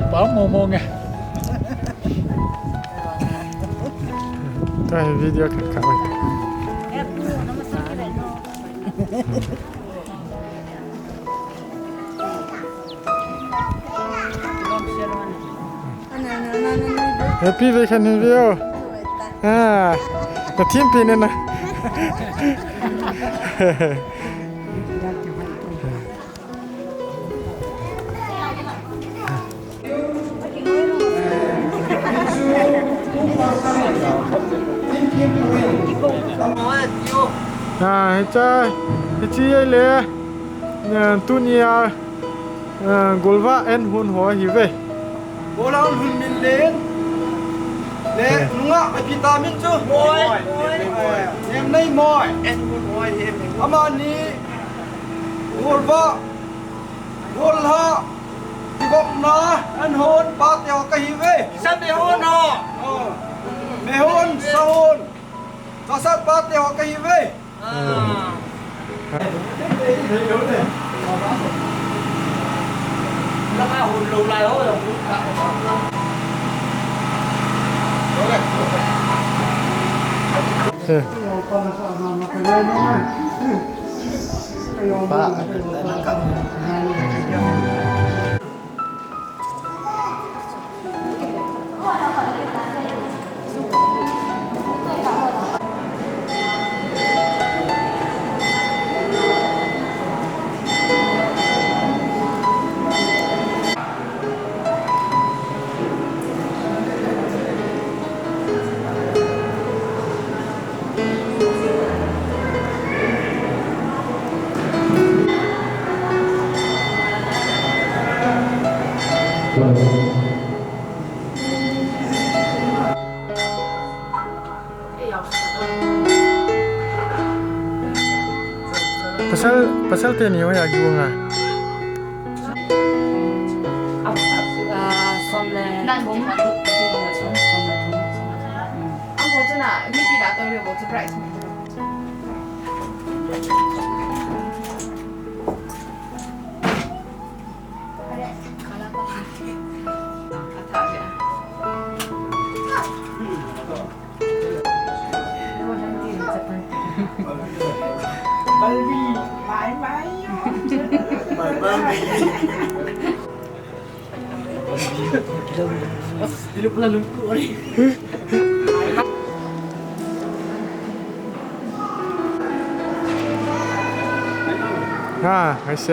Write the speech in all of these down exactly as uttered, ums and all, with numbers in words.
Pam mo mo nge. Kai video ka ka. Happy vacation ni veo. Ah, na team pi ne na. Ah, hiche, hiche le, eh, tunia, eh, golvah en hun ho hi ve. Golvah hun min len. Le, eh, nunga, a pi ta min chu. Moi. Moi. Eh, nem nei moi. En hun ho hi. Amani, golvah. Golvah, kigopna, an hon, pate ho kahi ve. Sa me hon ho. Oh. Me hon, sa hon. Kasat pate ho kahi ve. Ah. Laka hon lo lai ho, lo. Eh. Pasal, pasal teni hoiya kiu nga. Ah, som le thum. Som le thum. Ang ko chana, mi pi da to yo ko surprise. Ha, I see.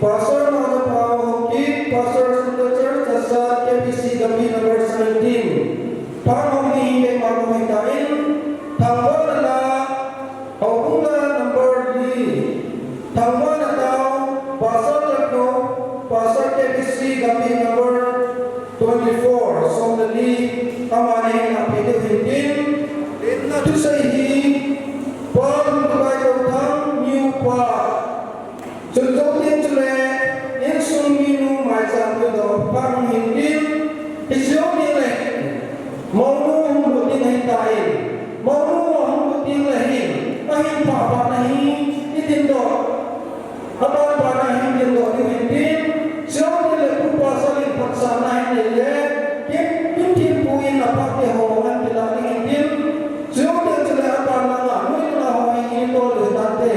Pastor Mona Pao Hokip, Pastor Central Church, Chasat, K B C Gambih number seventeen. Pang Hokip hi keima hung hitan, Thangvana La, Houbung La number li. Thangvana Tao, Pastor Lakho, Pastor K B C Gambih number twenty-four, som le li, amani hin apeh diu hintin, thusei hi, Pa Lungtukai Touthang, New Pa. Chun chuteng chule, insung minu maicham thudoh pha hung hintin, hiche jong teng le, mounu hung lut ding ahitai, mounu hung lut ding le hin, ahin pha pha na hi, i dindoh. Aban ban a hin dindoh diu hintin, chuteng le Pu Pastor in phatsahna hin nei le, Kin, Kin Thempu in aphat te ho ngan kila ding hintin, chuteng chule aban langa, nuina ho hi hin tol diu tante.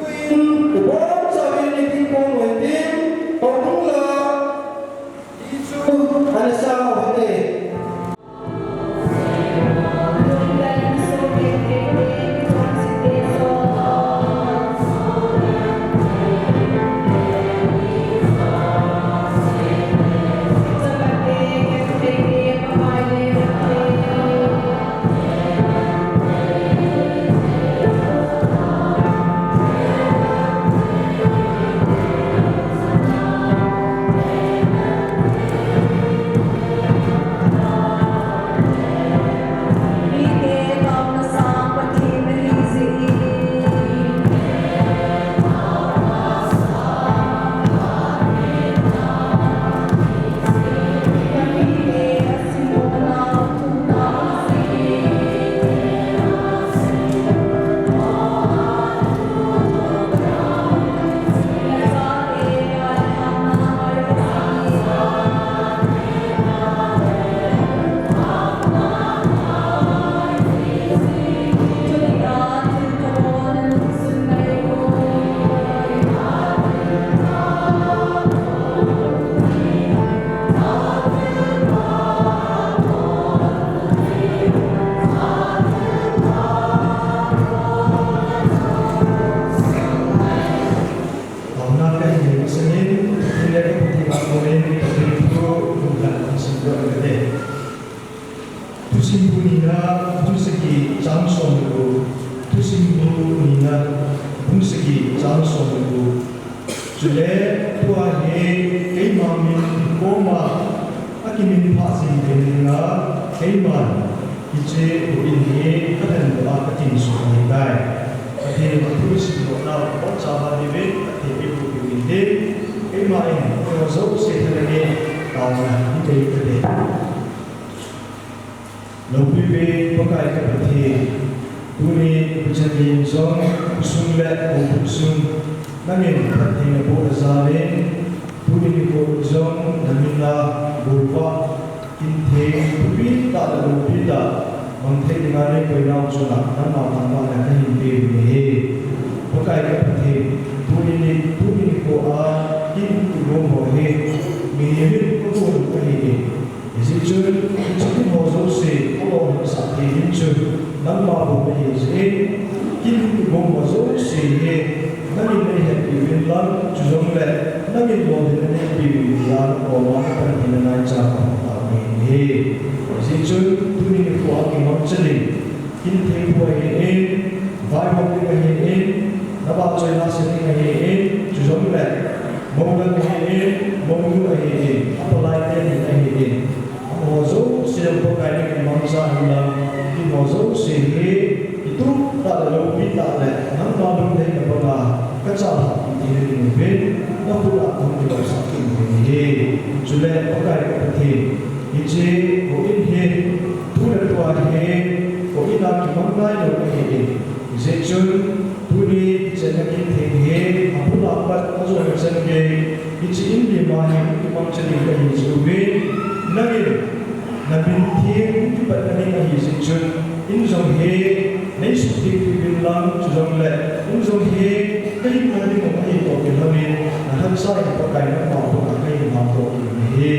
Pu in, ibonchauvin i tin pon u hintin, Houbung La, Jesu, ana sa u hite. Taona kahin nei masangin, Pathen le ka Pathen a konin, Pathen thu lunghan kahin simdoh kate. Thusim bu nina, bung sagi chang som le gup. Thusim bu nina, bung sagi chang som le gup. Chule, tua hi keima min koma akimin phah jing theina dinga, keiman hiche houin hi kahin doh a kakinsah ahitai. Pathen thu simdoh nau, boncha ba diuvin, Pathen eipuipi uvin te. Keima in, keiho jouse thalheng in, taona hin nei kate. Loupipen Pakai ka Pathen, tuni ipi chan gei jong, khosung le houbung sung, nangin phatthei naboh na jal in, tuni nikho jong, namin a, bouva, kinthei, thupi tah le loupi tah, mang thei dinga neikoi nau chunga, nangma thangvahna kahin pe u ahi. Pakai ka Pathen, tuni ni, tuni nikho a, kin kigom ho hi, mihem in kagon u ahi e. Hijeh chun, hiche kin ho jouse, kalolhinsah thei ding chu, nangma bou ahi jeh in, kin kigom ho jouse hi, nangin neihetpi uvin lang, chujongle, nangin lolhinna neipe uvin tia, nakoma kapanpina naicha kahung tao ahi. Hijeh chun, tuni nikho a kimangcha ding, kin theipu ahin, vaihom ding ahin, nabahchoi na sei ding ahin, chujongle, moulang ahin, mounu ahin, apalai teni ahin, amaho jouse Pakai nangin mangcha in lang, keiho jouse hi, kitup tah le loupi tah le, nangma lungdei na banga, kachalhah kit theina ding uvin, nakhut a kahung kilomsah kit uvin ahi. Chule Pakai ka Pathen, Chan gei, hiche in lim a hin kimangcha ding kahi chu ve. Nangin, na min theng kipat na ding ahi jeh chun, in jong hi, nei suhtheng peh uvin lang, chujongle, in jong hi, kahin na ding um ahi toh kilhonin, na hansau in Pakai nangma khut a kahin lhang toh kilhon ahi.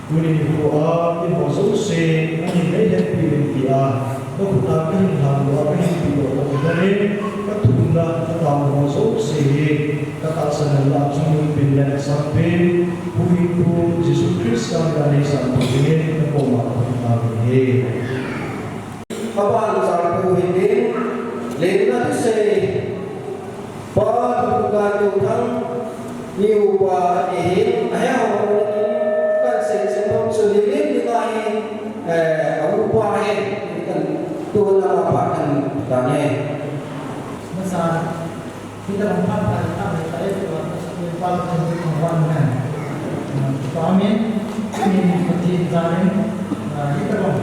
Tuni nikho a, eiho jouse, nangin nei hetpi uvin tia, na khut a kahin lhang doh a, kahin pe doh toh kilhonin, ka thumna, ka taona ho jouse hi, ka tahsan na lah a chungnung pen le asang pen, Huhhingpu Jesu Christa min a nei sanpeh dingin, na koma kahin tao ahi. Aban jangpu hitin, lenna thusei, Pa Lhunga Touthang, ni upa ahin, ahe ho in, kan seichen nom chu ni lim ni ngai, eh, a upa ahi, kan tuna ma pa kan ta ne. Masa, kita lam phat kan ta ne, ta e, tua, masa, ni pa kan ji kan wan kan. Tua min, ni Pathen janin, ah, kita lam.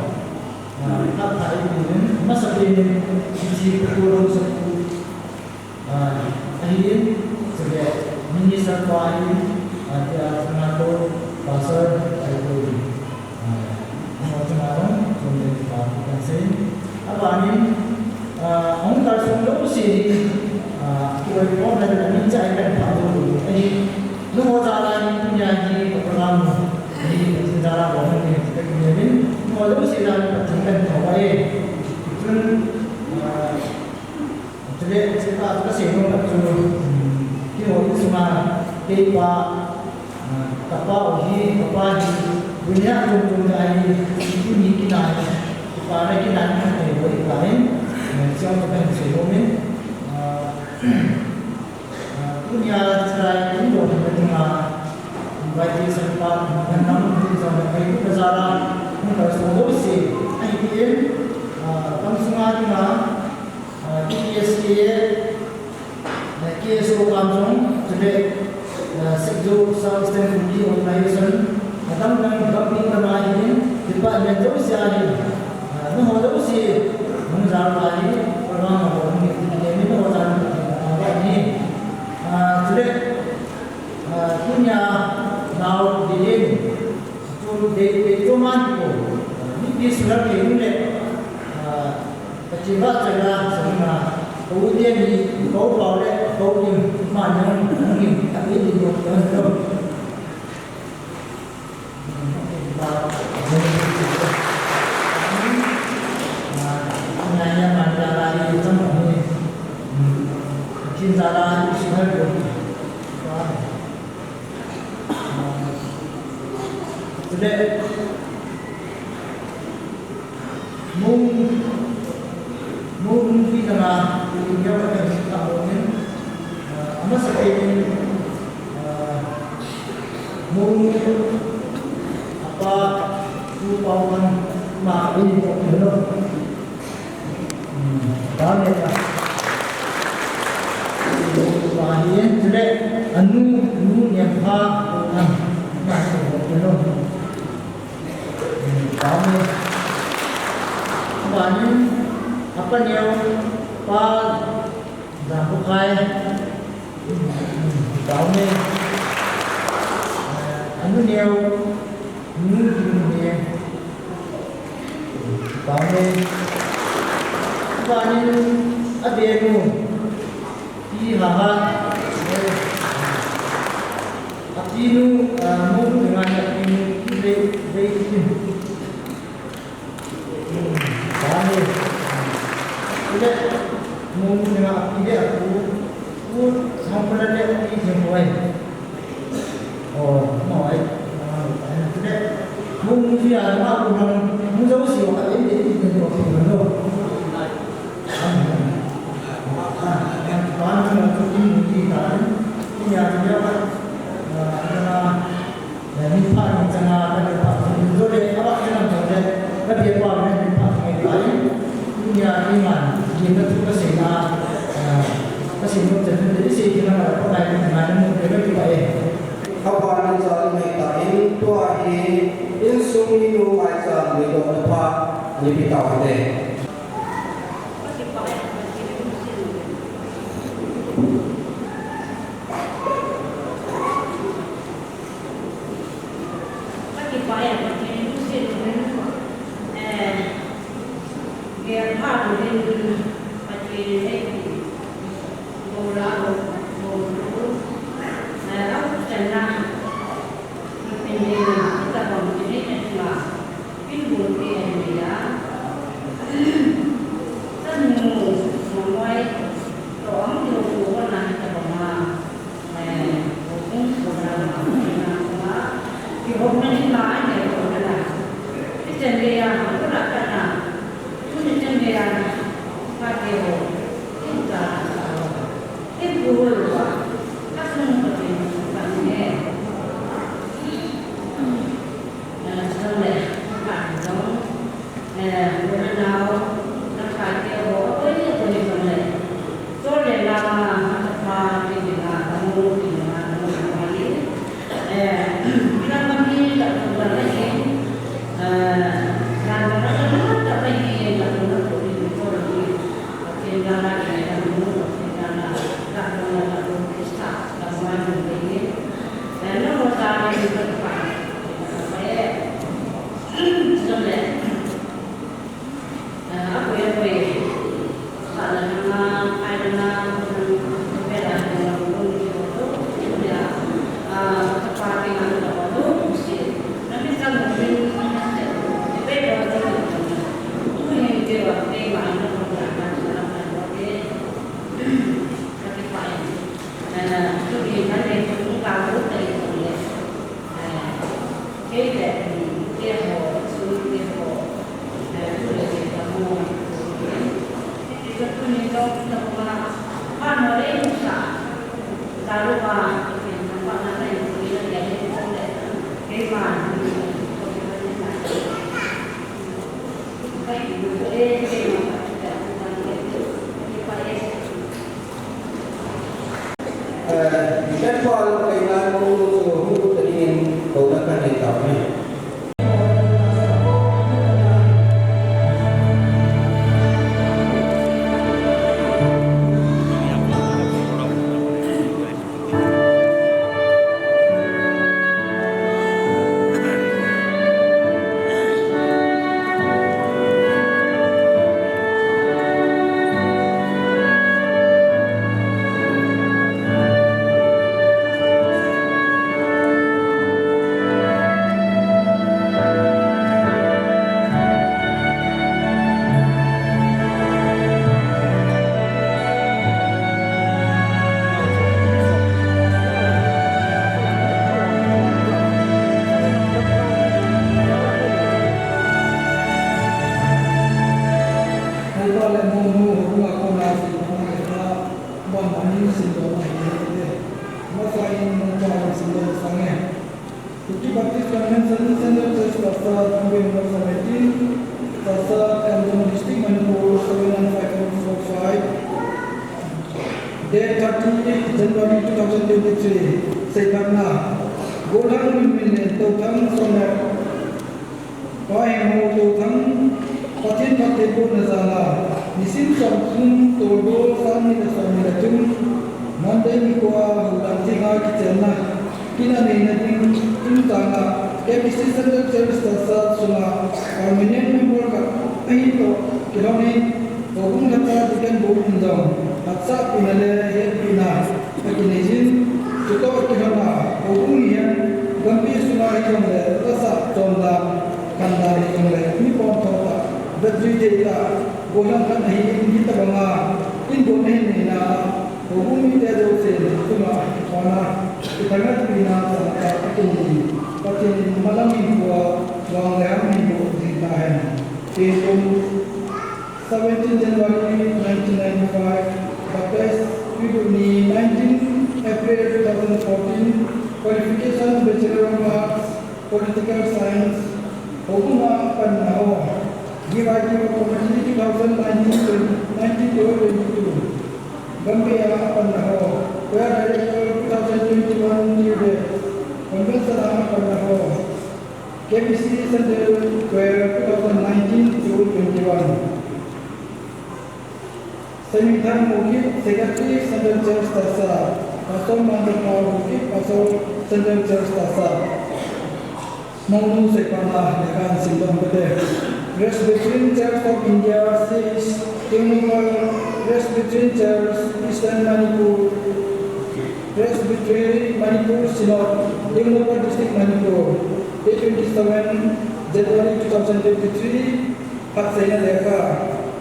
Ah, phat thah i pi in, masa pen in, hiche Pu Lhunga Touthang, ah, ahin, chule minister pa ahin, ah, tia Lhunga Touthang pastor ahin, ah, amaho chunga jong, chun den pa kan sei. Abanin, ah, hung kalsong jouse hi, ah, kioi pon na min cha i kan pha jo ahi. Nangho jal a hi, tunia hi program hi, Pathen jal a bol hon in, ka kinepin, nangho jouse jal a Pathen kan thou ahi. Chun, ah, chule, chule ka, ka seinom chu, um, keiho insunga, keipa, ah, kapa u hi, kapa hi, dunia tum tum a hi, tuni kinai, kipa na kinai, kinai, kinai, kinai, eh, chang ka kan seinom in, ah, Ah, tunia chulai kum doh na dinga, invitation pa, na nam, na jong na kai, na jala, na kalsong jouse, ahi tin, ah, kam sunga dinga, ah, T K S K A, ah, K S O kam jong, chule, ah, Sikh South Eastern Kuki Organization, adang dang gam ding lama ahin, department jouse ahin, ah, nangho jouse, nang jal uva hi, program a bol ni, ni, ni, nangho jal ni, ah, ni. Ah, chule, ah, tunia nao ding, chu dei, dei chu man ko, ah, mipi suhel thei u le, ah, Pathen vahchoina, sanga, ko u te ni, ko pau le, ko kim, man nang, nang ni, a dei ding ko, ko, ko. Mung, mung pi tanga, pi tanga ka ta mo nin, ah, amasa pi nin, ah, mung, apa, tu pau kan, ma, pi nin ko, no. Hmm, dane ka. Mung pa hin, chule, anu, nu, niam pa, kan, ma, ko, no. Amen. Abanin, apa neo, pa, Jangbukhai. Amen. Anu neo, nu, nu ne. Amen. Abanin, abenu, Pi Haha. Apinu, ah, Monu Ngai, apinu, Pi Vei, Vei Kin. Hmm, Dani. Chule, Monu Ngai, api le apu, Pu Sangpala le Pi Jinghuai. Oh, no, ai. Ah, ai, chule, Monu Ngai, ma, Pu Nang, Mu Jau Siu, ka, ai, ai, ai, ai, ai, ai, ai, Abanin jali mai ta in tua hi insung minu mai chan le lo na pha ni pi tau te. Kuki Baptist Convention Central Church Tasa, Gambih North Committee, Tasa, Kamjong District, Manipur, seven nine five four five. Date thirty-eight January two thousand twenty-three, Seiphatna. Golhang Minmin le Touthang Somneo. Pa Hengho Touthang, Pathen phattheibohna jal a, nisim som thum, tolbol, sang ni le som ni le thum, Monday nikho a, Houdan thenga kichenna, kin a neina ding, chungchang a, K B C Central Church Tasa sunga, permanent member khat ahin toh kilhon in, Houbung Lhasa Deacon Board in jong, hatsahpina le hetpina akinei jin, chutoh kilhon a, houbung hi hen, gampi sunga hijongle, tahsa chondan, khandan hijongle, mi pom tho tah, vetjui thei tah, gollhang khat ahin, hitabanga, ingon ahin neina, houbung mite jousen, chunga, kithana, kithangatpina, chang tah, akinei jin, Pathen in malam hinkhoa, vang le ham hinboh jing tahen. Kum seventeen January nineteen ninety-five, baptized Tuiduni, nineteen April two thousand fourteen, qualification Bachelor of Arts, Political Science, houbunga panna ho, D Y T committee two thousand nineteen, nineteen to twenty-two, Gambih a panna ho, Choir Director two thousand twenty-one till date, convention a panna ho, K B C Central Choir two thousand nineteen to twenty-one. Semithang Mukit, Secretary, Central Church Tasa, Pastor Manjapal Mukit, Pastor, Central Church Tasa. Monu Seiphatna, Deacon Singdong Pete. Presbyterian Church of India, C H Tengnoupal, Presbyterian Church, Eastern Manipur, Presbyterian Manipur Synod, Tengnoupal District, Manipur, date twenty-seven January two thousand twenty-three, Phatseina Lekha.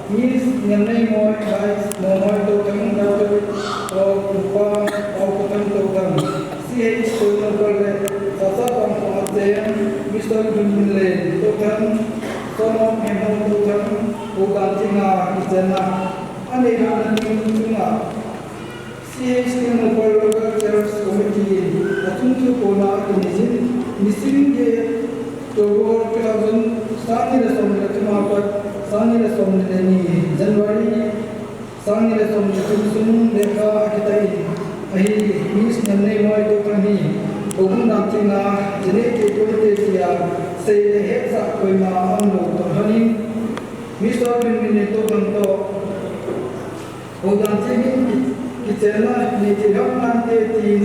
Miss Nemneimoi by Momoi Touthang, daughter of Upa Paokothang Touthang, C H Tengnoupal le Sasa Pangkhong Achem, Mister Dunminlei Touthang, son of Hemhao Touthang, houdan thenga kichenna anei lhon ding chunga C H Tengnoupal Local Church Committee in achung thu kona akinei jin, nisim get, October two thousand, sang ni le som ni le thum a pat sang ni le som ni le ni, January, sang ni le som ni le thum sung lekha akitah in ahi. Miss Nemneimoi Touthang hi houbung dan thenga jinei thei poi te tia sei le hetsah koima aumlou toh lhonin, Mister Dunminlei Touthang toh houdan thengin ki, kichenna nei thei lhon nante tin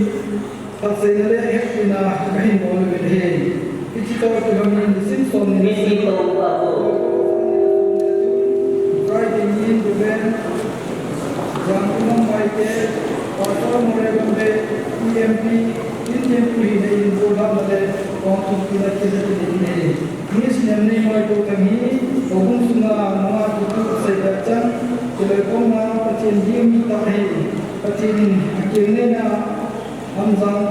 phatseina le hepina kahin bol uvin ahi. Hiche toh kilhonin nisim som ni le Friday nin Reverend Jangkumang Baite, Pastor Moreh Gambih, E M P, Indian Pu hina in golhahna le hongtungpina kinei in ahi. Miss Nemneimoi Touthang hi houbung sunga nungah kituh seipeh chan, kiloi pumna Pathen ding mi tah ahi. Pathen in akeng neina hamjang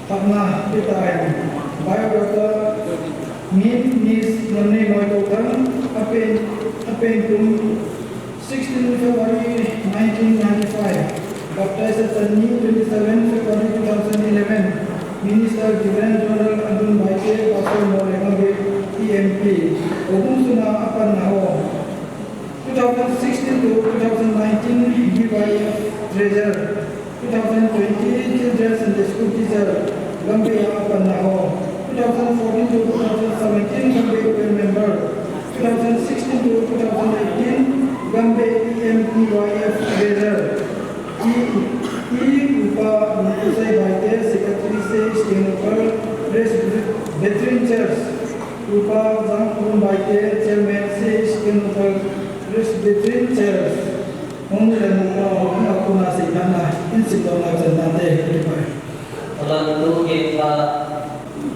phatna pe tahen. Biographer, Miss Nemneimoi Touthang, apen, apen kum sixteen February nineteen ninety-five, baptized at Channi, twenty-seven February two thousand eleven, Minister Reverend Doctor Adun Baite, Pastor Moreh Gambih, E M P, houbung sunga apanna ho. Two thousand sixteen to two thousand nineteen, B Y F Treasurer, two thousand twenty, Children Sunday School Teacher, Gambih a apanna ho. Two thousand fourteen to two thousand seventeen, Gambih Open Member. Two thousand sixteen to two thousand eighteen, Gambih E M P Y F Treasurer. E, E Upa Nunkusai Baite, Secretary, C H Tengnoupal Presbyterian Church. Upa Jangkhum Baite, Chairman, C H Tengnoupal Presbyterian Church. Hung le hung pa, hung a kona seipehna, in simdohna channa te, kipa. Alang tu ke kha,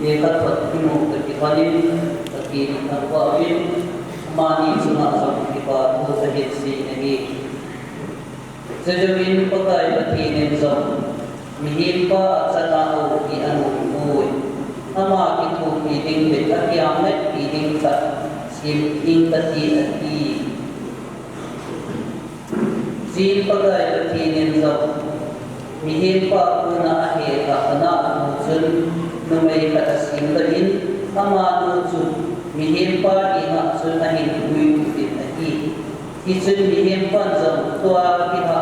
ke kha thot kimu ka kipalin, ka ki na pa win, amani chunga jong kipa thu kahin sei ahi. Chujouvin Pakai Pathen in jong, mihem pa achana houpi anom poi. Ama kithopi ding le akiang ngetpi ding khat sem ding kati ati. Chuin Pakai Pathen in jong, mihem pa kona ahet a ana anu chun, numei khat asem doh in, amanu chu mihem pa henga chun ahin puilut in ahi. Hichun mihem pan jong tua kilha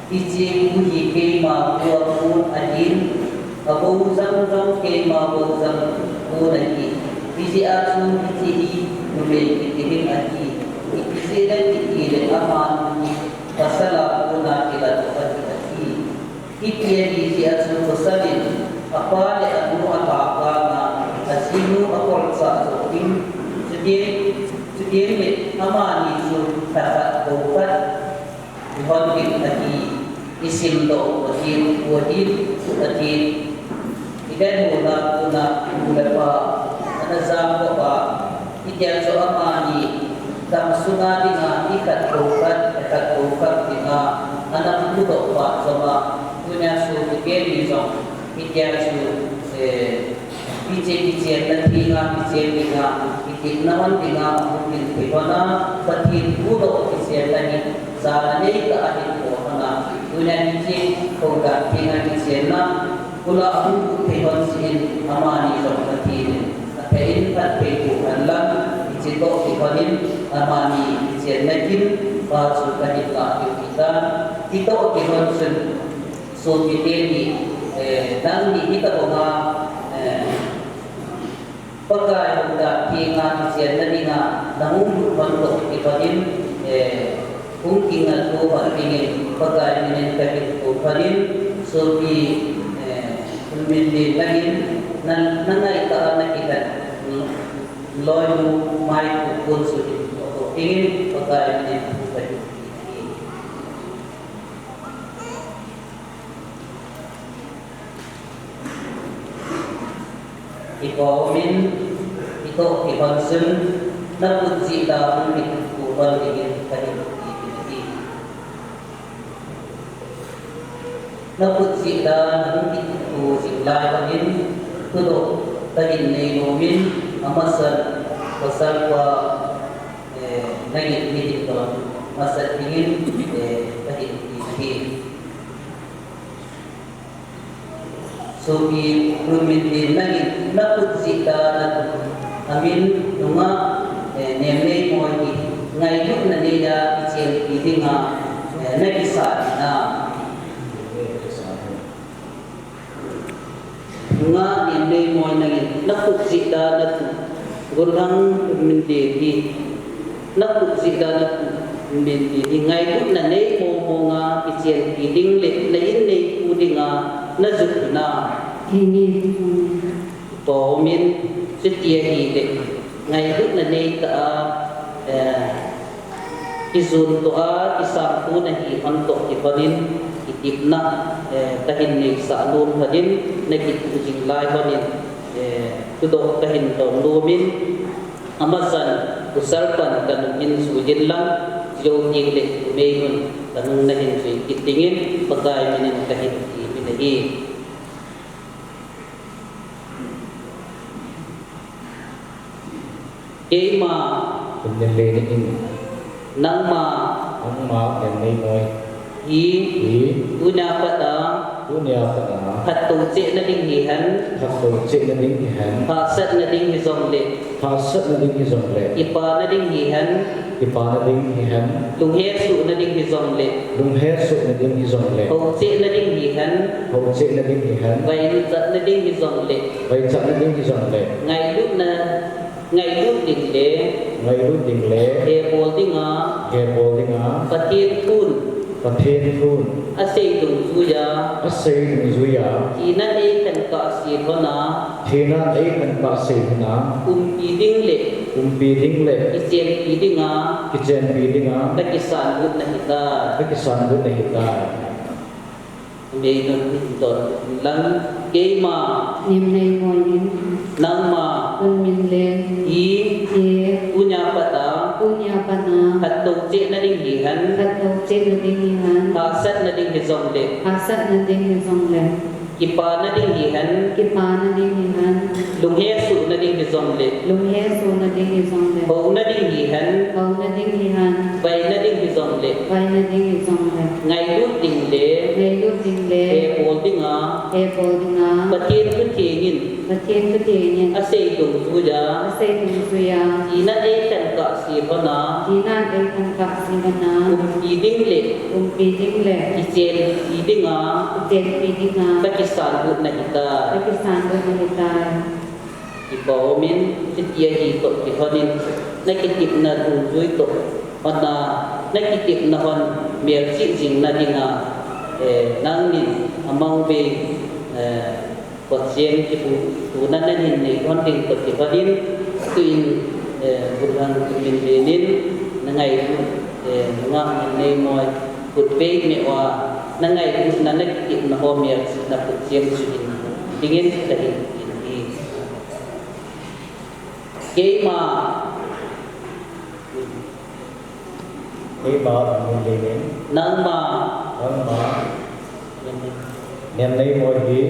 hiche gu hi keima gu a kon ahin, abou jang jong keima bou jang kon ahi. Hijeh a chu hiche hi numei kiti ding ahi. Iti jeh le kiti le amanu hi pasal a kona kilah doh ahi ati. Hiti ahi jeh a chu pasal in apa le anu alhakang a, ajinu akolchah joh ding. Chuteng, chuteng le amani chu lha khat, bou khat, ihon ding ahi, isimdoh u ahin, u ahin, u ahin. Ivet u na, u na, u le pa, ana jam kop a, hitia chu amani, dam sunga dinga, ikhat bou khat, ikhat bou khat dinga, ana pudoh pah jong a, tunia chu ipi ni jong, hitia chu, eh, Hiche kichenna thenga, kichen dinga, kitepna man dinga, ahung ding thei lhon a, Pathen pudoh kichenna hi, jana neitah a ahin po lhon a, tunia hiche houdan thenga kichenna, kula ahung lut thei lhon jeh in, amani jong Pathen in, aphe in phatthei boh hen lang, hiche toh kilhon in, amani kichenna kin, pa chu kahin lah diu ahitan, hitoh kilhon chun, Sopi teni, eh, nangni hitabanga, eh, Pakai houdan thenga kichenna dinga, nahung lut lhon toh kilhon in, eh, hung kingaito lhon dingin, Pakai minin kahin kou lhon in, sopi, eh, Hunminlei nangin, na, nangaitah a nakikhen, mm, Loinu mai kukun suhin, oto kingin, Pakai minin, Pakai. Ipa umin, ito ipan sun, nakut jih dan, ikut kupan dingin, Pakai. Nakut jih dan hung kituh jing lai umin, tudoh kahin nei nomin, amasan pasal pa, eh, nagin mihin don, masat dingin, eh, kahin ti nahi. Sopi Lunminlen, nangin nakut jih dan amin nunga, eh, Nemneimoi hi ngailutna neiya kichenpi dinga, eh, nakisan hinam. Nunga Nemneimoi, nangin nakut jih dan atu. Golhang Lunminlen hi, nakut jih dan atu, Lunminlen hi ngailutna nei mong monga kichenpi ding le na inneipu dinga najut hinam. Amen. Tomin, chuti ahile, ngailutna neitah a, eh, kijun toh a, kisangtona hi hon toh kihonin, kitepna, eh, kahin neisah nom honin, nakituh jing lai honin, eh, tudoh kahin don nomin, amasan, pasal pan kanung hin jui in lang, jou tengle, numei nun, kanung nahin jui kit dingin, Pakai minin kahin ti ahi. Keima. Lunminlen in. Nangma. Nangma, Nemneimoi. Hi. Hi. Tunia pat a. Tunia pat a. Phattou cheh nading hihen. Phattou cheh nading hihen. Hahsat nading hijongle. Hahsat nading hijongle. Kipa nading hihen. Kipa nading hihen. Lunghesoh nading hijongle. Lunghesoh nading hijongle. Houcheh nading hihen. Houcheh nading hihen. Vaichat nading hijongle. Vaichat nading hijongle. Ngailutna, ngailut ding le. Ngailut ding le. Hebol dinga. Hebol dinga. Pathen thun. Pathen thun. Asei dungjuiya. Asei dungjuiya. Thina eikhen kahse lhona. Thina eikhen kahse lhona. Umpi ding le. Umpi ding le. Kichenpi dinga. Kichenpi dinga. Kakisan lut nahitai. Kakisan lut nahitai. Numei nun hin don lang. Keima. Nemneimoi in. Nangma. Lunminlen. Hi. Hi. Tunia pat a. Tunia pat a. Phattou cheh nading hihen. Phattou cheh nading hihen. Hahsat nading hijongle. Hahsat nading hijongle. Kipa nading hihen. Kipa nading hihen. Lunghesoh nading hijongle. Lunghesoh nading hijongle. Hou nading hihen. Hou nading hihen. Vai nading hijongle. Vai nading hijongle. Ngailut ding le. Ngailut ding le. Hebol dinga. Hebol dinga. Pathen thutheng in. Pathen thutheng in. Asei dungjuiya. Asei dungjuiya. Thina eikhen kahse lhona. Thina eikhen kahse lhona. Umpi ding le. Umpi ding le. Kichenpi dinga. Kichenpi dinga. Kakisan lut nahitai. Kakisan lut nahitai. Kipa umin, chuti ahi toh kihonin, nakitepna dungjui toh hon a, nakitepna hon melchih jing nadinga, eh, nangnin amang bei, eh, Pathen kipu, tuna nahin nei lhon ding toh kihonin, tuin, eh, Golhang Lunminlen in, nangailut, eh, nunga Nemneimoi, khutbei meh uva, nangailutna, nakitepna ho melchihna Pathen chu hin, dingin kahin, hin, hin. Keima. Keima, Lunminlen in. Nangma. Nangma. Nemneimoi hi.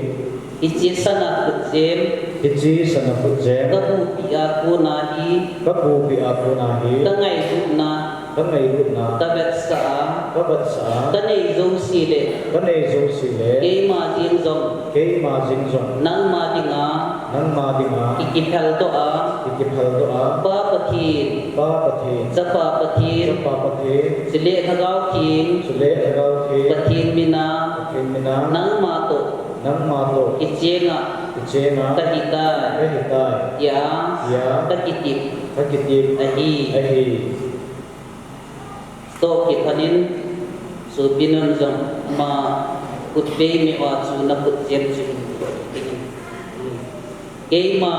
Hiche sana khutjem. Hiche sana khutjem. Kapupi a kona hi. Kapupi a kona hi. Kangailutna. Kangailutna. Kavetsah a. Kavetsah a. Kanei jouse le. Kanei jouse le. Keima jeng jong. Keima jeng jong. Nangma dinga. Nangma dinga. Ki, kiphel doh a. Ki, kiphel doh a. Pa Pathen. Pa Pathen. Chapa Pathen. Chapa Pathen. Chule Lhagao Theng. Chule Lhagao Theng. Pathen mina. Pathen mina. Nangma toh. Nangma toh. Kichenga. Kichenga. Kahitai. Kahitai. Tia. Tia. Kakitep. Kakitep. Ahi. Ahi. Toh kiphanin, sopi nun jong ama khutbei meh uva chu nakhutjem chu hin. Keima,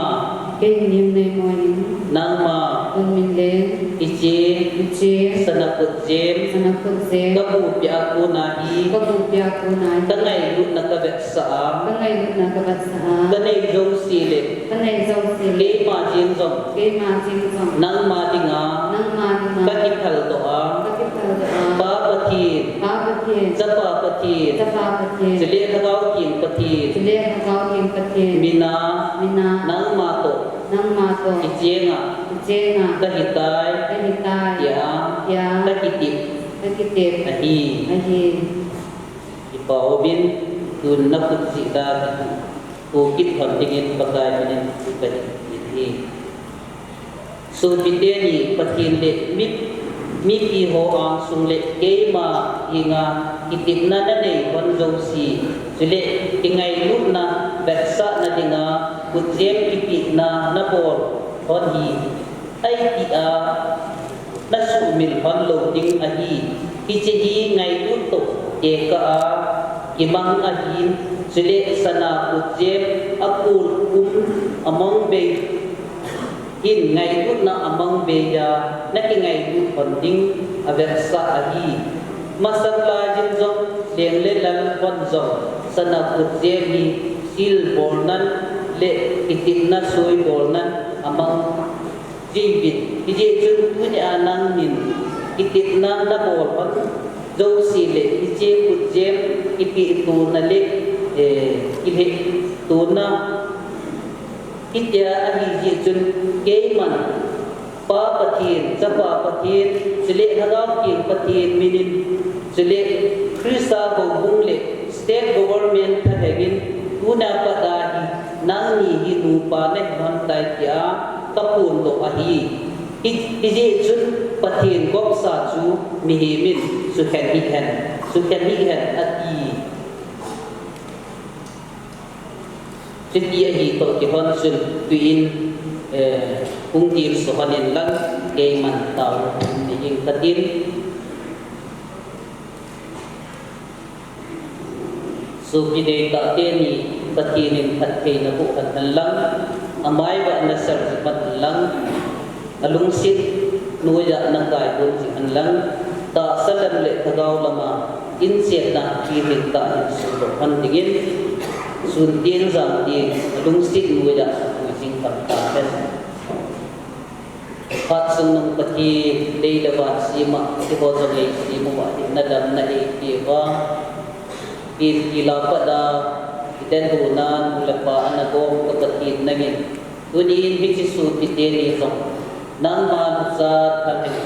Kei Nimneimoi in. Nangma. Tun min le. Hiche. Hiche. Sana khutjem. Sana khutjem. Kabuh pia kona hi. Kabuh pia kona hi. Kangailutna kavetsah a. Kangailutna kavetsah a. Kanei jouse le. Kanei jouse le. Keima jeng jong. Keima jeng jong. Nangma dinga. Nangma dinga. Kakiphal doh a. Kakiphal doh a. Pa Pathen. Pa Pathen. Chapa Pathen. Chapa Pathen. Chule Lhagao Theng Pathen. Chule Lhagao Theng Pathen. Mina. Mina. Nangma toh. Nangma toh. Kichenga. Kichenga. Kahitai. Kahitai. Tia. Tia. Kakitep. Kakitep. Ahi. Ahi. Kipa uvin, tun nakhut jih dan, tu kit hon dingin Pakai minin tu kahin ahi. Sopite ni Pathen le mi, mipi ho angsung le keima henga kitepna nanei hon jouse, chule kingailutna vetsahna dinga khutjem kipehna nabol hon hi, ahi tia nasuhmil hon lou ding ahi. Hiche hi ngailut toh tekah a kimang ahin, chule sana khutjem akul um amang bei hin ngailutna amang bei a nakingailut hon ding avetsah ahi. Masang lai hin jong leng le lal hon jong sana khutjem hi sil bolnan le kitepna soi bolnan amang jeng uvin. Hijeh chun tunia nangin kitepna nabol hon jouse le hiche khutjem kipehtohna le, eh, kilhehtona hitia ahi jeh chun keiman Pa Pathen, Chapa Pathen, chule Lhagao Theng Pathen minin, chule Christa houbung le state government thalhengin, tuna pat a hi nangni hi nupa nahi hon tai tia kaphondoh ahi. Hi, hijeh chun Pathen gopsa chu mihemin sukhen hihen, sukhen hihen ati. Chuti ahi toh kihon chun tuin, eh, hung tilso hon in lang keiman tao nei ing katin. Sopi deitah teni Pathen in phattheina boh hen lang, amaivah nasel jing hen lang, alungset noiya nakai gon jing hen lang, tahsa lam le thagau lama inchen na kihil tah in sundoh hon dingin, sun tin jang tin alungset noiya sukui jing hen tahen. Phat sung nung Pathen, lei le van sema, keiho jong eisem uva, hinna damna eipeh uva, tin kila pat a, kiten huna nu le pa ana gom ka Pathen nangin, tunin hiche sopi teni jong nangma nucha thalheng,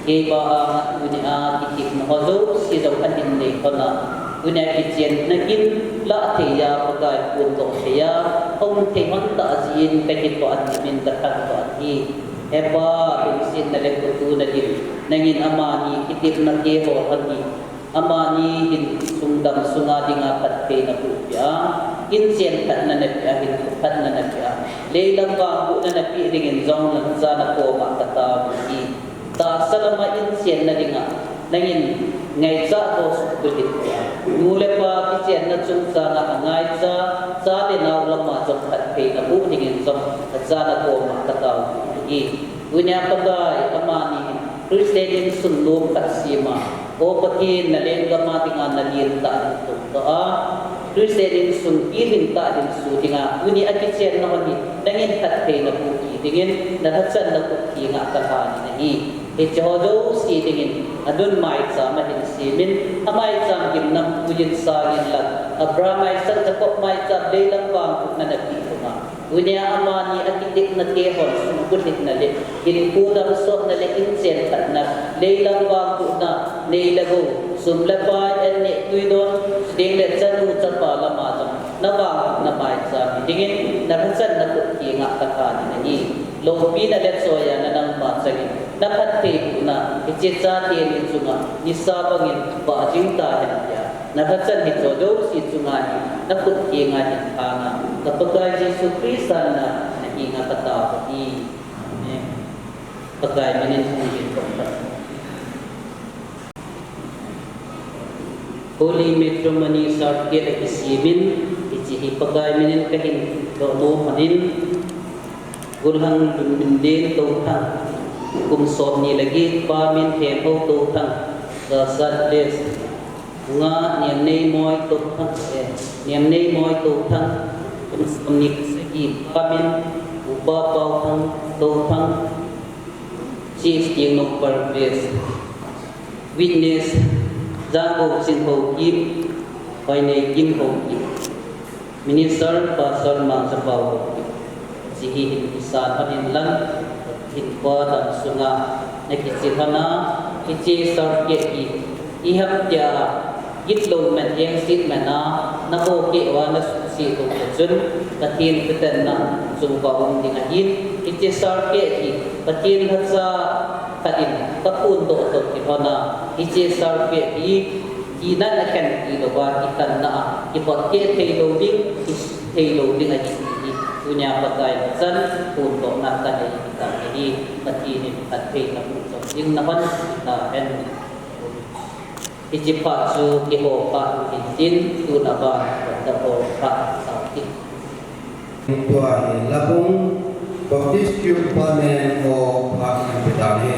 keiho a tunia kitepna ho jouse jong ahin nei hon a, tunia kichen nakin lah thei a, Pakai phondoh thei a, aum thei hon tah jeh in kahin toh ahi, min kathan toh ahi. He Pa, lungsetna le khotona dim, nangin amani kitepna keiho ahi. Amani hin sungdam sunga dinga phattheina boh peh a, inchen phatna napeh a, hinkho phatna napeh a, leilam vangbohna napeh dingin jong nacha nakoma katao ahi. Tahsa lama inchen na dinga nangin ngaichat ho sukbulhit peh a, nu le pa kichenna chungchanga angaicha cha le nao lama jong phattheina boh dingin jong nacha nakoma katao ahi. Tunia Pakai, amani hin Christian insung nom khat sema, O Pathen, na lenggam a dinga nalen tah in tongdoh a, Christian insung kilhing tah in su dinga, tuni a kichenna ho hi nangin phattheina boh dingin nalhachatna khut thenga kalhan ahi. Hiche ho jouse dingin anun maicham ahin semin, amaicham gimnamtui in sangin lang, Abraham, Isaac, Jacob maicham, leilam vangbohna napeh banga, tunia amani a kitepna te hon sukbulhitna le hinkho damsotna le inchen phatna, leilam vangbohna, nei le gou, sum le pai, an neh tui don, chuteng le chanu chapa lama jong navangbohna maicham hidingin nalhachatna khut thenga kalhan ahi. Loupina le choiya na nangma changin naphattheibohna hiche chate ni chunga nisa bangin vah jing tahen tia, nalhachat hiche jouse chunga hi nakhut thenga hin thanga, ka Pakai Jesu Christa mina nahenga katao ahi. Amen. Pakai minin hung hin tong khat. Holy Matrimony Certificate akisemin, hiche hi Pakai minin kahin doh nom ahin. Gulhang Lunminlen Touthang, kum somni le get, pa min Themhou Touthang, Churachandpur. Nga Niamneimoi Touthang, eh, Niamneimoi Touthang, kum somni le sagi, pa min Upa Paothang Touthang, Chief King Nongpal Place. Witness, Jangou Chinhoukim, Hoineikim Houkim. Minister, Pastor Mangchapao Houkim. Hiche hi hin kisan lhon in lang, hinkho dang sunga nakiche lhon a, hiche certificate hi, ipi ham tia, gitlou men, engset men a, nabol keh uva nasuhset lou le chun, Pathen kitepna chung uva um ding ahin, hiche certificate hi, Pathen lhacha khat in kaphondoh toh kilhon a, hiche certificate hi, hinna a khen tilou va, kikhenna a, kipot keh thei lou ding, kithei lou ding ahi ti hi, tunia Pakai lhacha in phondohna kanei ahitan ahi, Pathen in phatthei naboh chom ding nahon hita hen. Hiche phat chu kihou phat u hitin, tun aban, phat hou phat tau hite. Tua hi Labung Baptist Youth Department ho phat in pe tahi.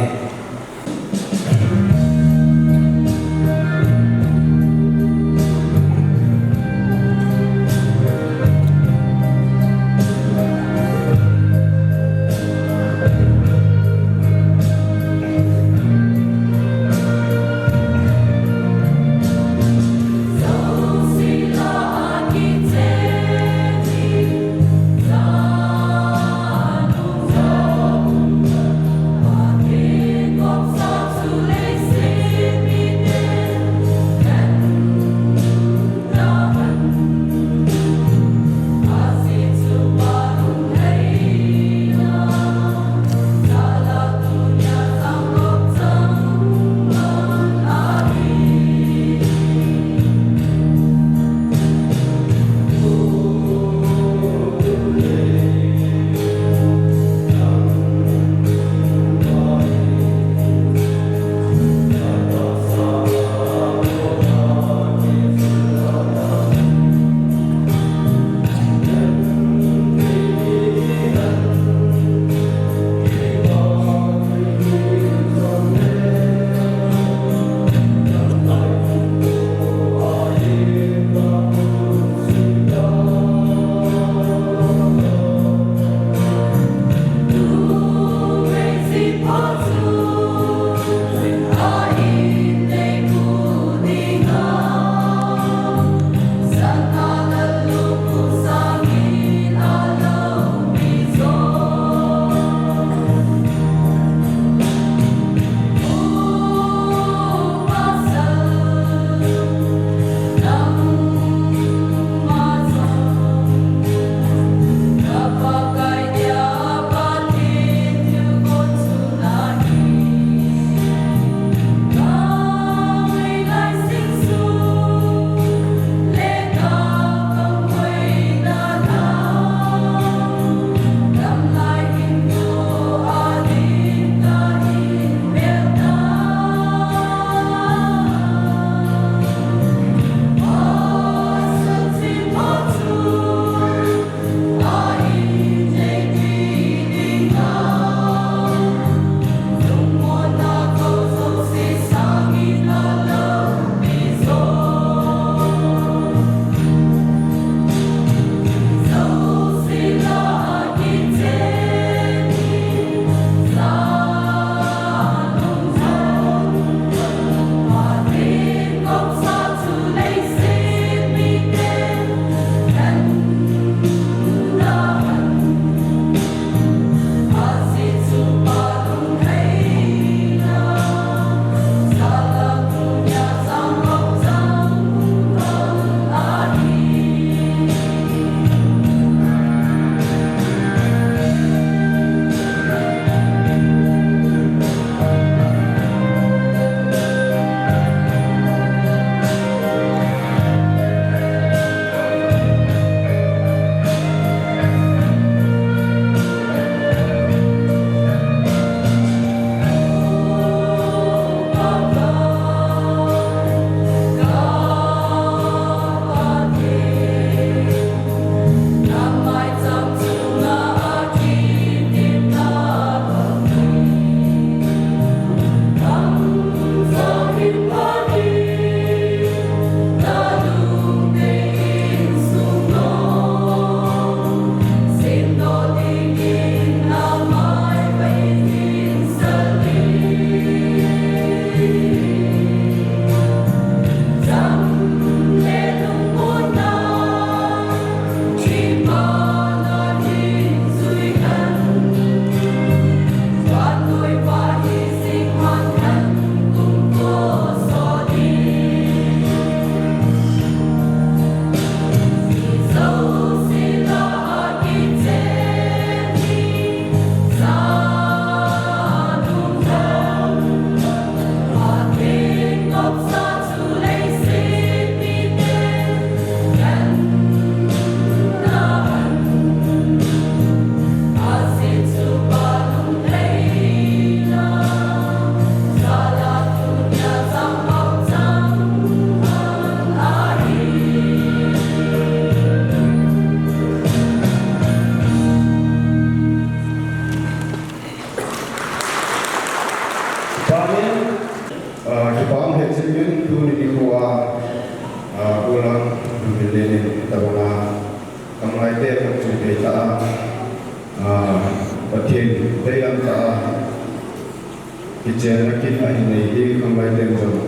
Chenna kit ahin nei hi khanglai ten jong,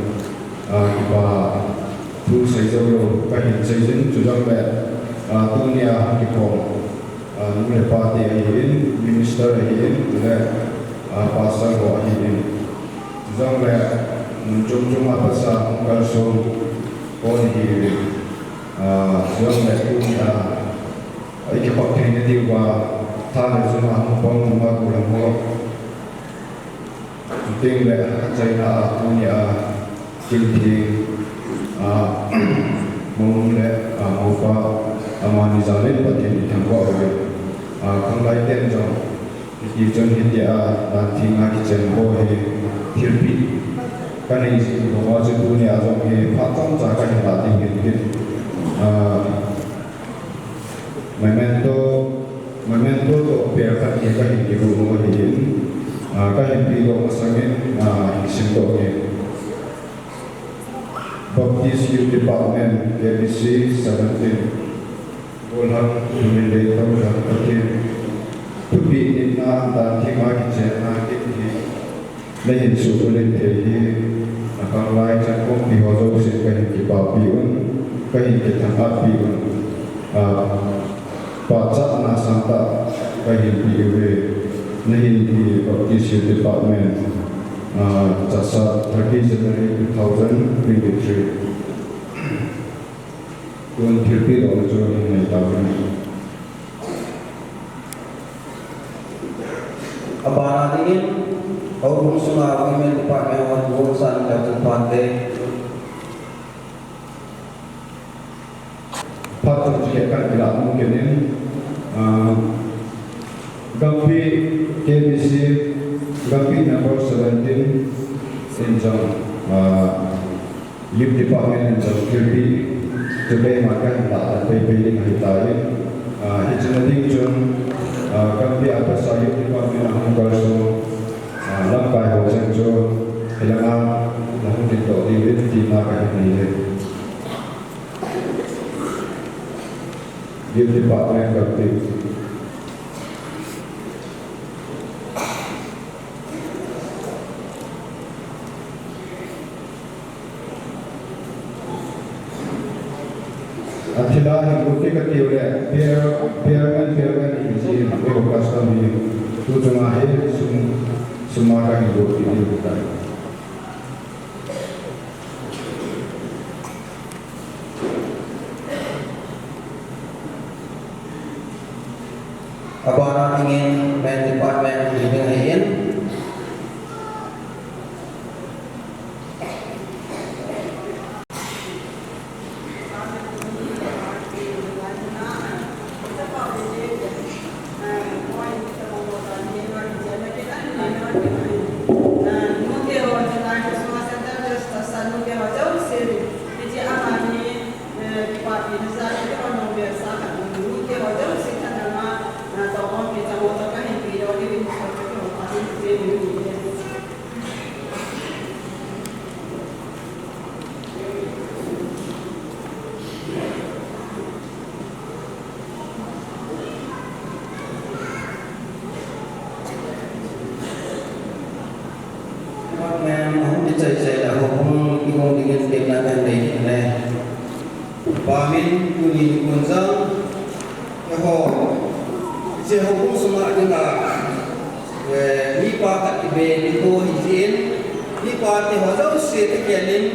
ah, kipa thu sei jou lou kahin sei jin, chujongle, ah, tunia hung kikhom, ah, nu le pa te ahin, minister ahin, le, ah, pastor ho ahin. Chujongle mun chom chom a patsa hung kalson ho ahin. Ah, chujongle tunia, ah, i kikhop theina diuva, tha le jung a hung pang nunga gollhang ho. Chuteng le achaina a tunia, Kimtheng, ah, Mong le, ah, Mopa, amani jal in Pathen i thangvah uve. Ah, khanglai ten jong, hiti chun hitia, dan theng a kichen ho hi, thilpeh kanei jing banga chu tunia jong hi, phat chomcha kahin lah ding ahin. Ah, Memento, memento toh pet khat hi kahin kibuh u ahin, ah, kahin pedoh masangin, ah, hin simdoh inge. Baptist Youth Department, K B C seventeen. Gollhang, Thuminlei Touthang Pathen, thupeh nitna dan theng a kichenna kit hi nahin suhbulhit thei hi, akhanglai chankhompi ho jousen kahin kipapi un, kahin kithangvahpi un, ah, pachatna sangtah kahin pe uve, nahin pi Baptist Youth Department, ah, Chassad, thirty January two thousand twenty-three. Tun thilpeh dohna chu hin nei tauve. Abana dingin, houbung sunga Women Department hon Women San Kalchun Phante. Phat chomcha khat kahin lah nom kit in, ah, Gampi K B C, Gampi number seventeen in jong, ah, Youth Department in jong thilpeh chu keima kahin lah tan peipei ding ahitai. Ah, hiche na ding chun, ah, Gampi a patsa Youth Department a hung kalson, ah, lamkai ho cheng chu hilanga nahung dingdoh diuvin tina kahin nei e. Youth Department Gampi. Athila hi Gampi kati uleh, Pier, Pier and Pier and in ji, eiho custom hi, tu chunga hi sum, sum a kahin bol kit diu ahitai. Abana dingin Men Department hi ding ahin. Department ahung kichai chai le houbung kihong dingin temna kahin nei kit e. Pamin tuni nikho jong, eiho, hiche houbung sunga dinga, eh, mipa khat kibe nikho ahi jeh in, mipa te ho jouse kikhel in,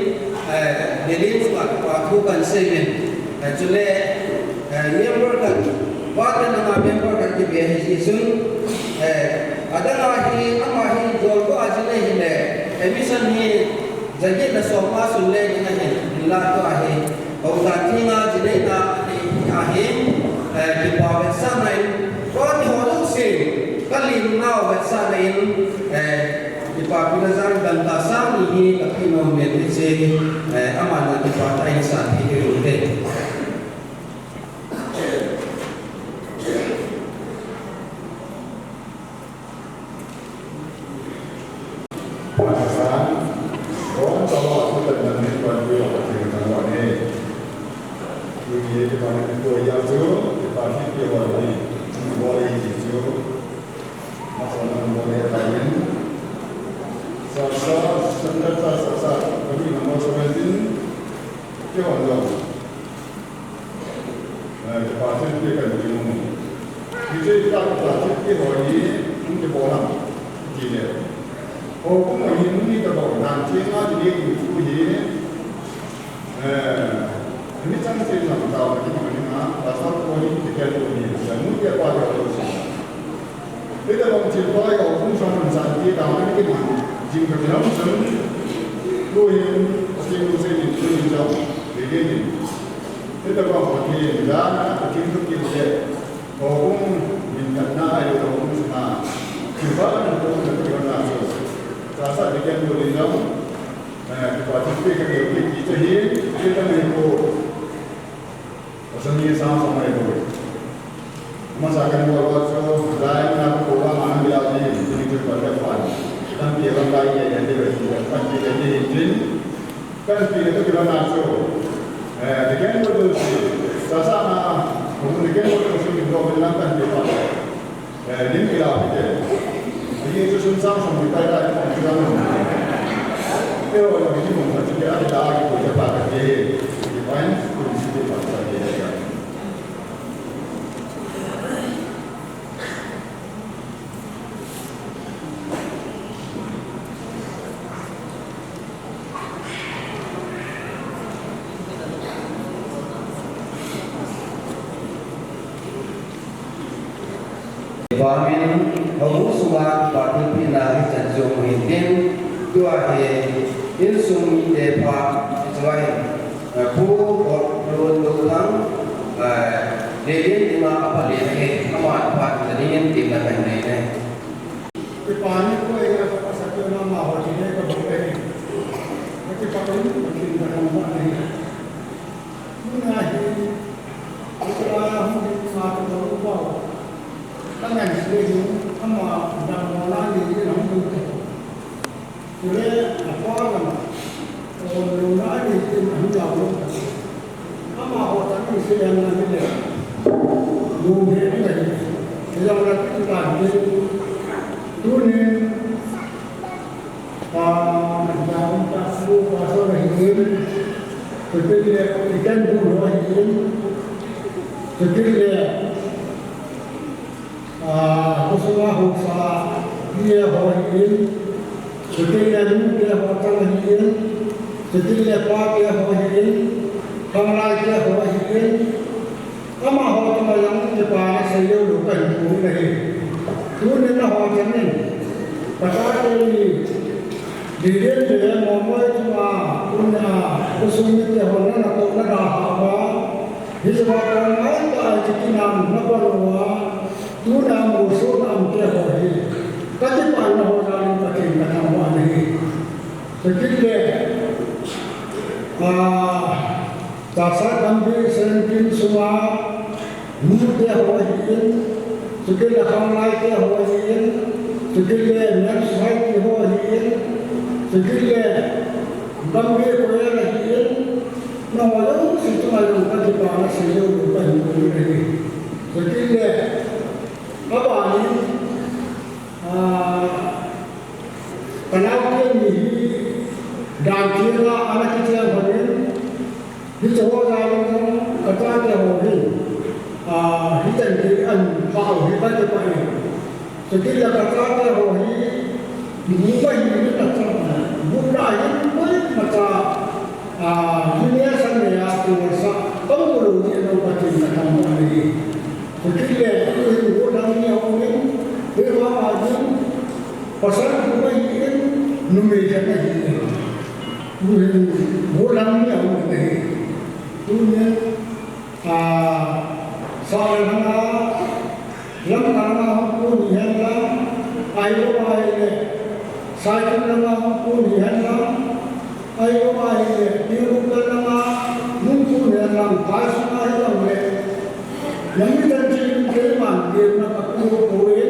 eh, Delhi sunga kipa thu kahin sei uvin. Eh, chule, eh, member khat, pate nama member khat kibe ahi jeh chun, eh, adang a hi, ama hi jolgo a jin ahile, eh, admission hi, jaget le som a sun le ding ahin, hinla tua hi, houbung dan theng a jin neina ahi, ahi, eh, kipa vetsahna in, pate ho jouse, kalimnau vetsahna in, eh, kipapina jal dangka sang ni hi kapeh nom e ti chu, eh, aman jong kipa tah in san thei diu ahi. Sasa, Sunday Sasa, kami nama seventeen, kya wanda. Eh, deposit pe kan kimu. Kiti ka deposit pe ho ni, kiti bolam. Kiti le. Ho kum ni ni ka bolam, kiti ni ku hi. Eh, ni chang se na ka ni ma ni ma, pasal ko ni kiti ko ni, ya mu ya pa ya ko. Hita bang thil pai a hung sang man san ti ta man ki man. Jing ka kilam san. Lu hin, a ti lu se ni, lu hin jam. Ve ve ni. Hita bang Pathen dan, a ti lu ki se. Ho hung min kan na ai lo hung sa. Ki ba ni ko na ki na so. Sa sa de kan lu hin jam. Eh, ki ba ti pe ka ki ki ta hi. Hita ni ko. Pasal ni sang sang mai ko. Masa kan buat buat so, lain na ko ba mana bila ni, ni tu pada pan. Kan dia orang lain ya, dia dia kan dia dia jin. Kan dia tu kita nak so. Eh, dia kan buat tu si. Sasa na, dia kan buat tu si, kita nak kan dia pan. Eh, lim kila pite. Ahi chu sun sang sang mi pai pai pon chu lang. Te ho la mi mun ka chu ya la ki ko ja pa ka ke. Ki pai kun si te pa ka ke. Pamin, houbung sunga kipa thilpehna hichan chu hung hin tin, tua hi insung mite pha, chulai, eh, Pu Lon Lou Thang, eh, Lelen dinga apha le ahi, ama phat na dingin temna kahin nei e. Kipa ni ko e, a sa ko na ma ho ti ne ka bo e. Kipa ko ni ko tin ka ma ni. Tuna hi, Israel hung hi sa ka lo pau. Ka ngan se hi, ama dam mo na ni ni hung du te. Kule, a pa ka ma. O lo na ni ni hung ya lo. Ama ho ta ni se ya na ni le. Lu he ni le. Ni ya la ki ta ni. Tunin, Ah, Daun Tasbu pastor ahin, chutile Ikan Bu ho ahin, chutile, ah, Kusuma Hausa, P A ho ahin, chutile Nute ho chang ahin, chutile Pa P A ho ahin, Khanglai P A ho ahin, Amaho chunga jong kipana seilou lou kahin pui ahi. Tuni naho changin, kachate ni, Lelen le Momoi chunga, tuna, khosung mite hon natoh nada hah uva, hiche va kona tah a kitinam napan uva, tuna molsona um te ho hi, kakipana ho jal in Pathen kathangvah in ahi. Chukit le, ah, Chassad Gambih Seinyingphung sunga, Nute ho ahin, chukit le Khanglai te ho ahin, chukit le Men's Society ho ahin, chukit le Gambih Choir ahin, nangho jouse chunga jong kakipana seilou lou kahin pui ahi. Chukit le, abanin, ah, Kanaote ni hi dan theng a ana kicheng lhonin, hiche ho jal in jong kachate ho hin, ah, hichan gei ahin pha u hi kakipah e. Chukit le kachate ho hi, bu ahi in kachate, bu la hin koimacha, ah, hine sa ne a tu sa, kamu lou jeh in Pathen kathangvah in ahi. Chukit le, tuhin gollhang ni aum in, tuhin ama hin, pasal thum ahin, numei khat ahin. Tuhin gollhang ni aum in ahi. Tuhin, ah, Sahlang langa, Lamka langa hung kon hihen lang, ahilou ahile, Saikul langa hung kon hihen lang, ahilou ahile, Tengnoupal langa hung kon hihen lang, Paisung a hijongle, Nami chan chun keiman temna kapu poi,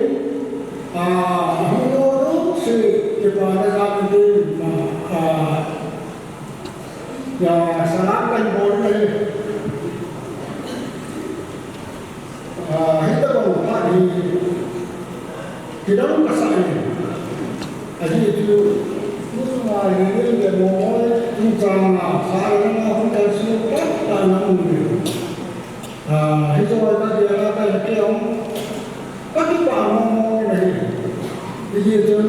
ah, hung lou lou se kipana jal in, ah, ya, salam kahin bol e. Ah, hitobang phat hi, kidang kasah e. Ahi chu, Ai, ni le mo mo, tung chang na, sa na na, hung kai su, ta ta na mu ni. Ah, hi zo ai ka dia na ka ke ong. Ka ki pa mo mo na hi. Hi ji chun,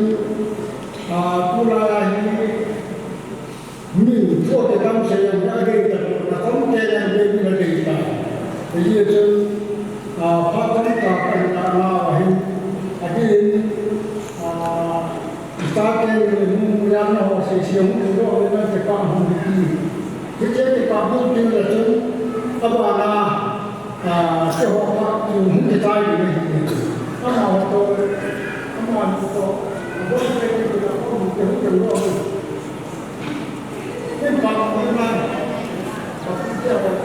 ah, pu la ya hi. Min, pu te kam se yang na de ta, na kam ke yang de na de ta. Hi ji chun, ah, pa kam ka pa na na wa hi. Again, ah, Starting with whom we are now, say, say, whom we go, we are the part whom we do. We take the part whom we do, the children, abana, ah, say, what part whom we tie, we do. Ama to, ama to, what we take to the part whom we do, we do. Then part whom we are, but we care about.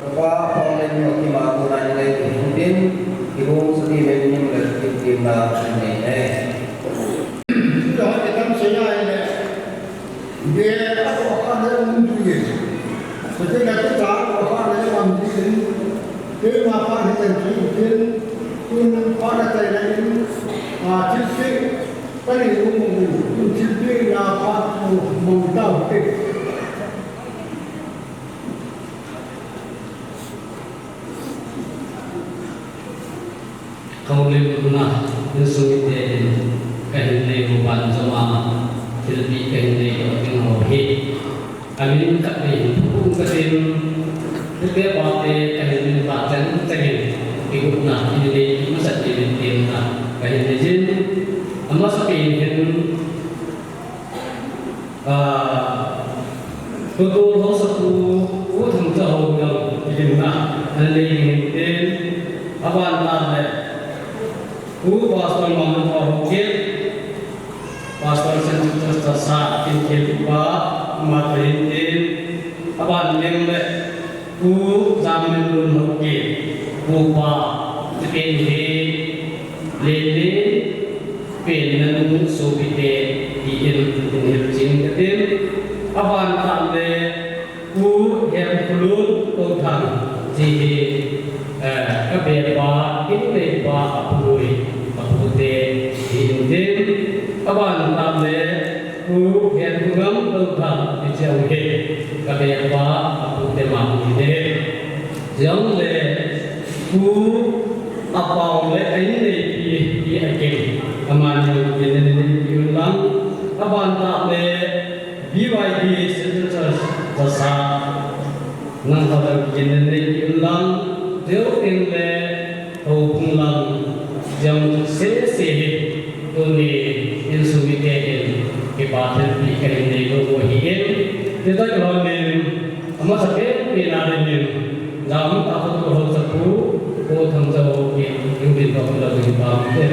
Kapa, pang le ni ma ki ma ku na ni le ki hin tin, ki hung sa ti le ni le ki tin na ni le. Tua hi tam se ya le. Be a ko kha le mun tu ye. Sa te na te ta ko kha le wan ti ye. Te ma pa ni tan tu ye. Tun pa na tai na ye. A ti se. Pa ni lu mun tu. Tun ti se na pa tu mun ta te. Ka houlim huna, insung mite in ka hin nei u banjom a, thilpeh ka hin nei doh ding ho hi. Amin khat vei hin thum ka tin, pute pate ka hin min phat cheng cheng in, kigotna, in nei masat in temna ka hin nei jin, amasapen hin, Ah, Pu Tolhousapu, U Thangcha ho jong, ilimna, an le ing hin tin, aban tah le, U Pastor Mangpa Haokip, Pastor Saint Peter's Church, kin thil pa, ama toh hin tin, aban leng le, Pu Jamminlun Haokip, Pu Pa, ti pen hi, Lele, Pen nanu sopite, ti in, in hilchen ka tin. Aban tah le, Pu Hemkholun Touthang, ti hi, eh, ka bepa, in neipa, a pu, a pute, ti in tin. Aban tah le, Pu Hemkhongam Touthang, ti jong hi, ka bepa, a pute ma hi te. Jong le, Pu Apao le a inneipi, Pi Akim, amani jong kin nei nei pi un lang, aban tah le, B Y D Central Church, Chasa, nang ho jong kin nei nei pi un lang, jong kin le, Houbung lang, jong sese hi, tuni insung mite in, kipa thilpeh ka hin nei lou u ahi in, ti ta ka lon in, Amasapen pen a dingin, jam ta Pu Tolhousapu, Pu Thangcha Haokip, in tin toh pila ding pa te.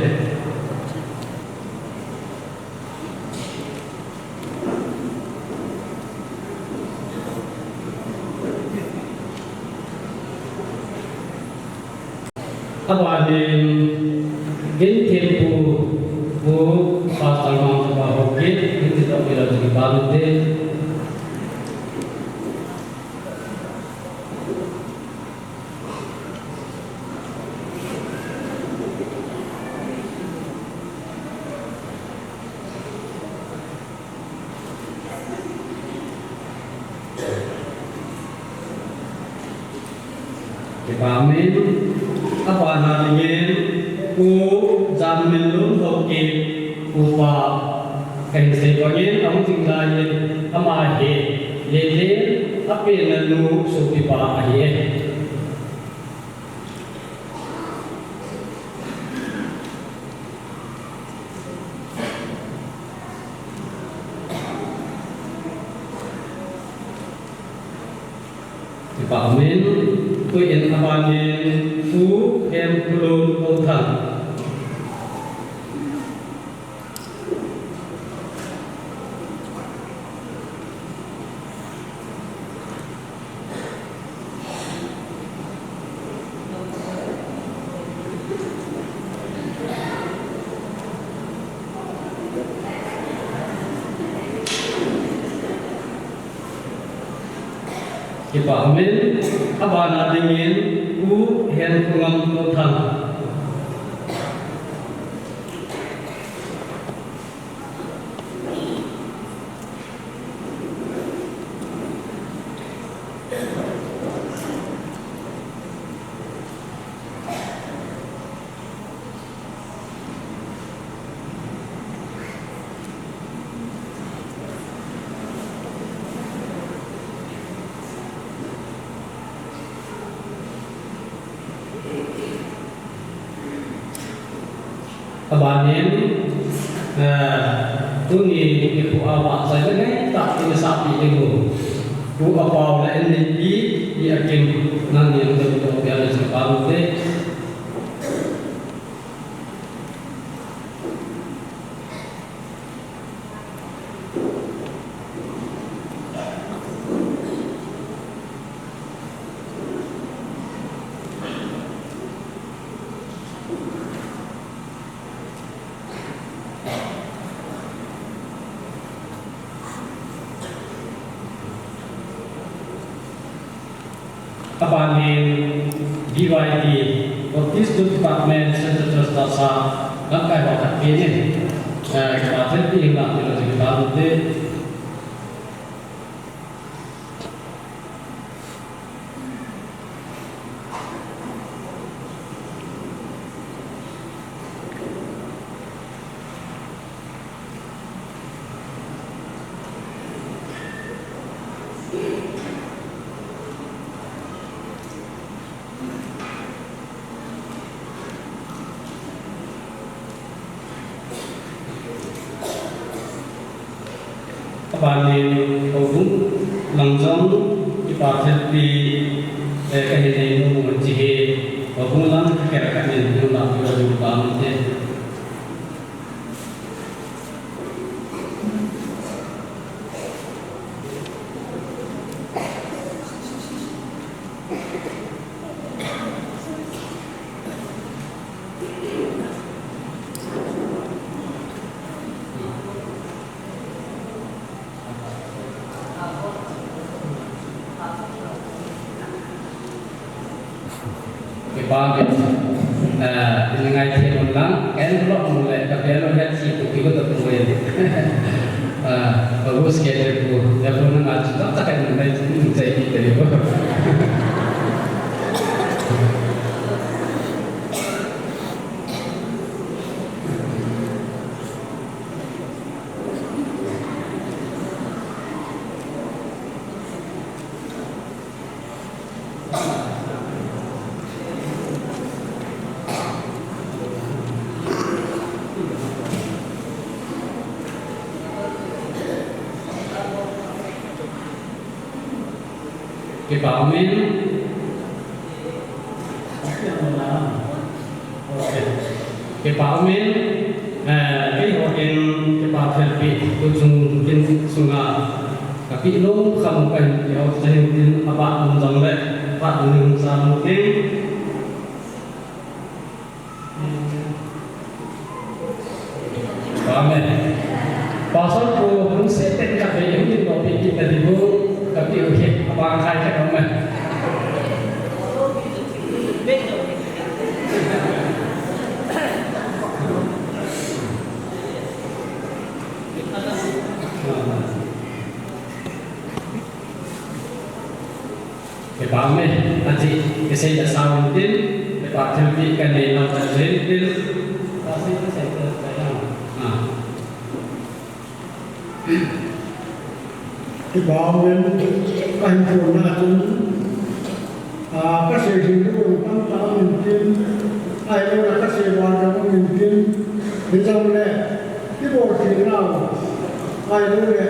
Aban in, kin thil pu, Pu Pastor Mangpa Haokip, in tin toh pila ding pa te. Kipa min, aban a dingin, Pu Jamminlun Haokip, Pu Pa, ka hin sei bangin, ahung ding lai in, ama hi, Lele, a pen nanu sopipa ahi e. Kipa min, tuin aban in Pu Hemkholun Touthang. Kipa min, aban a dingin Pu Hemkhongam Touthang. Abanin, eh, tuni nikho a vahchoi le ngai tah in isahpeh ding u, Pu Apao le Neipi, Pi Akim, nangni hung ding toh pia le chapang te. Abanin B Y D, Baptist Youth Department, Central Trust Tasa, lamkai ho khat pen in, eh, kipa thelpi hin lah peh lou ding kipa um te. Abanin, houbung lang jong kipa thelpi, eh, kahin nei nom u ahi. Houbung lang kikhel khat in, hung lah peh lou ding kipa um te. Kipa um in, eh, in ngai thei un lang, envelope mu le, ka belo het si ku ki ko ta mu le. Ah, bagus ke te ku, ya ku na nga chu ta ta ka ni mai chu ni chai ki te ko. Kipa um in. Kipa um in, eh, keiho in kipa thelpi tuchung kin sunga kapeh nom kham kahin peh u ahin tin, abah um jongle phat ding hung sam u tin. Amen. Pastor pu hung se pen ka pe hung din ko pi ki ta di bu ka pi u he abang khai ka nong me. Kipa um e, aji, kisei da sao in tin, kipa thilpeh kanei nau chan jeng tin, kasei, kasei, kasei, ah. Kipa um e, kahin phon na chun, ah, kasei jing tu tam tam in tin, ahilou le kasei val tam in tin, hijongle, kibol thei nau, ahilou le,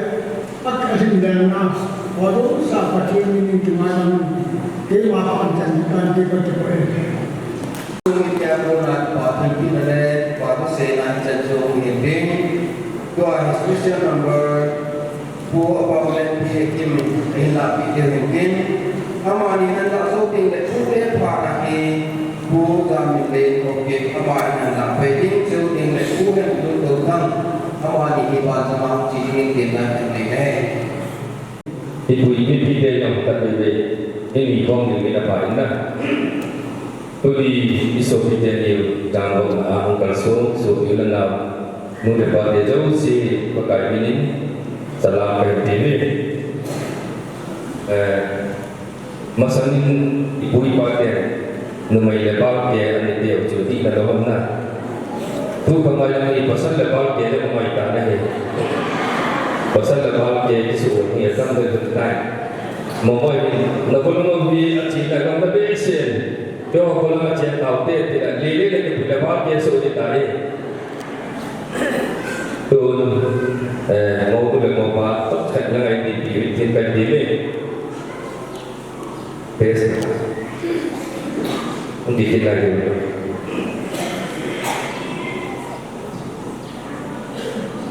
Ahin dan na, wadu sa Pathen min in kingai lam, keima pa an chan kan ti pa ti pa e. Tumi tia ko na pa thilpeh na le, pa ko se na chan so hin tin. Tua hi special number, Pu Apao le Pi Kim, ahin lah peh diu hin tin. Amani nan lah so ding le, Pu le pa na hi, Pu Zamin le, okay, amani nan lah peh ding, so ding le, Pu Henlun Dothang. Amani hi ban sama hung che ding in tin na kan nei ne. Ipu ipi te jong khat veve, eini khom ding in apha in na. Tuni i sopi teni u jangkho a hung kalsong, sopi u le nao, nu le pa te jouse, Pakai min in, salam kahin pe uve. Eh, Masang in ipu ipa ten numei le balke anei diu chu dihna lou ham na. Tu banga jong hi pasal le balke le numei ta na hi. Pasal le balke kisu hi atam le dun tai. Mo mo hi na ko mo hi achi na gam na be sen. Keiho ko la che tau te ti la le le le ipu le balke su di ta hi. Khat na ngai ti pi, tin ka ti le. Pes. Ang di kita yun.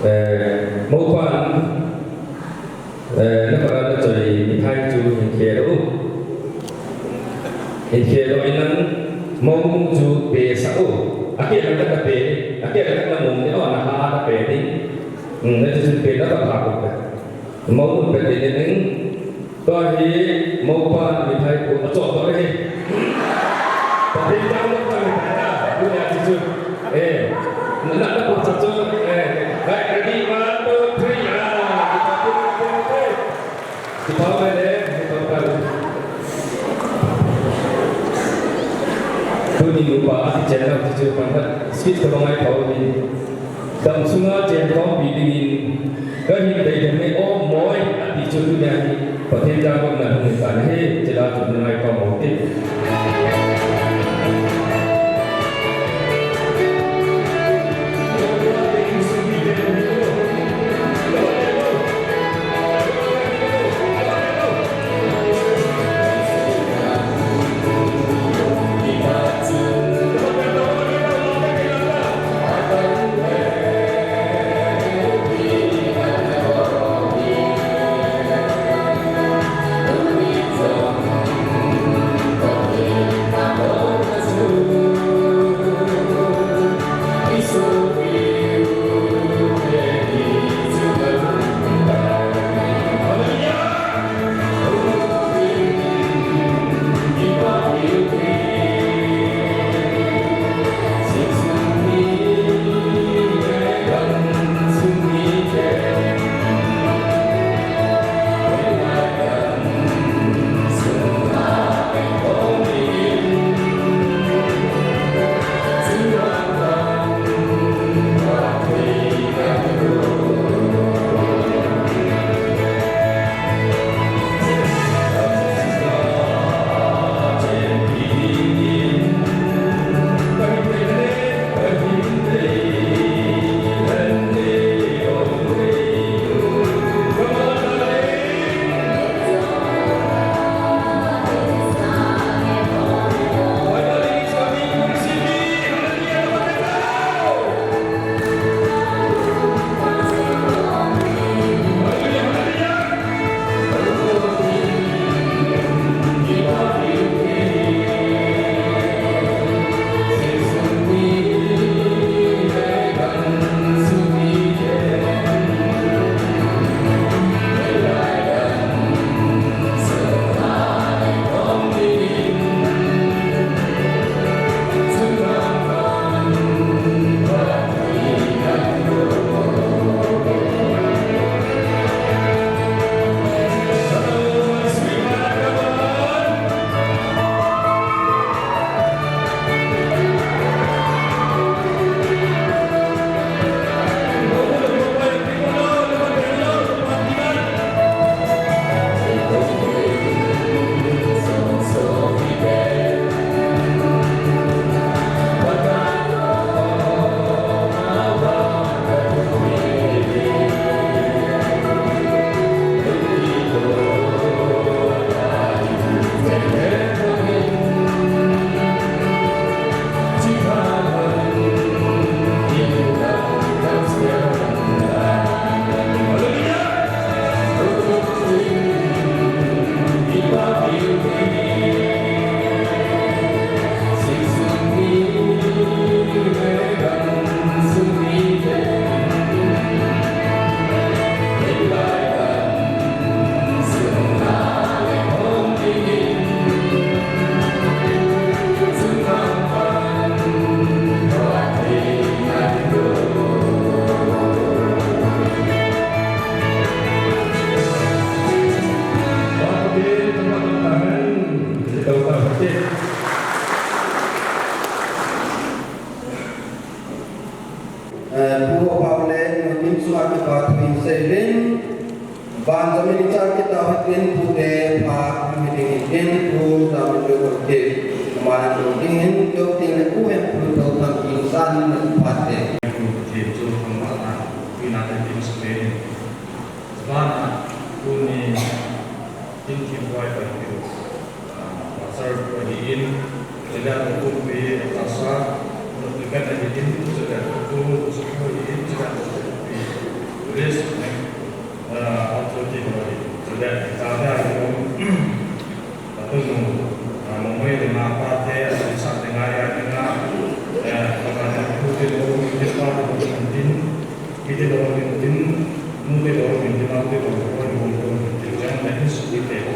Eh, Mopan, eh, na para na choi mithai chu hin khel u. Hin khel u inlang mo chu pe sa u. Ake la ka pe, ake la ka mo ni o na ha na pe ni. Hmm, na chu pe na ta ha ko pe. Mo pe ni ni. Tua hi Mopan mithai pu a chawk tawh hi. Pathen chang lawk chang mithai ta. Tunia ti chu. Eh. Na, na, na, pa chu. Eh. Right, ready, one, two, three. Ah, kipa pu, pu, pu. Kipa pu le, kipa pu. Tuni nupa a ti chen lawk ti chu pan ta. Speech ka bangai pau ni. Dam sunga chen khawmpi dingin ka hin dei dam nei awm mawi a ti chu tunia hi Pathen jangkopna hung hin ta na hi, chila chu na ngai khawm maw ti. Eh, Pu Pau le, Pu Kim Sua kipa thu in sei uvin. Ban jamin i chang kit tau hitin, Pu te pha kit ding hitin, Pu Jamin Loi Ol Kei. Amani lo ding hin, keu tin le Pu Hempu Touthang Kingsan in phat te. Pu Pathen chu thangvahna, tuina te tin su te. Vana, Chule Tupi Tasa, Tupi kan ahi in, chule Tutu Sukhu ahi in, chule Tupi Police, ah, authority ho ahi, chule Chate ahi in, Patunu, ah, Longmai le Mapa te, Sa te ngai ahi na, eh, Patanu te lo, te pa te lo, tin, Pi te lo, tin, Nu te lo, tin, Nau te lo, tin, Nau te lo, tin, Jang le Su te lo.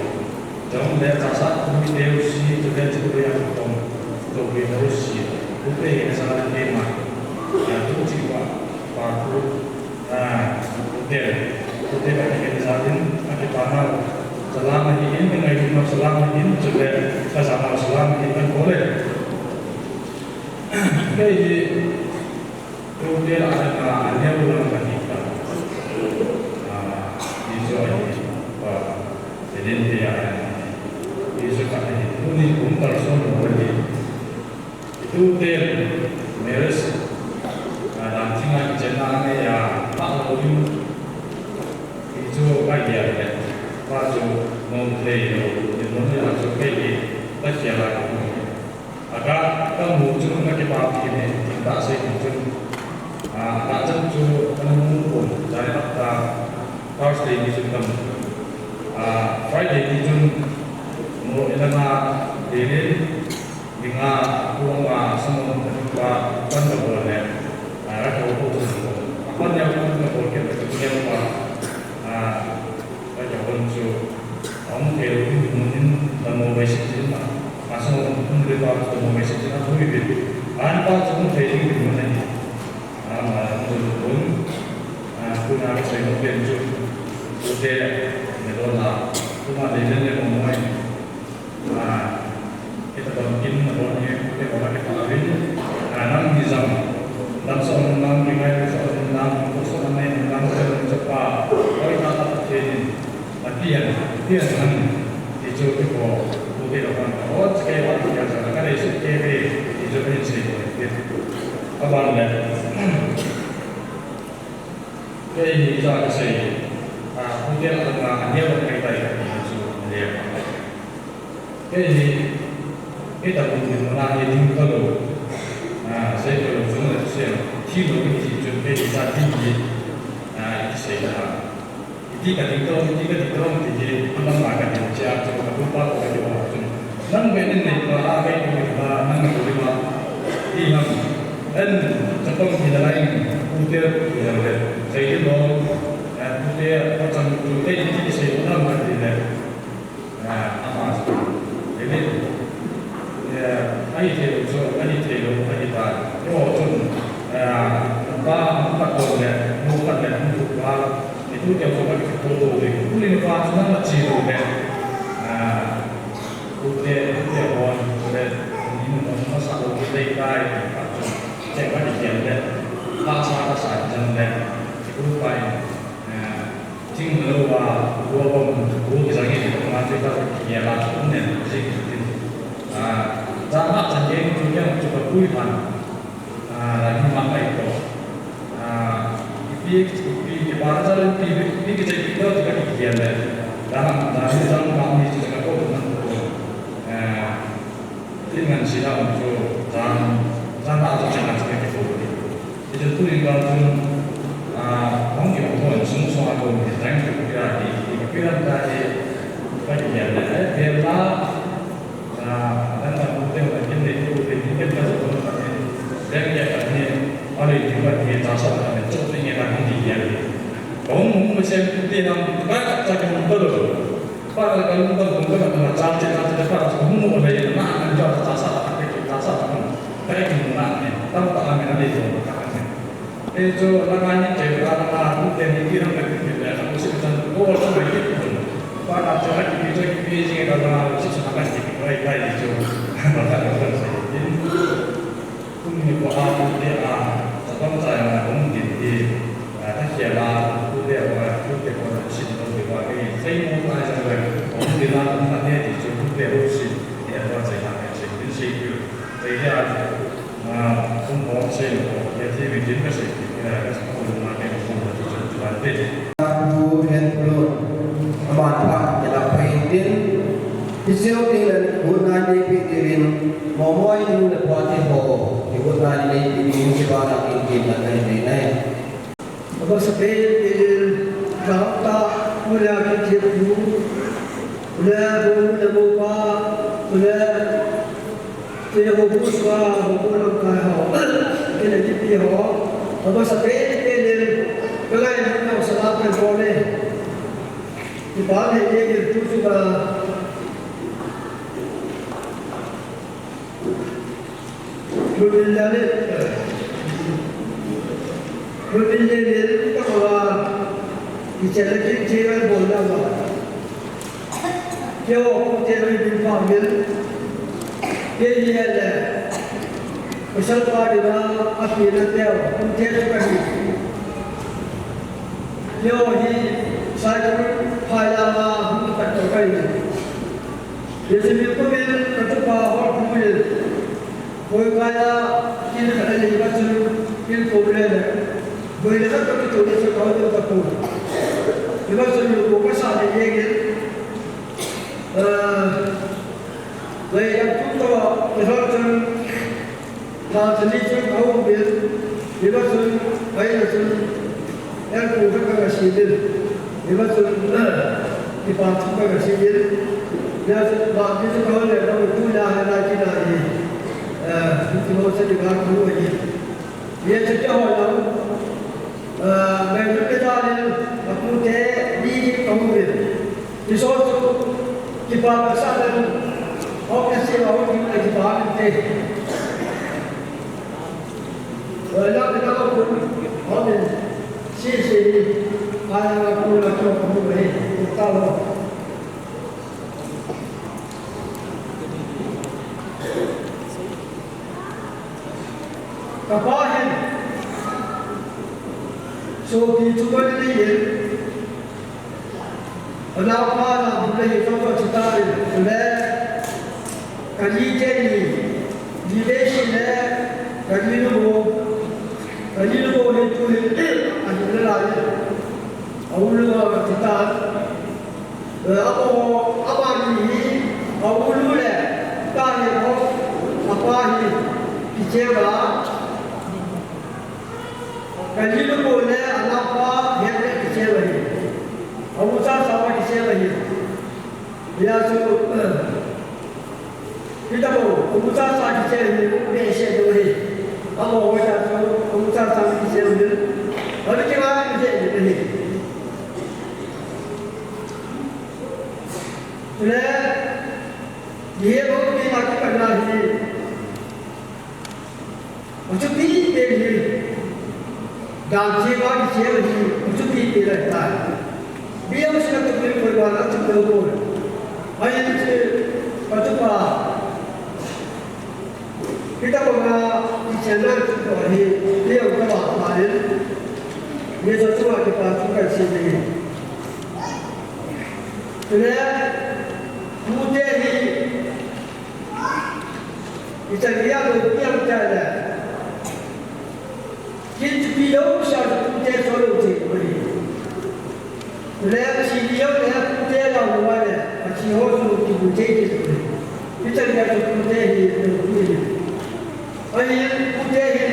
Jong le Chasa mi teu si chu le chu ya kong to ki lo si. Pu te hi sa le te ma. Ya tu chi wa pa pu. Ah, pu te. Pu te ka ki sa din a ki pa na. Salam hi in ngai ma salam hi in chu le ka sa ma salam hi in ko le. Kei hi Tute la a ka a neo lam ka hi ta. Ah, Isu a hi, pa, Edin te a hi. Isu ka hi, tuni kum tal som lo hi. Tute, Meres, ah, dan ching a chen na ne ya, pa lo yu. Isu ka hi a le. Pa chu, nom thei lo, ni nom ni a chu ke hi, ta sia la ka hi. Aga, kamu chu, na kipa pi ne, ta sei chu. Ah, ta chan chu, kana mu ko, jai ta, Thursday ni chu kamu. Ah, Friday ni chu, mo elana, dele, dinga, kuama, samo, pa, pan ka bol ne. Ah, ra ko ko chu. Apan ya ko na bol ke, ko ya pa. Ah, Ka ja hon chu, a um thei lo ding mun in, damo bai sik jin a, a sung um le pa chu damo bai sik jin a, thui bit. An pa chu um thei ding ding mun a ni. A ma mun bun, a, tuna ka sei mo pen chu, tute, ne lo la, tuma le le mo mo ai. Ah, kita bang kin na bon ni, kita bang kita rin. Ah, nang ni jam. Nang so nang ni ngai so nang so nang ni nang so nang so pa. Oi ta ta ke ni. Apian, apian nang. Ijo ke ko, ko ke lo kan. O ke ba ke ja ka dei su ke be. Ijo ke se ko ke. Aban le. Kei hi ja ka sei, a, hotel a nga a neo kai tai ka ti chu le. Kei hi, kei ta mun mun na hi ding ka lo. A, sei ka lo chu na sei, thi lo ki ti chu kei hi ja ti hi, a, i sei la. Iti ka ding to, iti ka ding to, ti hi, a ma ma ka ding cha, chu ka bu pa ko ka ding wa chu. Nang ve nin nei pa a ve ko ni pa, nang ko ni pa. Ti ham. En, chapang ti na lai, u te, u ya ve. Sei ti lo, eh, u te, pa chang tu te ti ti sei ko nang ka ti le. Eh, ama. Ele. Eh, ai te lo so, ai te lo, ai ta. Yo chun. Eh, pa, pa ko le, mo pa le, mo pa. Itu dia ko ka ki photo de. Uli ni pa chu nang ma chi lo de. Ah, ute, ute hon, ute, ni mo ma sa lo ki dei dai, pa chu. Che ka di kian de. Pa sa ka sa jan de. Ku pai. Ah, jing lo wa, wo bom, wo ki jang ni ma che ka ki ya la chu ne, che ki tin. Ah, ja ma chan ye chu yang chu ka pui pan. Ah, la ni ma kai to. Ah, ipi, ipi, ipi, pa, sa, ipi, ipi, ipi, ipi, ipi, ipi, ipi, ipi, ipi, ipi, da, da, ni sa, ma, ni sa, ka ko, na ko. Ah, tin ngan si da, um, so, da, da, da, da, da, da, ko. Ito tu ni ka tu, ah, hong ki ko, sung, sung, ko, ni, da, ni, ko, ya, ni, ni, ko, ya, da, ni, ka, ya, da, eh, ya, da, Ah, dan ta bu te na kin le bu te ni ken ta so ta ni. Dan ya ta ni, ale ni ba ni ta so ta ni, so ni ya ta ni ya ni. Ko mu mu se te na, ba ta ta ko to lo. Ba ta ka lu ta ko ta na cha che ta che ba ta mu mu le na na ja ta sa ta ni, ta sa ta ni. Ta ni na ni, ta ta ni na ni so ta ni. E chu, langa ni te, langa, langa, tu te ni, ti ram ka ti le, ka si chan, ko, ko, ko, ki, ki, pa, na, cha, ki, ki, ki, ki, ji, ka, langa, si, sa, ka, ki, ki, ki, ki, ji, chu. Ba, ka, ka, ka, sa, ki. Tu ni ko, a, tu te, a, sa, pang, sa, ya, na, ko, ki, ki, a, ta, ki, la, tu te, a, tu te, ko, si, ko, ki, ko, ki, sai, mo, ta, sa, ko, ki, la, ta, te, ti, chu, tu te, ro, si, ya, ko, sai, na, sai, ki, sai, ki, sai, ya, Pu Henlun, aman pha kila pha in tin, kiseu tin an Good night, baby, Kevin. Momo, you the party ho. Good night, baby, Kevin. Kevin, Kevin, Kevin, Kevin. Abang sepen, Kevin. Kau tak, mula kita tu. Mula, mula, mula, mula. Kena hobu sua, hobu lamkai ho. Kena kipi ho. Abang sepen, Kevin. Kau lai, kau salah kan boleh. Kipa le ye ye tu tu ba. Lubin le le. Lubin le le tu ka ba. Kichele ki chele bol la ba. Keo ko te ri bin pa mil. Ye ye le. Pasal pa de ba api na teo. Ko te ri ka hi. Keo hi, Cycle phai lama hung khat tau kai. Yesu mi kumin katupa hor kumin. Koi kaya kin khat le ba chun kin ko le le. Koi le khat katu le chu kau le katu. Iba chun ko ka sa le ye ge. Eh, Lai lam tum to, kihol chun, tha chali chun kahung bil, hiva chun, aina chun, elpu khat kagasi bil, hiva chun, kipa thu kagasi bil, hia chun, ba, mi chu kahol le, ba, tu la, ha, la, ki la, ni, eh, tu mo sa ni ba, tu ahi. Hia chu kihol lam, eh, ngai chu kihol lam, apute, ni, ni, kahung bil. Isochu kipa ka sa le, hou ka se la, hou ki na kipa ni te. Wala ka na ko, hou ni, si, si, ni, kaya na ko na ko ko ni, ta lo. Kapa hin, so ki tu ko ni ye. Anau pa na bu le hi to to chita le, le, kani te ni, ni le si le, kani lu bo, kani lu bo ni tu ni, ani le la ni. Au lu ma chita. Eh, apo, ama ni hi, au lu le, ta ni ho, apa hi, kicheva. Kani lu bo le, anau pa, he le kicheva hi. Amu cha cha pa kicheva hi. Ya chu, eh, Peter bo, amu cha cha kicheva hi, be se do hi. Amo ho cha chu, amu cha cha kicheva hi. Ani kiva kicheva hi. Le, ye bo ki ma ki kana hi. Achuti pen hi, dan cheva kicheva hi, achuti pen ahitai. Bia masina tu pen koi ba na tu pen koi. Ahi chu, katupa. Kita ko na, kichenna tu ko hi, bia ko ba ma le. Ye so tu ma kipa tu kan si ni. Tule, pute hi, Ichan geiya lou pi ang cha le. Kin chu pi lou sa chu pute so lou che ko ni. Le chi lou le pute la lou le. A chi ho chu ki bu che che ko ni. Ichan geiya chu pute hi lou pi ni. Ahi pute hi.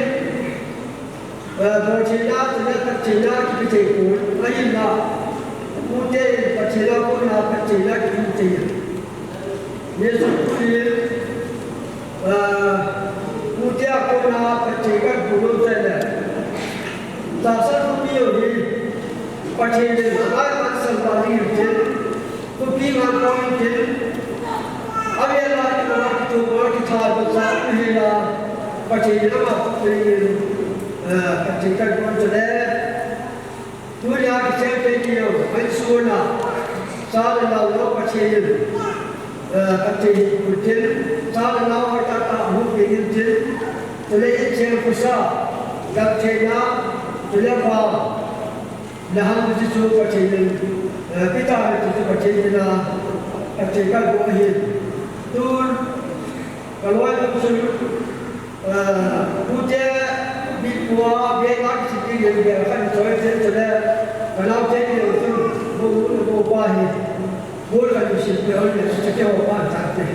Eh, bol theina, chule phat theina kipe thei pon, ahinla, pute in phat theina kona phat theina kipe thei. Jesu Christ in, eh, pute a kona phat thei kahin bol u ahile, tahsa thupi ho hi, Pathen in angai man salva ding ahin, thupi ngai poi ahin, avel a kitoh a kitoh a kithat doh cha ahin la, Pathen in ama thupi in, eh, Pathen kahin bol chule, tunia kicheng thei kei u, insung a, cha le nao lou Pathen in, eh, Pathen in bol tin, cha le nao hoitah tah hung peng in tin, chule insung a khusa, gam theina, chule vang, Naham chu chu Pathen in, eh, Peter chu chu Pathen in a, Pathen kahin bol ahin. Tun, kaloi chu chu, eh, pute, bipua, bela kichiti le, bela kan choi chen chule, kanao chen le chu, bo u le bo pa hi, bol kan chu sin pe ol le, chu chu ke ho pa ta te.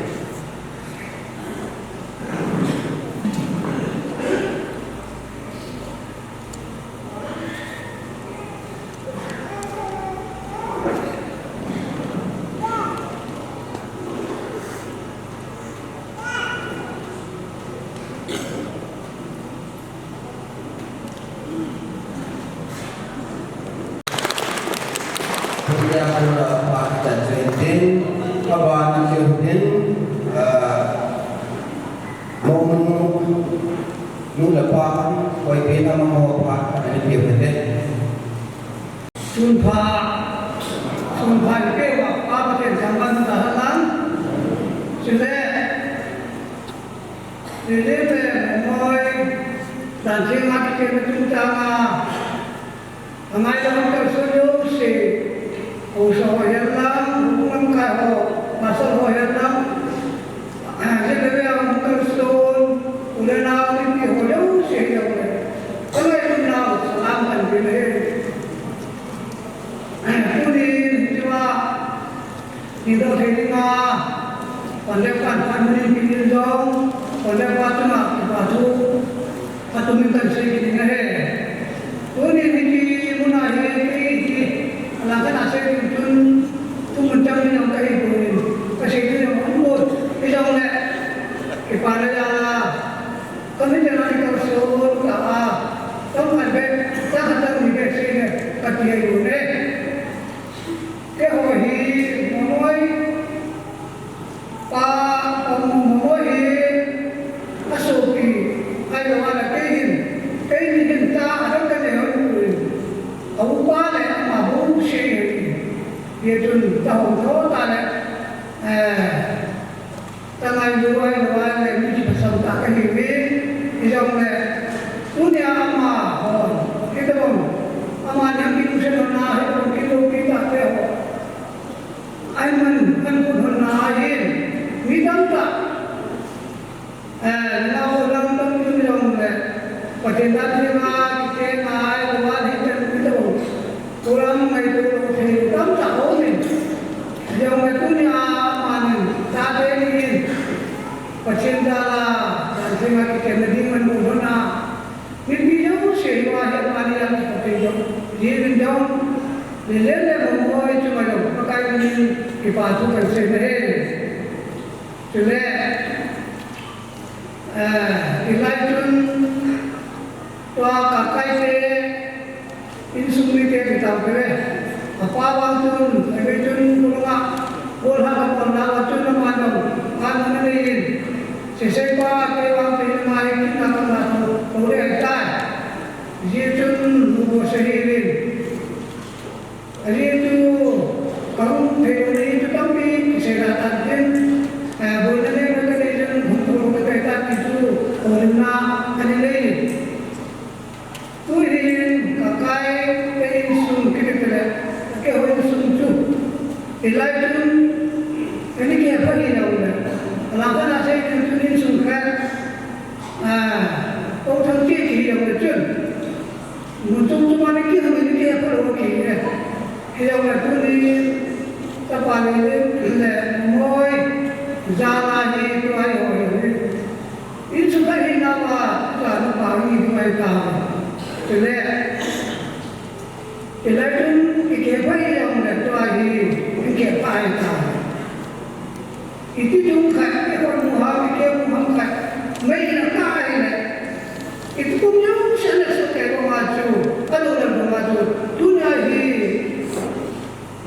Tunia kona phat tan chuin tin, abana kiu tin, ah, mo mo nu le pa, koi pe na mo mo pa, ani kiu tin. Sun pha, sun pha pe wa pa pa ten sang ban ta ha lang. Sile, sile pe mo moi, dan sing a ki ke me tung ta ma. Angai lam kalson jouse, haosa ho hihen lang, hung lamkai ho, pasal ho hihen lang, jeh le ve a hung kalson, u le nao mipi ho jouse hihen lang. Ka ngailutnau, salam kan pe ahi. Tunin, hitia, Nidoh thei dinga, pan le pan pan min pin jong, pan le pan chunga kipa thu, atum in kan sei kit ding ahi. Tuni hiti muna hi, kei hi, alang kana sei ding chun, tumun chang ni jong kahi poi, kasei ding jong umpoi, hijongle, kipa le jala, kami te na ni ka so ka a, kam kan be, ka kan ni be sei ne, kati ahi ne. Keiho hi, Momoi, pa, pa Momoi hi, asopi, ahilou le kei hin, keini hin cha, adang kanei hon in, aupa le ama bou sei ahi. Hijeh chun, tahung tho ta le, eh, Ka ngailu, ngailu, ngailu, mi kipa sam tah kahiuvin, hijongle, tunia ama hon, hitobang, ama ni kilusen hon na, hitobang kiloupi tah te ho. Ahin man, man kun hon na ahin, mi tamtah. Eh, na ho lam tam tu hijongle, Pathen dan theng a, kikhen a, ngailu a, hitobang, hitobang. Kulam ngaito lou thei tamtah aumin. Hijongle tunia amanin, chate ni in, Pathen jal a, dan theng a kikhenna ding ahin bol hon a. Mipi jouse hi ahi amani a kipa thei jong. Hijeh in jong, Lelen le Momoi chunga jong, Pakai min in kipa thu kan sei ahi. Chule, Eh, hilai chun, tua Kakai te, insung mite kitam peh uve. Apa vang chun, eve chun, kulunga, bol ha ka bol na, chun na man dong, kan na nei in. Sesei pa, kei vang chun, na mai, kin na kan na tu, tu le ai tai. Ji chun, bu bo se hi in. Ajeh chu, kahung thei lou ni chu tampi kisei da tan tin, eh, boina nei lou ka nei jong hung thou lou ka nei tan ti chu, holimna ani nei. Tuhin Kakai te insung kiti tile, keiho insung chu. Hilai chun, ani kei pha hi lou le. Alang kana sei chun insung khat, ah, kou thang ti ti lou le chun. Mun chom chom a ni kiham in kihepha lou kit e. Hijongle tuni, tapa le le, le Momoi, jal a hi, tua hi ho hi. Insung khat hina uva, tua napa hi tua hi ta. Chule, chule tun, kihepha hijongle tua hi, kihepha hi ta. Iti chung khat, i hon mu ham, i keu mu ham khat, mei na ta ahile. Iti kum jong sel le sel kei banga chu, alo le banga chu, tunia hi,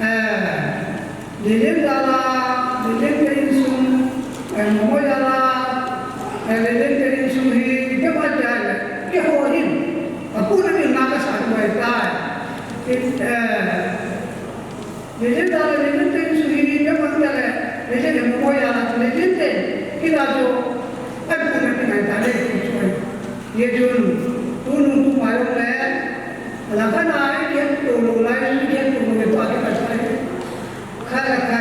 eh, Lelen jal a, Lelen te insung, eh, Momoi jal a, eh, Lelen te insung hi, kei ma jal, keiho hin, apuna ni na ka sa tu ai tai. It, eh, Lelen jal a, Lelen te insung hi, kei man jal a, Lelen te Momoi jal a, Lelen te, kila jo, ai pu na ki nai ta le, ki choi. Ye jun, tu nu tu ma yong le, la ka na, ai ke to lo lai, ke to lo pa ke ka sai. Kha la kha,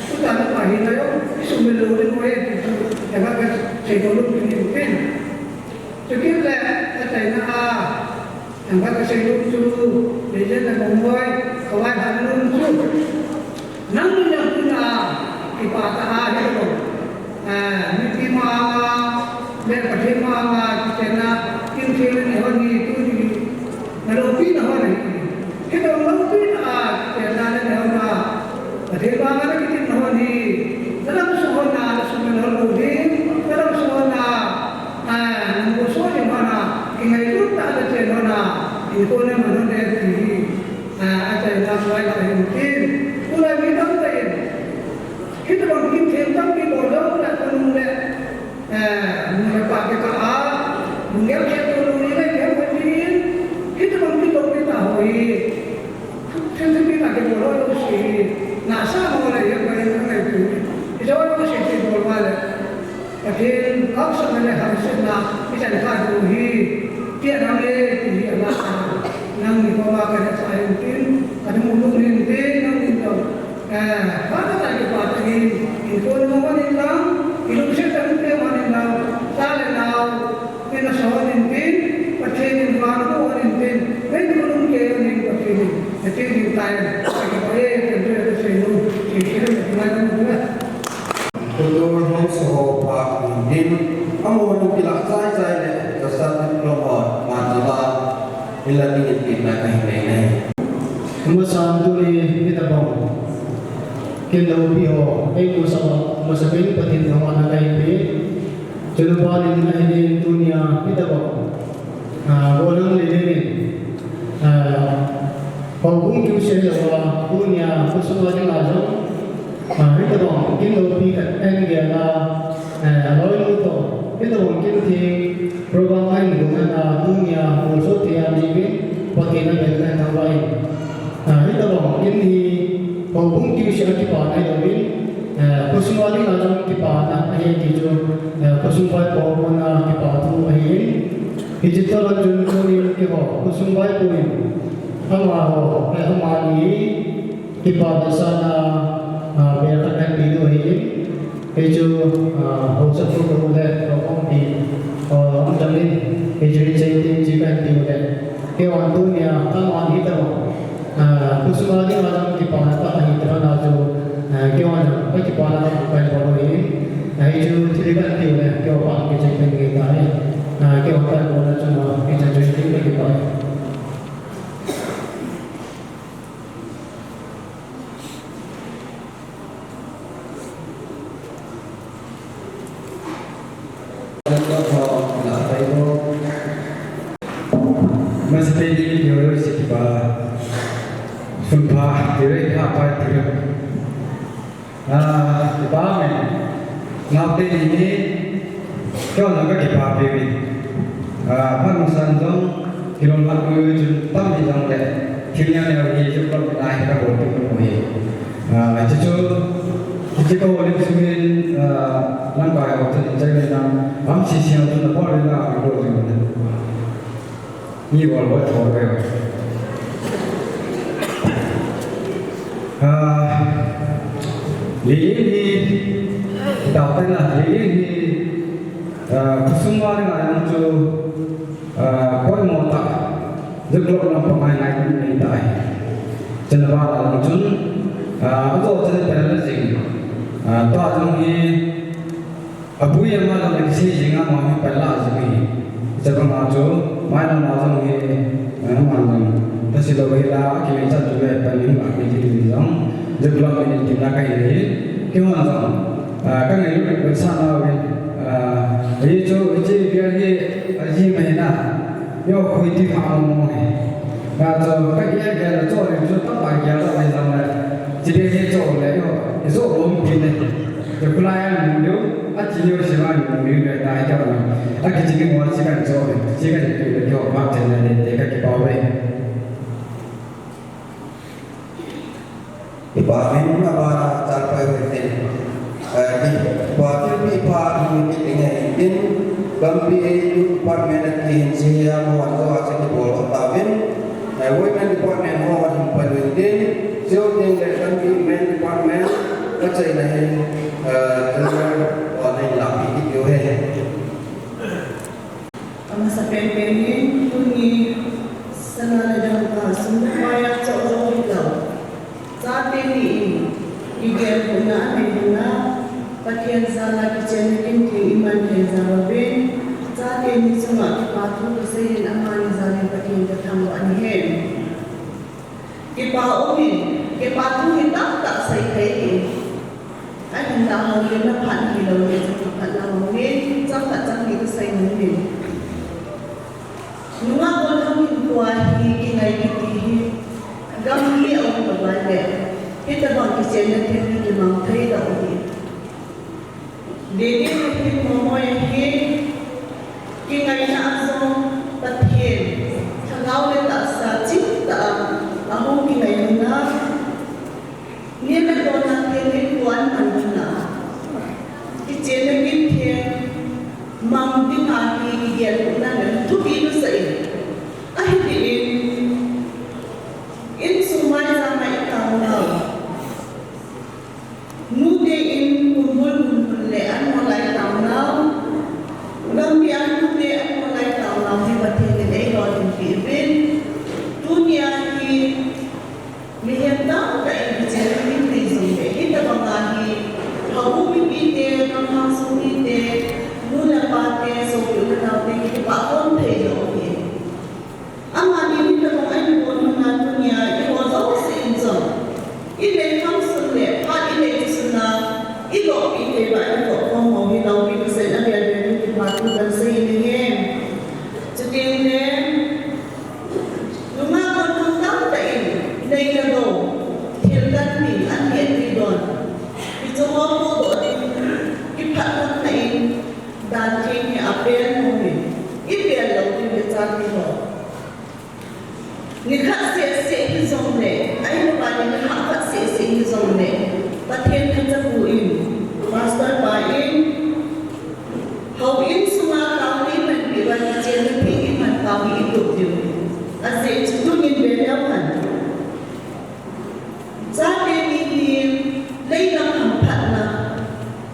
tu ta lo pa hi na yo, su me lo le mo ye tu tu, ya ka ka, se ko lo ni pin. Chukit le, ka tai na a, Thangvah kasei nom chu, Lelen le Momoi, kavai phat nom chu. Nang ni nang puna, kipah tah a hi lo. Ah, mipi ma anga, le Pathen ma anga, kichenna, kin thei le nei hon hi, tuni, na loupina hon hi. Kidong loupina a, kichenna le nei hon a, Pathen ma anga le kitin na hon hi. Na lam sung hon a, na sung le hon lo ding, na lam sung hon a, ah, Gel khet to lou ni le, gel khet ni in, hitabang kitoh kita ho hi. Thil thil kita kibol ho jouse hi. Nasa mo le, gel khet ni in, hitabang jouse kibol ho le. Pathen, kausap le, harsatna, ichan kha tu hi. Tia nang le, ti hi ana. Nang ni koma kana sa in tin, kana mu lu ni tin, nang ni to. Eh, Father, thank you, Father, in, in kon mo man in lang, in lungset tang te man in lang, sa le nao, in a son in tin, Pathen in van ko in tin, ven ko lung ke in Pathen in, Pathen in tai, thank you, Father, thank you, Father, thank you, Father, thank you, Father. Kultur hong soho pa in tin, amo nung kila chai chai le, kasat diploma, man jala, Ila ding in tina kahin nei nei. Amasan tuni hitabang kin loupi ho, eimusah, amasapen Pathen thangvahna kahin pe. Chule ban in ahin tunia hitabang, ah, gollhang le le in, ah, houbung kiusei louva, tunia khosung a dinga jong, ah, hitabang kin loupi khat ahin gel a, eh, aloinu toh, hitabang kin theng program ahin gong a, tunia molso thei a um jiuvin, Pathen a bel kahin thangvah in. Ah, hitabang kin hi houbung kiusei a kipana ahilouvin, eh, khosung a dinga jong kipana ahi ti chu, eh, khosung vaipo koma kipa thu ahin. Hiche toh chun tunin keiho khosung vaipo in amaho, eh, amani kipa vetsahna, ah, bel khat kahin pe diu ahin. Hichu, ah, haosa tu ka u le, ka khompi, ah, um tang in, hichu hiche tin chu kahin pe u le. Keihon tunia, amani hitabang, ah, khosung a dinga jong kipana tah ahi tah a chu, ah, keihon jong kakipana kahin bol u ahin. Ah, hichu thil kahin pe u le, keiho phat kichai pen nge tai. Ah, keiho kahin bolna chunga, kichai pen nge kakipah e. Masa pele ni yo si kipa. Sunpa, tire, pa, pa, tire. Ah, kipa me. Ngau te ni ni. Keiho jong kakipah peh uve. Ah, phat masang jong, kilom lhah poi chun tam hijongle, thil neo neo hi jong lom nai kabol peh u ahi. Ah, chuchu, chuchu kalim sungin, ah, lamkai ho chun chai le nam, am si siam chun na bol le na kabol jing le. Ni bol bol thou ve. Ah, Lily hi, tao te na, Lily hi, ah, khosung a dinga jong chu, ah, poimo tah, zuk lom lam pa ngai ngai nei tai. Chuna bana jong chun, ah, ajo chun pen la jing, ah, tua jong hi, Abui ama jong kisei jing a, ama hi pal la jing hi. Chapang a chu, mai lam a jong hi, eh, ama jong, ta si lou hi la, kive chat chu ve, pal ning a kive jing jong, zuk lom in tin la kahi hi. Keihon jong, ah, ka ngailut vetsahna uve, ah, hi chu, hiche bia hi, aji mai na. Yo, khoi ti pha mong mong e. Nga cho, ka gel gel la cho, yo cho, ta pa gel la, ai jang la. Chi de he cho le, yo, i so lom pi ne. Yo, kula ya mong yo, a chi yo si ma mong yo, ta ya cho. A ki chi ni mo chi kan cho, chi kan ki le cho, pa chen le, te ka kipah uve. Department na bana chal pai uve tin. Eh, di-, department pi pa ni ki ting e tin. Gampi e youth department a ki hin si ya mo wan ko a se ki bol ko ta vin. Eh, women department ho wan hin pai uve tin. Sio tin le gampi men department ka chai na hin, eh, general wan hin la pi ki yo he. Amasapen pen in, tuni sana le dangka sum le pai a chah jong hilou. Chate ni in, igelkhohna anei ding a, Pathen jal a kichenna kin theng iman thei jal uvin, chate ni chunga kipa thu kasei in amani jal in Pathen kathangvah nahi. Kipa um in, kipa thu hi tamtah sei thei in. Ahinlah houlimna phat hilou le, chapang phat la hung in, chang khat chang ni kasei nom in. Nungah gollhang hinkho a hi kingai kiti hi, gam hi a um lou vai le, hitabang kichenna thil hi kimang thei lou hi. Dede hi momo hi, kingaina a jong Nikhat seh seh hijongle, ahilouva nikhat khat seh seh hijongle, Pathen thachapu in, Pastor pa in, houin sunga taona imanpi uva, kichenna theng iman taona itup diu. Ajeh chu tunin ve leu hen. Chate ni hi leilam hamphatna,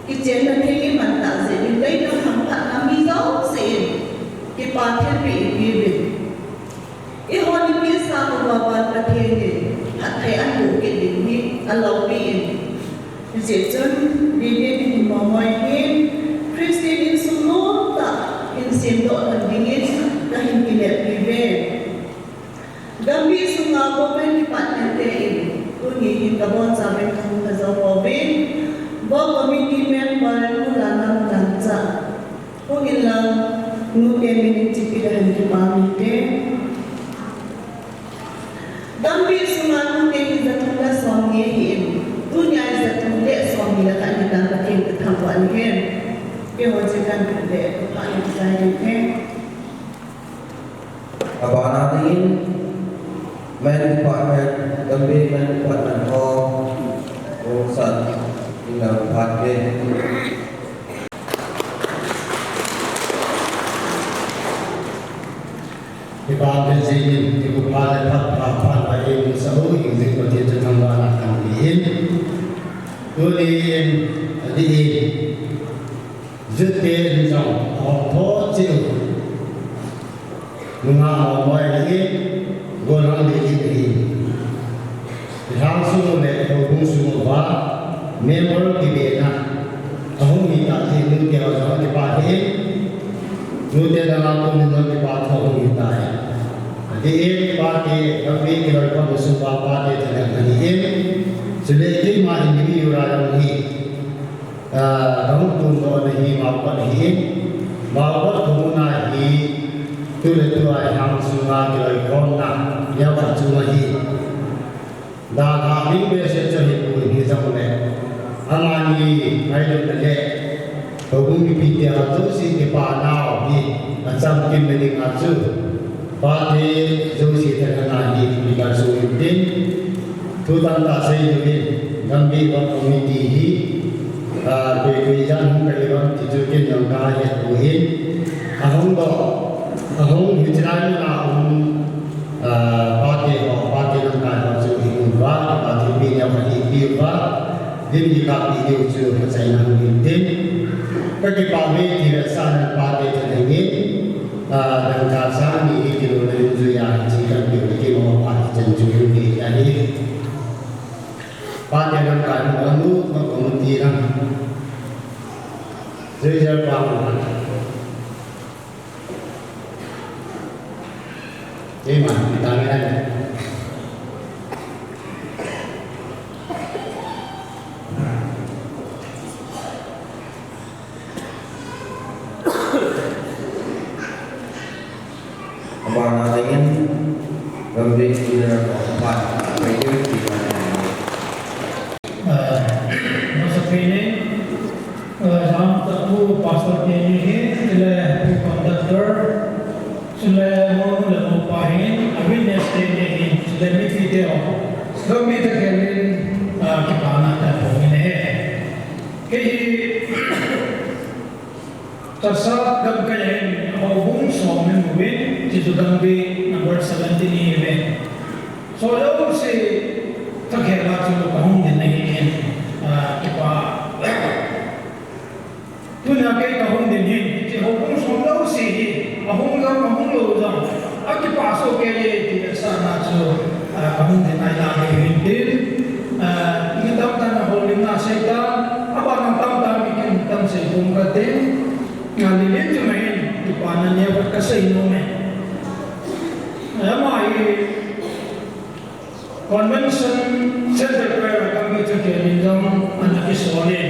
kichenna theng iman tah jeh in leilam hamphatna mi jouse in kipa thilpeh ipeuvin. Eiho nipehsa uva Pathen in phatthei ahin boh kit ding hi aloupi in. Hijeh chun, Lily Nimmo Moi hin Christian insung nomtah hin semdoh lhon dingin kahin kineppi uve. Gambih sunga government department te in tuni hin kabonchauvin kahung lhajou pouvin, War Committee member Nu Lanam Lancha. Hung inlang, nute min in chipi le hin kipah inte. Gambih sunga nute hi jathum le somni ahin, tunia hi jathum le somni le khat ahitan, Pathen kathangvah in ahi. Keiho jeh in le, kapha in kisai inte. Abana dingin, Men Department, Gambih Men Department ho, hung san, inlang phat ke. Kipah in jingin, kipah le phat, phat, phat, phat, in sa u, in jing Pathen chu thangvahna kan pe in. Tuni in, adih in. Jute in jong, ahung tho cheh u. Nungah Mongmoi ahi, Golhang Lily ahi. Lhang sung u le houbung sung uva member kibena ahung hi tah jeh in nute ho jong kipah in, nute dang a kon in jong kipah thu ahung hi tai. Adih in pate, Gambih kiloikhomna sung uva pate thanem kahi in, chule keima in New Year a jong hi, ah, kahung tundoh na hi Maokot ahi in, Maokot khomun a hi, tu le tu a lhang sunga kiloikhomna neokhat chu ahi. Dalha ding behseh chu ahipoi, hijongle, amani ngailutna le houbung mipite ho jouse kipana u hi achamkimna dinga chu pate jouse thanemna hi ikalson intin, thu tamtah seidoh in, Gambih War Committee hi, ah, koi koi jan hung kahi ham ti chu ken jong kahet poi, ahung doh, ahung hiche lai mun a um, Ah, pate ho, pate lamkai ho chu imu uva, kipah thilpeh neokhat ipi uva, lim ikappi diu chu achaina hung hintin. Kakipah uve ti vetsahnan pate thanem in, ah, dangka sang ni hi kilona in jui a, hiche kan peh u le kimo phat chan chu hung hi ahi. Pate lamkai ho anu, ma committee lang. Jui jal pa mo. Keima, mi ta ngai. Abana dingin, Gambih leader of part, President Ivan. Ah, masa pini, ah, jam tatu pastor teni hi, chule conductor, chule mo le mo pa hin, a witness teni hi, chule mipi te ho. Gambih te kenin, ah, kipana ta po ni he. Kei hi, Chassad gamkai a hin houbung som in uvin, hichu Gambih number seventeen ihiuve. Soh jouse thakhel a chu kahung din ahin, ah, kipah. Tunia kei kahung din hin, hiche houbung som jouse hi, ahung jong, ahung lou jong. Akipah soh kei e ti vetsahna chu, ah, kahung din ahi lai hintin, ah, mi tamtah in houlimna asei tan, abana tamtah mi kin tam sei pum katin, ah, Lily chu mahin, kipana neokhat kasei nom e. Ama hi, Convention Center Choir a Gambih thakhel in jong ana kisol in,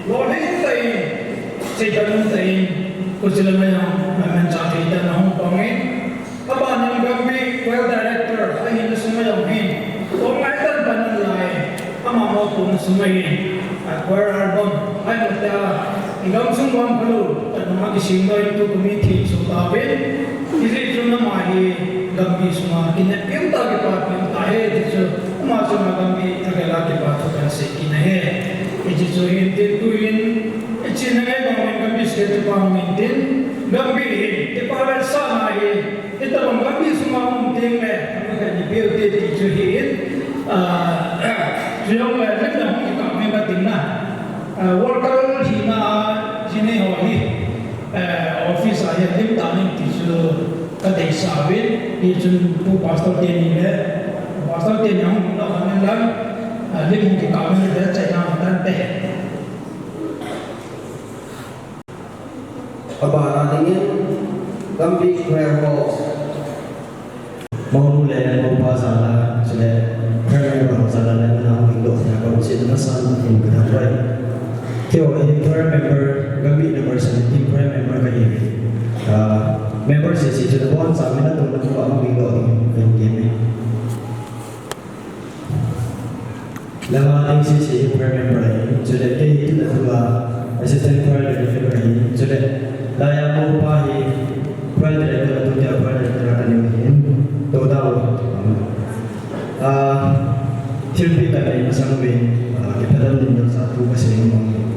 lolhing tah in, seitan um tah in, kuchilama jong, manchah thei tah in ahung pang in, abanin Gambih Choir Director ahina sunga jong hin, ong ngai tan pan lai, ama mopohna sunga hin, a choir album, ahi mata, i gamsung bang phalou, tan ama kisem doh in tu committee chu tauvin, ijeh chun Gambih sunga kineppi um tah, kipah pi um tah e ti chu, ama chunga gambih thagel a kipa thu kahin sei kit ahi. Hiche chu hin tin tuhin, hiche nangai bang in gambih seh chu pa min tin, gambih hin, kipa vetsahna hi, hitobang gambih sunga um teng le, gambih kahin peh u te ti chu hin, ah, chujong le, lim le hung kikah mai ka tin na. Ah, worker hina a, jinei ho hi, eh, office a hi, lim ta ning ti chu, Ka deisah uvin, hichun Pu Pastor teni le, Pastor teni ahung lhung lou khan lang, ah, lim hung kikah uvin le, chaina hung tan te. Abana dingin, Gambih Choir ho. Mounu le moupa jal a, chule, choir member ho jal a, le, na hung ding doh tia, ka hung chian na san, in ka thang pai. Keiho hi choir member, Gambih number seventeen choir member kahi. Ah, member seh seh chu nabonchauvin natohna thu a hung dingdoh ding kahin temme. Langa ding seh seh hi choir member ahi, chule kei hi tuna thu a assistant choir director kahi, chule laiya moupa hi choir director a tutia choir director a kanei u ahin, toh dau. Ah, thilpeh kanei masang uvin, ah, kiphadam ding jong sa thu kasei nom e.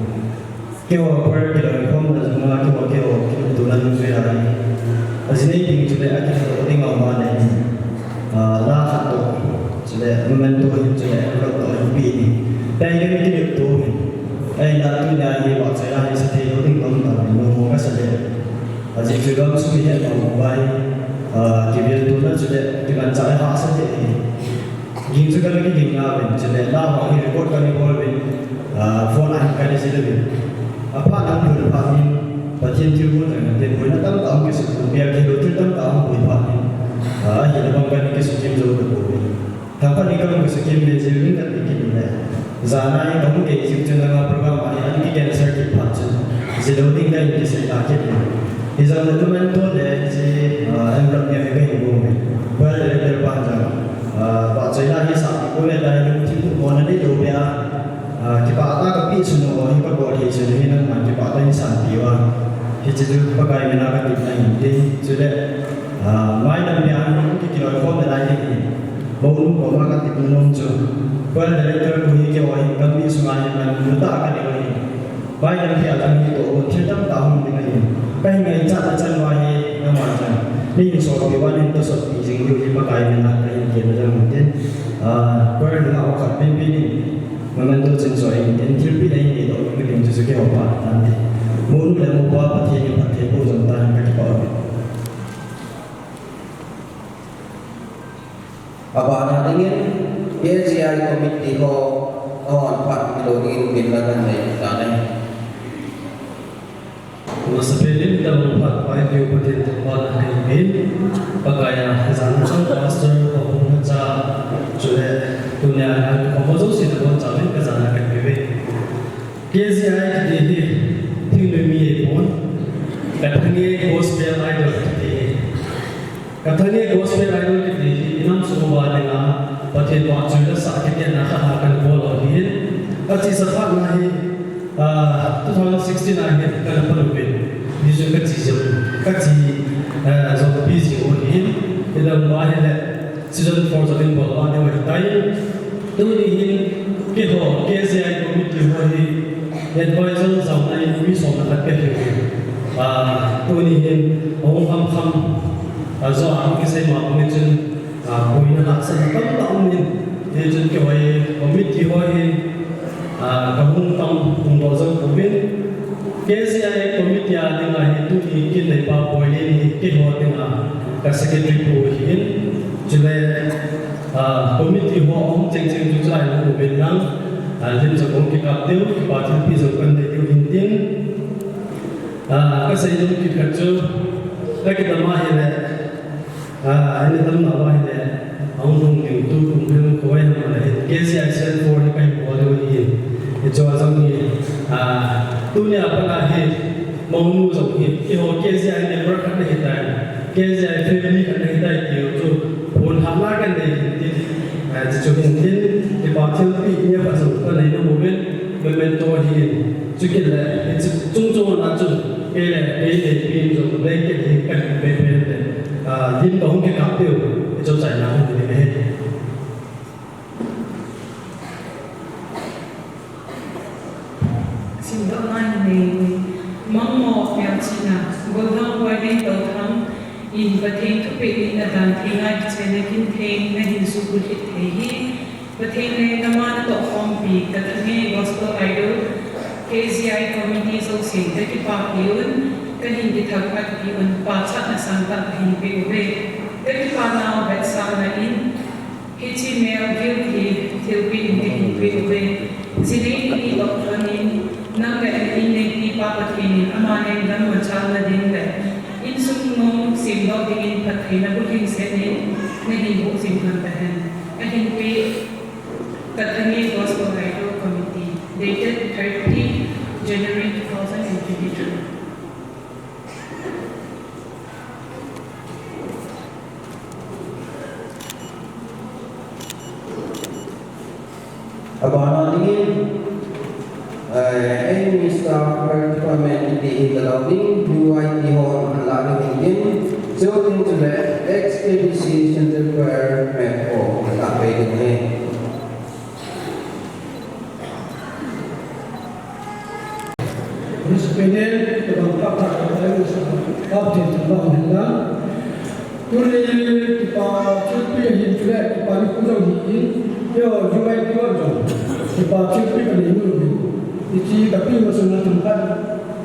Keiho choir kiloikhomna jong a, keiho, keiho kilutna jong chu ahi. Ajinei ding chule akilutdoh ding aum a le. Ah, la khat toh. Chule memento hin chule envelope toh hin pe ding. Tia hi kilutdoh hin. Ahinla tunia hi vahchoi la hi sa thei lou ding toh um tauvin, nom mo kasa le. Ajeh chu gamsung hi het ma uva hi. Ah, kiviltona chule kimanchah hi hahsa deh hi. Ging chu kana kiging nauvin, chule la ho hi record kana bol uvin, ah, phone a hin kana jil uvin. Aphat a hung lhun phat in, Pathen thilgon jong hinte, boina tamtah hung kisukbeh a, kihil lou thil tamtah hung boi phat in, ah, ahile bang kana kisukim jou tapouve. Thangkhat ni kahung kisukim be jing uvin kati kit in le. Jan a hi kahung kei jing chun langa program a hi ana kicancel kit phat chun, jil lou ding kahin kisei tah kit in. Hijongle memento le hiche, ah, envelope neo hi kahin gong uve. Choir director pan jong, ah, vahchoi la hi sahpeh pou ve tia hi lungthim thumo nanei lou peh a, ah, kipah tah a kapeh sun u hi, kabol thei sun u hi nangman kipah tah in sanpeh uva. Hiche chu Pakai mina katepna ahin tin. Chule, ah, mai lam peh a hung kikiloikhomna lai ding ahi. Mounu koma katepna nom chu, choir director pu hi keiho hi Gambih sunga hi manlu tah a kanei u ahi. Vai lam peh a jong hi tohgon thil tamtah hung ding ahi. Kahin ngaichatna chan uva hi nangma jong neihin solpeh uva, neihin tosot peh jing diu hi Pakai mina kahin temna jong ahin tin. Ah, choir nunga ho khat penpen in memento chun choi in tin, thilpeh neihin neidoh ding chu chu keiho pa tante. Mounu le moupa Pathen in phatthei boh jong tahen, kakipah uve. Abana dingin, K G I committee ho, ahon phat hilou dingin, min la kan nei ta nei. Masapen in, talou phat pai piu Pathen thangvahna kahin pein, Pakai a, jan chang pastor, pahung cha, chule, tunia, an ko mo jo si nabonchauvin, ka jana kahin pe uve. K G I kiti hi, thingnoi mi ahipon, Kathang-e Gospel Idol kiti hi. Kathang-e Gospel Idol kiti hi inam sung uva dinga Pathen vahchoi la sah kikhenna khat a kana bol u ahin. Kachesa phatna hi, ah, two thousand sixteen a hi kana pan uvin. Hijeh chun kache jong, kache, eh, jong pi jing u ahin. Hidang uva ahile season four jong in bol uva ding ahitai. Tuni hin keiho K G I committee ho hi advisor jaona in mi som le khat kahiuve. Ah, tuni hin ahung khamkham, ah, jo a kisei ma bang chun, ah, boina hahsatna tamtah um in, hichun keiho hi committee ho hi, ah, kahung tam hung doh jou pouvin. K G I committee a dinga hi tuni kin neipa Boilen hi keiho dinga ka secretary pu ahin. Chule, ah, committee ho ahung cheng cheng chu chulai lang uvin lang, ah, lim jong kahung kikap diu, kipa thilpeh jong kahin nei diu ahin tin. Ah, kasei nom kit khat chu, kakidam ahile, ah, ina damna uva ahile, ahung lhung ding tu kum lhung koi ham ahile hin, K G I season four hi kahin bol diu ahin. Hichea jong hi, ah, tunia pat a hi, mounu jong hi, keiho K G I member khat nahitai, K G I family khat nahitai tiu chu, phone hahna kanei hin tin, ah, chuchu hin tin, kipa thilpeh neo khat jong kanei nom uvin, memento ahin, chukit le, hichu chung chung a chun, kei le, kei le, pen jong, blanket hi kahin pe pen le, ah, lim kahung kikap diu. In Pathen thupeh in nadan thei ngai kichenna kin thei nahin suhbulhit thei hi. Pathen le nama natoh khompi Kathmandu Gospel Idol, K G I Committee jousen kakipapi un, kahin kithangvah pi un, pachatna sangtah kahin peuve. Kakipa nau vetsahna in, hiche melgil hi thilpeh in kahin peuve. Jinei ni toh lhon in, nang le na inneipi Pa Pathen in ama lenglam machal nading le insung nom semdoh dingin phattheina bulhingset in nahin boh jing lhon tahen. Ahin peh, Kathmandu Gospel Idol Committee, dated thirty January two thousand and twenty-three. Abana dingin, eh, eimi staff department iti hi talou ding, U Y T hon alah ding ding, chuteng chule ex K B C Central Choir mem ho alah ding ding. Mister President, tabang pha pha ka bai sa, ka thei tabang hen la. Tuni kipa thilpeh ahin chule, kipa nikho jong hi in, yo, U Y T ho jong kipa thilpeh kanei nom in. Hiche kapeh masang a themkhat,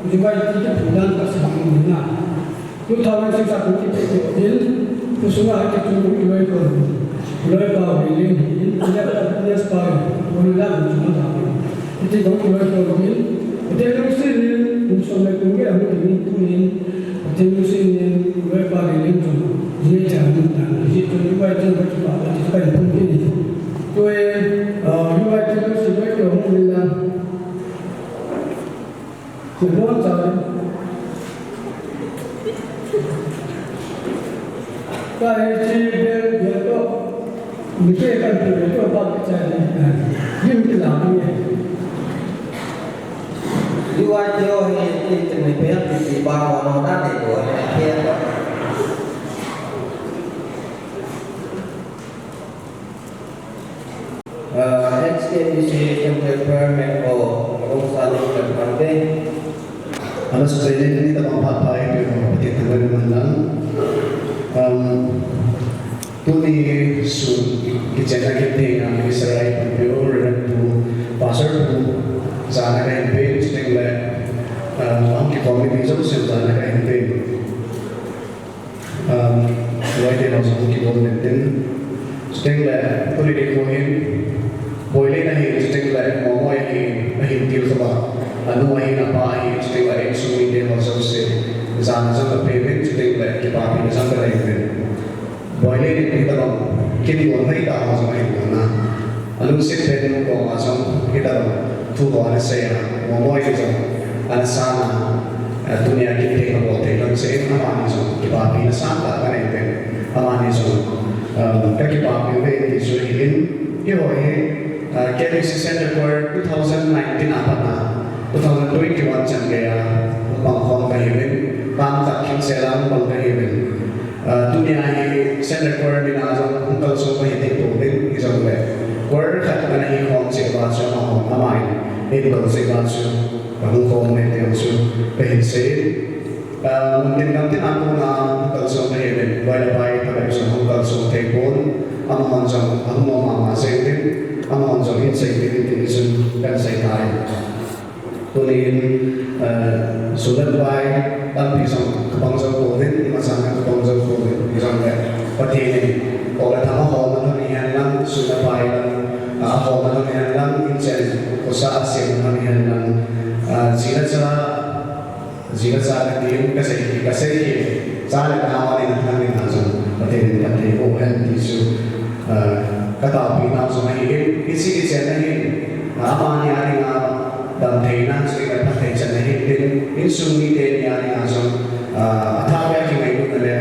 U Y T kiphudan kasei nom in na. Two thousand six a kon kipeh kit in, tu sunga kichun kong kiloi kon. Kiloi pa William hi in, William pa William pa, William pa chunga ta. Hiti kong kiloi kon in, hiti lungset in, hung som le kong ke amu in, tu in, hiti lungset in, kiloi pa William chun, ye cha mun ta, hiti chun U Y T pa, pa, pa, pa, pa, pa, tu e, ah, U Y T lungset, U Y T hung min la. Kibon cha. Ka e chi be be to. Mi ke kan tu be to pa ke cha ni. Lim ki la ni. Liwai teo he ti ti ni pe ti ti ba wa no da de ko he pe to. Ah, ex K B C Central Choir mem ho, Rongsa Lungkhan Phante. Ana sa training ni tabang pha pha e pe mo pati tangoi man lang. Um, tuni sun kichenna kithei na Mister Rai Pompeo, Reverend Pu, Pastor Pu, jana kahin pe, chuteng le, um, ang ki committee jong sen jana kahin pe. Um, loi te ho jong kibol den tin. Chuteng le, tuni nikho hin, Boilena hin, chuteng le, Momoi hin, ahin til khop a. Anu ahin, apa ahin, chuteng le, insung mite ho jouse. Jana jong le payment, chuteng le, kipapina jong kanei uvin. Boilena hin, hitabang, kin gon hoi ta ho jong ahin gon a. Alungset pen koma jong, hitabang, thu ho ana sei a. Momoi jong, ana san a. Ah, tunia kithei kabol thei lhon jeh in amani jong kipapina sangtah kanei uvin. Amani jong, um, kakipapi uve ti chu ahin, eiho hi, ah, K B C Central Choir two thousand nineteen a pat a, two thousand twenty-one chan geiya, pang khom kahiuvin, tam khat khingsel a pang kahiuvin. Ah, tunia hi Central Choir min a jong hung kalson kahi thei pouvin, hijongle choir khat ana hi khom cheh uva chu amahon, amahin, eidou cheh uva chu, Ka hung khom nei teng chu kahin sei in, ah, mun tin gam tin a kona hung kalson kahiuvin, loi le pai thabep jong hung kalson thei pon, amahon jong ahung mong mama jeng uvin, amahon jong hin sei uvin tin chun kahin sei tai. Tunin, ah, sun le pai tampi jong kapang jou pouvin, imacha kapang jou pouvin, hijongle Pathen in, o le thang a holna lhon hihen lang, sun le pai lang, ah, a holna lhon hihen lang, inchen, khosa a semna lhon hihen lang, ah, ji le cha, ji le cha kati in kasei hi, kasei hi, cha le nao a dinga lhon dinga jong, Pathen in phatthei boh hen ti chu, ah, kataopi nau jong ahi in, hiche kichenna hin, ah, amani a dinga damtheina, chule phatthei channa ahi in, insung mite ni a dinga jong, ah, athah beh a kingailutna le,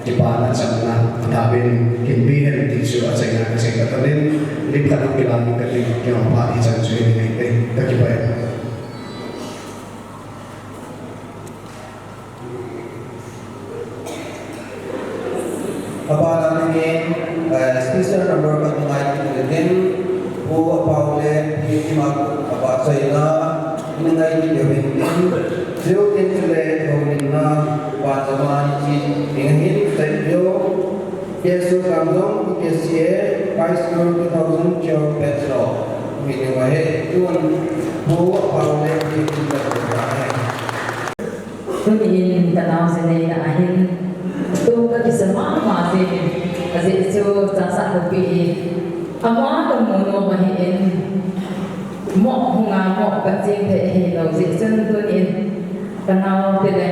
kipana chamna, athah beh in kinpe hen ti chu achaina kasei katonin, lim khat hung kilang in kati, kihoupi chan chu hi ngai te, kakipah e. Abana dingin, eh, special number khat ngai kit ding, Pu Apau le Pi Kimak aba chaina, in ngai kit ding, Jiu Tin chule Houlinna, Pachama in, in hin, thank you. K S U Kamjong, K C A, High School two thousand twelve batch lo. Meeting wa he, tun, bu, pau le, meeting la, bu, ba, he. Tuni in ka nao jin nei na ahin, tu ka kisa mama jin, ajeh chu Chassad khopi hi, ama ka mu nom ahin, mo hung a mo ka ching thei ahi lou jeh chun tuni in ka nao te le,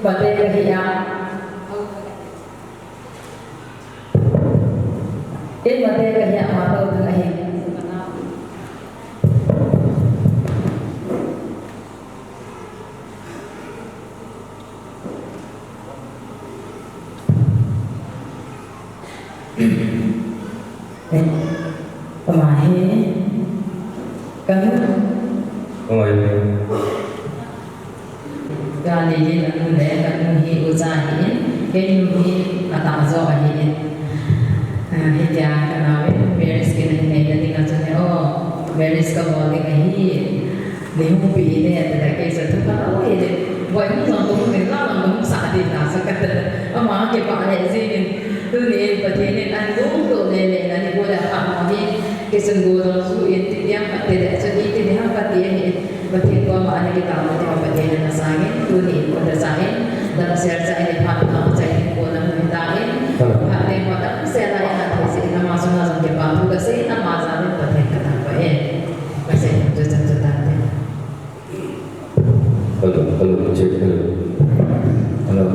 pate ka hi a, Ei, mate ka hi a, ama to ding ahi. Ei, ama hi. Ka nu. Oi. Ka ni hin anu le, ka nu hi ucha ahin, kei nu hi atah jo ahin. Ah, hitia ka nao in, marriage kin ahin nei na ding a chun, oh, marriage ka bol ding ahi. Nei hung pi in e, ati le kei chu thu ka nao hi le. Boi hung jong ka hung ding, la jong ka hung sa ding ta, sa ka ta. Ama kipah le jing in. Tuni in Pathen in an lungto le le na ni ko le pha mo hi, kisun go dong su in ti diam ka ti le, chun i ti ding ham ka ti ahi. Pathen koma ana kitao na ti ho Pathen in asang in, tuni in kona cha in, damsel cha in, phat na cha in, kona mu ta in, phat ne ho damsel a in, a thei se in, ama sunga jong kipa thu ka sei in, ama jal in Pathen ka thangvah e. Ka sei thu chan chu tante. Hello, hello, check, hello. Hello.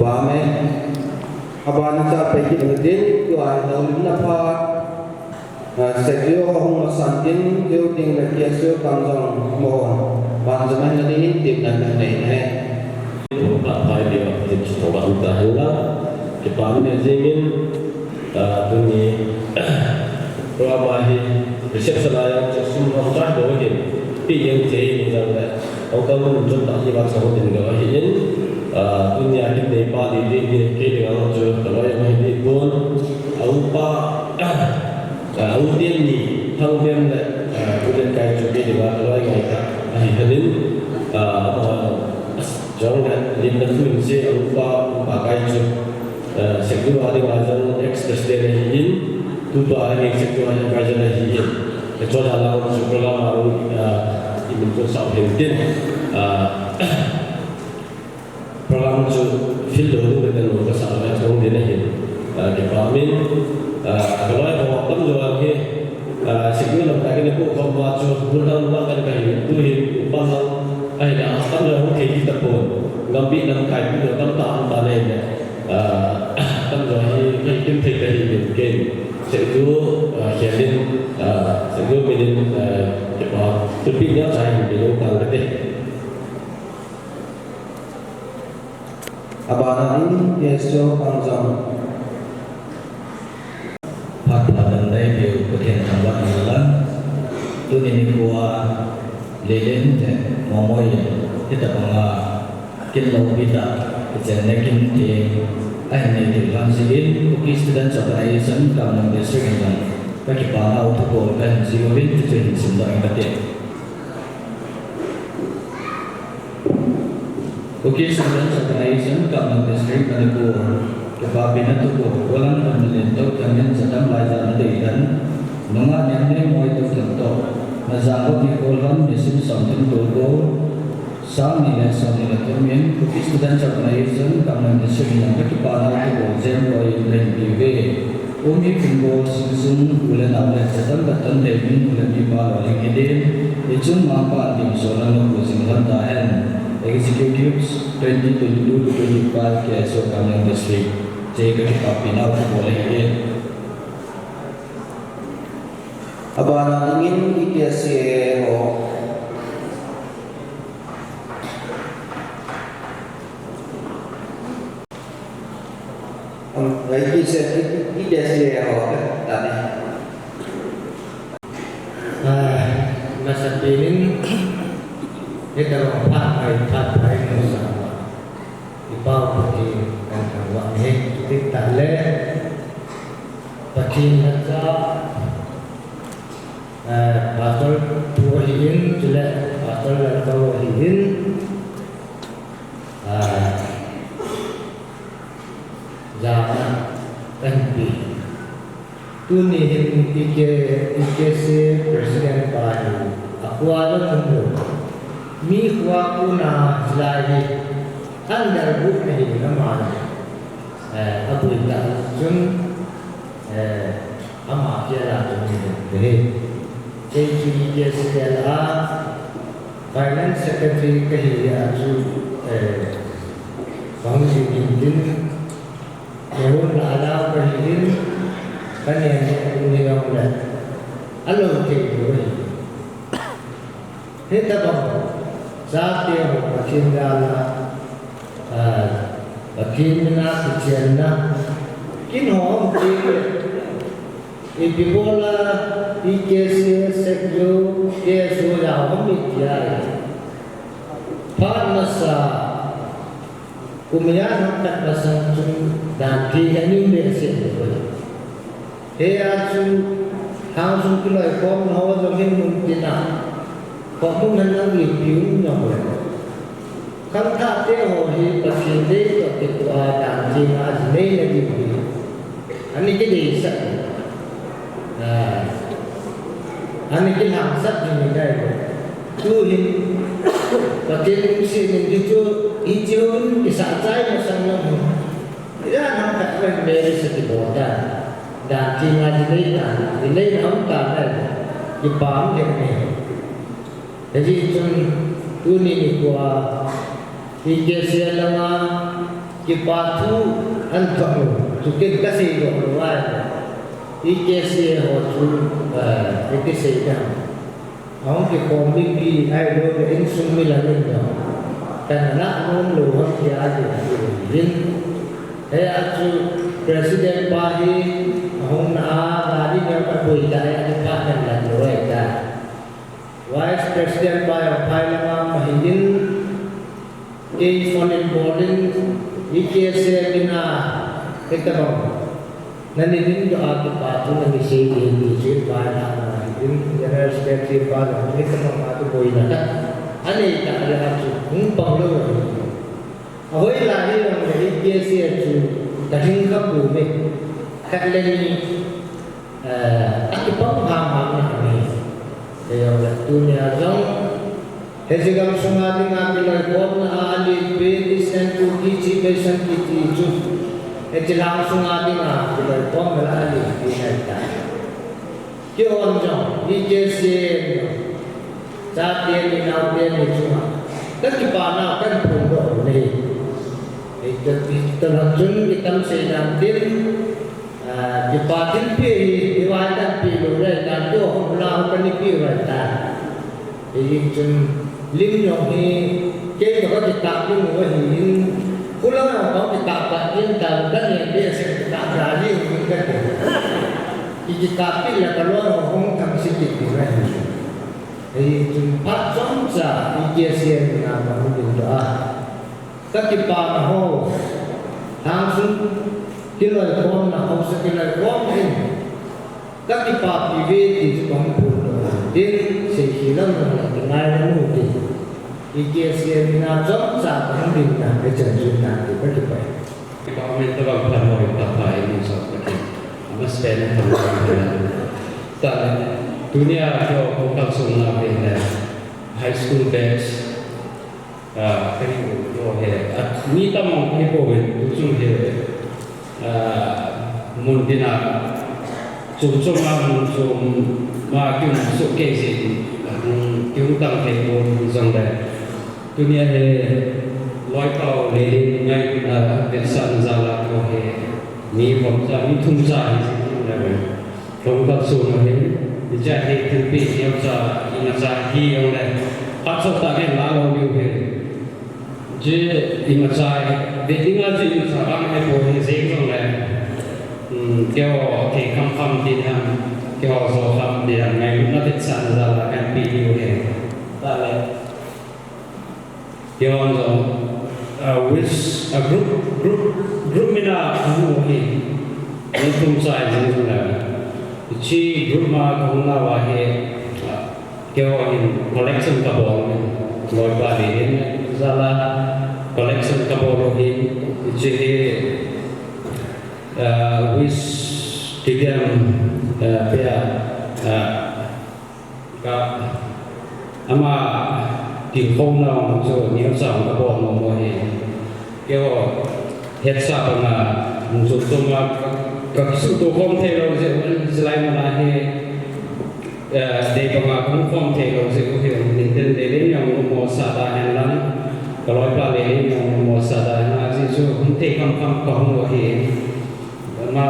Amen. Abana cha pai kit na din, tua hi na um na pha. Ah, Sergio ka hung masan tin, Teo Ting le K S U Kamjong mo. Ban zaman na din, tin na din na hin he. Ba pai dia, tin chu ba u ta hela. Kipah in jingin, ah, tuni, program a hi reception a jong chu sum hung chai bou hin, pi jeng thei ni jong le, hung kal mun chun ta hi va sa hung din lo ahi in, ah, tuni a hin nei pa di di ni kei ding ang chu ka loi ang hi di pon, a upa, ah, a u din ni thang dem le, ah, u den kai chu kei ding a ka loi ngai ta ahi hanin, ah, ama Chong le, lim na thu in se, a upa, upa kai chu, eh, Sekdu a ding a jong ex-president ahi in, tutua a ding Sekdu a ding advisor ahi in. Ka chon a lang chu program a, eh, i min chu sau hin tin, eh, program chu field lo ding ka ten lo ka sa le chong din ahi. Eh, kipah in, eh, ka loi ka wa tam jo a hi, Ah, Sikul lamkai kine pu khom ma chu, Bulhang ma kan kai tu hi, upa lang, ai da, tam le hung thei hi ta pon. Gampi lamkai pu tam ta, tam ta le ne. Ah, tam jo hi, kai kim thei ta hi min ken. Sikul, ah, Sialin, ah, Sikul minin, ah, ke pa, tu pi nya chai min lo tang ka te. Abana in K S O Pangjang. Phat pha dan dai piu Pathen thangvah in lang. Tuni nikho a lelen te momoi in hitabanga kin loupi tah kichenna kin theng ahin nei thei vang jeh in Kuki Students Organization Kamleng District in jong ka kipana u thu bol kahin ji uvin, chuche hin simdoh inge kati. Kuki Students Organization, Kamleng District, Manipur, kipapina thuguh, Golan Khun Minlin Touthang in Jadam Laija na deidan, nungah Nemnemoi Touthang toh, na jangkho nikho lhon nisim somthum toh ko, sang ni le som ni le thum in, Kuki Students Organization, Kamleng District in ka kipana u thu bol jem loi in kahin pe uve. Umi Phungbol Singson u le nao le Jadam Batton Theimin u le mipa lolhing hidin, ichung mangpan dimso lam lo pu jing lhon tahen. Executives twenty twenty-two to twenty-five K S O Kamleng District, che ka kipapina u thu bol ahi e. Abana dingin E K S A ho. Ngai ki se, ki, ki ke se ho, ta ni. Ah, masapen in, hitabang phat phai, phat phai in sa. I Pau Pathen kan thangvah in, tik ta le. Pathen lhacha, ah, Pastor pu ahin, chule Pastor Lalkau ahin, ah, jana kan pe. Tuni hin E K, E K S A President pa hi akhoa jong umlou. Mi khoa kona hilai hi under book ahi nama. Eh, abul ta chun, eh, ama kia la chun ni. Kei chu E K S A a Finance Secretary kahi a chu, eh, Bang Jing Hin tin, kehon la la kahi in, kanen ni ong le, alo thei lou ahi. Hitabang, chate ho Pathen jal a, ah, Pathen mina kichenna, kin ho um thei le, ipi bol a, E K S A, Sekjo, K S O jao um iti a. Phat masa, kum ijat ham khat masang chun dan theng ahin nei behseh lou. Hia chu, lhang sung kiloikhomna ho jong hin mun tina, khomun han lang ipi um jong le. Khangthah te ho hi Pathen dei toh kitoh a dan theng a ji neina diu hi. Ana kideisah. Ah, ana kilhangsah ding ahi. Tu hin Pathen lungset in hichu, hichu hin kisah chai masang lang hin. Ijat ham khat pen Mary sa kibol ta. Dan theng a ji nei ta, ji neina um ta na. Kipah lheh e. Hijeh chun tuni nikho a E K S A langa kipa thu ahin thot u, chu ken kasei doh lou ahi. E K S A ho chu, eh, iti sei ding ham. Ahung kikhom mipi ahilou le insung mi lang in jong, kan ana nom lou ham tia ati ahi in. Hia chu President pa hi ahung na a, gari neo kaboi ta, hia chu pa kan lan lou ahi ta. Vice President pa jong phai lama um ahin, kei phone in bol in, E K S A mina, hitabang. Nani dindoh a kipa thu nani sei ding ti chu in vai na na in General Secretary pa jong hitabang a thu boina khat anei ta le a chu hung pang lou ahi. Ahoi lai hi jong le E K S A chu ka hing kha pouve. Khat le ni, eh, akipang ham ham na ahi. Kei jong le tunia jong Hiche gam sunga dinga kiloikhomna a alen pen Eastern Kuki Chief Nation kiti chu, hiche lang sunga dinga kiloikhomna a alen pen ahitai. Kihon jong, E K S A jong, chate ni naote ni chunga kakipana kahin phongdoh u ahi. Hitia, hitia lang chun itam sei dam tin, ah, kipa thilpeh hi, hiva hi kahin peh lou ahitan, keiho hung la ho kahin peh u ahitan. Hijeh chun lim jong hi, keima kakitah lim u ahin, khulang jong kakitah pat ding tan, kahin peh seh kitah da lim u ahin kati. Ikitah peh le kaloi ho hung thangse kit ding ahi. Hijeh chun phat chomcha E K S A mina kahung dingdoh a. Kakipana ho, lhangsung kiloikhomna, haosa kiloikhomna in, kakipapi uve ti chu kahung phongdoh u ahi. Tin, seikhel lang lang le kingailutna u tin, E K S A mina chomcha kahung dingna, hichan chu nati kakipah e. Kipa umin, tabang phat hoi phat pha eina sot takin. Amasapen a thangvah in. Tale, tunia keiho kalsonna hi le high school batch, ah, kahiu hi. Ah, mi tamtah kahi pouvin, tuchung hi, ah, mun tina, chom chom a, mun chom a kium soh kei jeh in, ah, kihung tang thei pon jongle. Tunia hi Loipa Lelen ngailutna vetsahna jal a keiho hi mi thum cha, mi thum cha hi jing le. Lhom kalson u ahin, hiche hi thilpeh neocha imacha hi jong le, phat chomcha kahin la lou diu ahi. Hiche imacha hi, ve dinga chu imacha vang ahipoi, hijeng jongle, um, keiho thei kham kham ti ham, keiho jo kham ti ham, ngailutna vetsahna jal a kahin pe diu ahi. Tale. Keiho jong, uh, with a group, group, group mina kahung u ahi. Mi thum cha hi jing jongle. Hiche group ma kahung nauva hi, uh, keiho hin collection kabol u ahi. Loipa Lelen jal a collection kabol u ahi. Hiche hi, uh, with T D M, uh, pia, uh, Ka, ama tilkhouna chu neocha kabol nom u ahi. Keiho hetsa banga, mun chom chom a ka, kakisuhto khom thei lou jeh un, hilai mun a hi, eh, dei banga kahung khom thei lou jeh u ahi, Lelen Lelen jong nommo sah da hen lang, ka loipa Lelen jong nommo sah da hen lang, ajeh chu hung thei kham kham kahung u ahi. Ama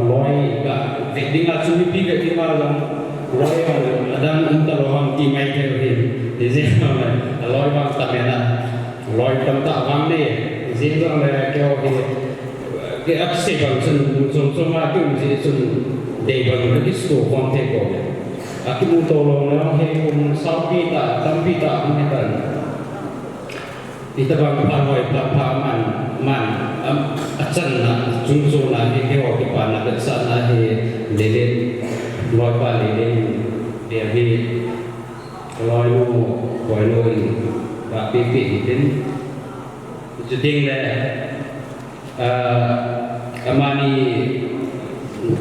loi ka vet dinga chu mipi vet dinga jong loi jong adang um talou ham ti mai thei u ahi. Hijeh a loi vang tam e na. Loi tamtah vang nei. Hijeh jongle keiho hi, kei asei bang chun mun chom chom a kium jeh chun dei bang kakisuhto khom thei pouve. Akimuto lou le hi kum saupi tah, tampi tah um hitan. Hitabang phat hoi phat pha man, man, am, achanna, chungchona hi, keiho kipana vetsahna hi, Lelen, loipa Lelen, Delhi, loinu, boinu in, vahpi pi hitin. Chuteng le, Ah, amani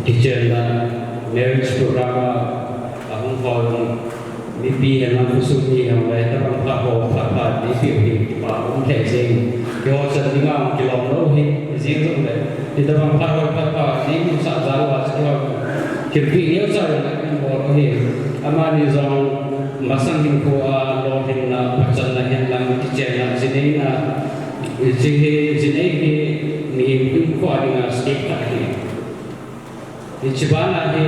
kichenna marriage program a, ahung hol mipi henlang khosung mi henlang le, tabang phat ho phat pha mipi u hi kipa um lheh jeng. Keiho chan dinga kilom lou hi, jeng jong le. Hitabang phat ho phat pha, jeng sah jal uva chu keiho thilpeh neocha jong le kin bol u hi. Amani jong masang hinkho a lolhinna, pachanna henlang, kichenna, jineina, Hiche hi, jinei hi, mihem hinkho a dinga step khat ahi. Hiche bana hi,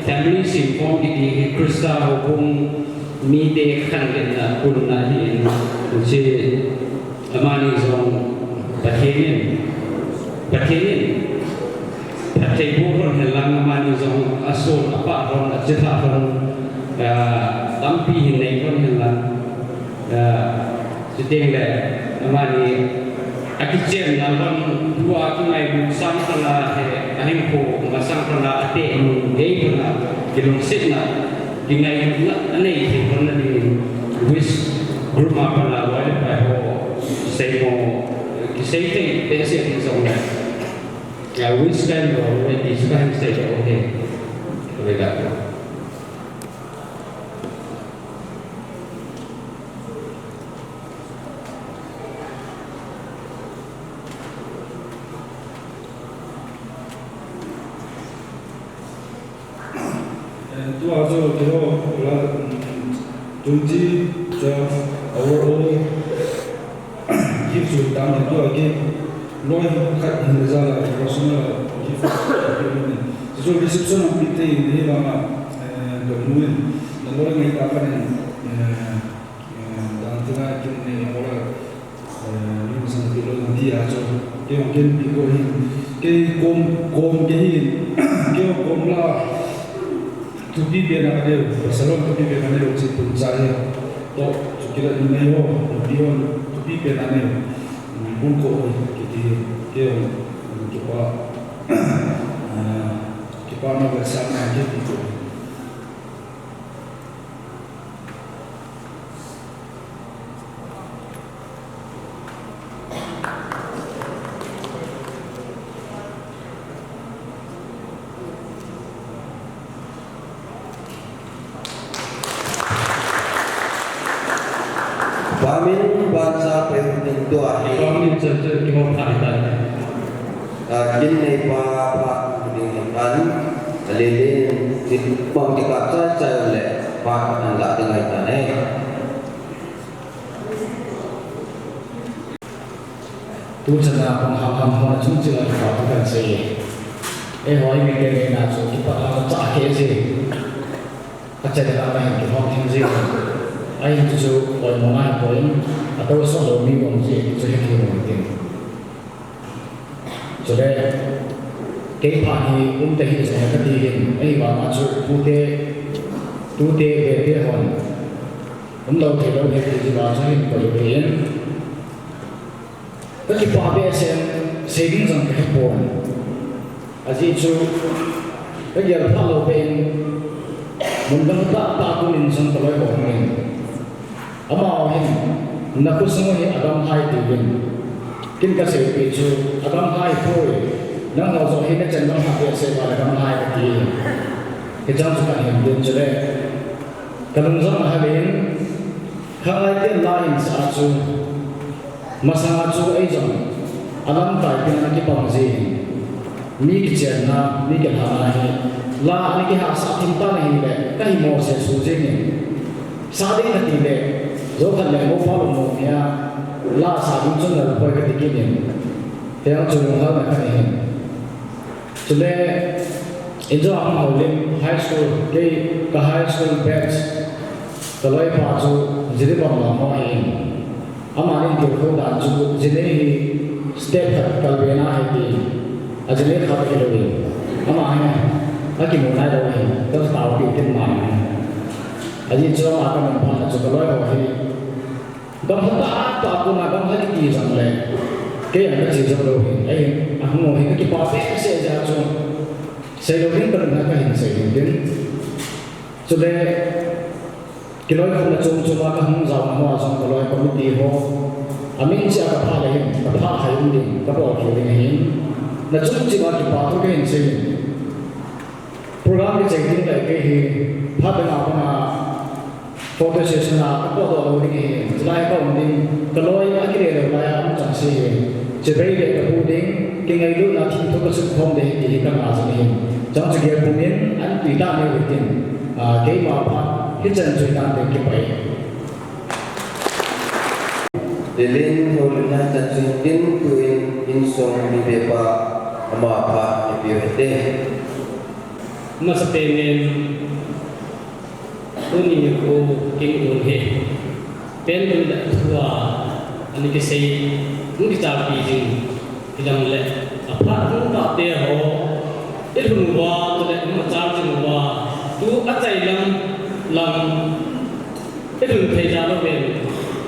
family semkhom kiti hi, Christa houbung mite khanletna, punna ahin, hiche amani jong Pathen in Pathen in phatthei boh lhon hen lang, amani jong asoh apah lhon, achilhah lhon, ah, tampi hin nei lhon hen lang, ah, chuteng le amani akichenna lhon, tua kingailut sang lhon a, he, ahinkho masang lhon a, ateh nung gei lhon a, kilungsetna, kingailutna anei thei lhon na dingin, WISH group a pat a loi le pai ho, seimo, kisei thei behseh ding jong le, ah, WISH kan lo, ready chu kahin sei le, okay. Obrigado. Eh, tua chu keiho, la, mm, twenty twelve overall gift chu tam le, tua gift loi khat hin le jal a personal gift. Chu reception a pi te in hi vang a, eh, ka nu in, na loi ngai ta khan in, eh, eh, dan te ngai kin ne la loi Eh, mi masang ti loi na ti a chu, kei hung ken pi ko hin, kei kom, kom kei hin, kei hung kom la, thupi pen a ka neo, pasal hon thupi pen a ka neo, chi pun cha hi, to, chu kila in nei ho, nupi hon thupi pen a neo, bun ko hi, kiti hi, kei hung, kipa, eh, kipa na ka sa na kei pi ko. Pamin bansa pai ding tua hi. Pamin chan chan kihou thei tai. Ah, kin nei pa, pa ding kan. Alele, ti pang ti ka chai chai le, pa kan la ding ai ta ne. Tu chan a pang ham ham hon a chung chil a kipa thu kan sei e. Eiho i mi te ngeina chu kipa thu cha kei ji. Ka chan a ka hin kihou thei ji. Ahin chu chu oimo na hi poi. Ato so lo mi bom ji chu hi ki mo tin. Chule, kei phat hi um te hi jong ka ti hin, ahivang a chu pute, tute, bete hon um lou thei lou hi ti vang chu hin koi lou hin. Ka kipa behseh in, sei ding jong ka he pon. Ajeh chu, ka gel pha lou pen, mun dang tah tah a kon in jong ka loi ho hung in. Amaho hin, na khosung hi agam hai tivin. Kin ka seipi chu, agam hai poi. Nangho joh hi na chan gam hai behseh uva le gam hai kati. Hichang chu ka hin din chule. Ka lung jong ahal in, khanglai ten la in sa chu. Masang a chu ei jong, alamkai pen a kipang ji. Mi kichenna, mi kilhahna hi, la ana kihahsah thim ta na hile, ka hi mo se su jing in. Sa ding kati le, jo khat le mo pa lo mo nia, la sa ding chun na poi kati kit in. Tiang chu lunghalna ka nei hin. Chule, in jo a hung houlim high school, kei ka high school batch, ka loipa chu Jiribam lang ho ahin. Amani tilkhou dan chu, jinei hi step khat kalbe na ahi tin, ajinei khat hilou in. Ama hi, akimu nailou ahin, ka taopi tin ma ahin. Ajeh chu ama ka mun phat na chu ka loi ho hi. Gam lha tah tah a kon a gam lha kiti jong le, kei jong ka che jong lou ahin. Ahin, ahung ho hi ka kipa behseh jeh a chu, seilou ding ka lung a ka hin sei hin tin. Chule, kiloikhomna chom chom a ka hung jaona ho a jong ka loi committee ho. Amin cheh a ka phah le hin, ka phah khai um ding, ka bol khel ding ahin. Na chung cheh a kipa thu ka hin sei in. Program kichai ding le kei hi, phat dang a bang a, photo session a ka potdoh lou ding ahin. Chulai ka um ding, ka loi a kile lou lai a um chang se ahin. Chibai le ka pu ding, kingailutna thimthu ka sutkhom ding ti hi ka ngah jing ahin. Chang chu gel pumin, an tui tah neu hitin, ah, keima phat, hichan chu hitan ding kipai. Lilin houlimna chan chu hitin tuin insung mi bepa ama phat ipi u hite. Masapen in tuni nikho kin un hi pen tun le thua ana kisei, ana kichalpi jing hilang le a Phat hung tah te ho, i lhun uva, chule i machal jing uva, tu achai lam, lam, i lhun thei jal uvin,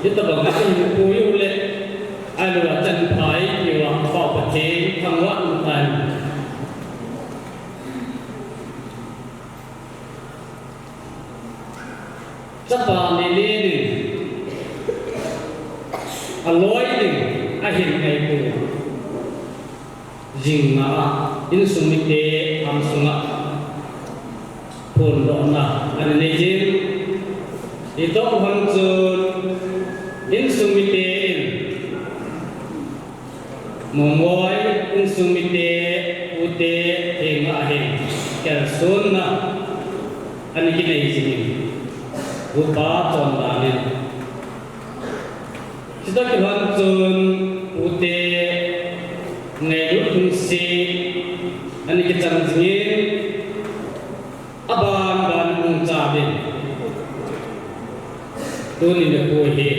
hitobang a i lhun pui u le, ahilou a chan phai, i va, Pa Pathen, thangvah in tan. Chapa nilhah in, aloi ding, ahin ngaitu. Jing nga a, insung mite, ham sunga, phondohna, ana nei jin. Itoh hon chun, insung mite in, Mongoi, insung mite, ute, henga hin, kalsonna, ana kinei jingin. Upa chondan in. Chutoh kilhon chun, ute, ngailut lungset, ana kichang jingin. Aban ban hung cha uvin. Tuni nikho hi.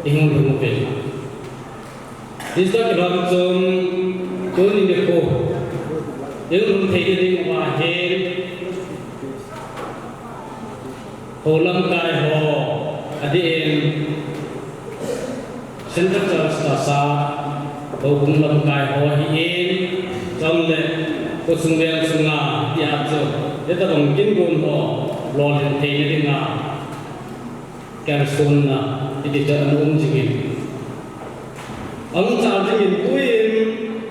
I hung lhung uvin. Chutoh kilhon chun tuni nikho. I hung lhung thei ding uva hin. Ho lamkai ho. Adeh in. Central Church Chassad, houbung lamkai ho hi in, chule, khosung veng sunga, tia chu, hitobang kin gon ho, lolhin theina dinga, kalsonna, hiti chu ana um jingin. Ahung chal jingin tuin,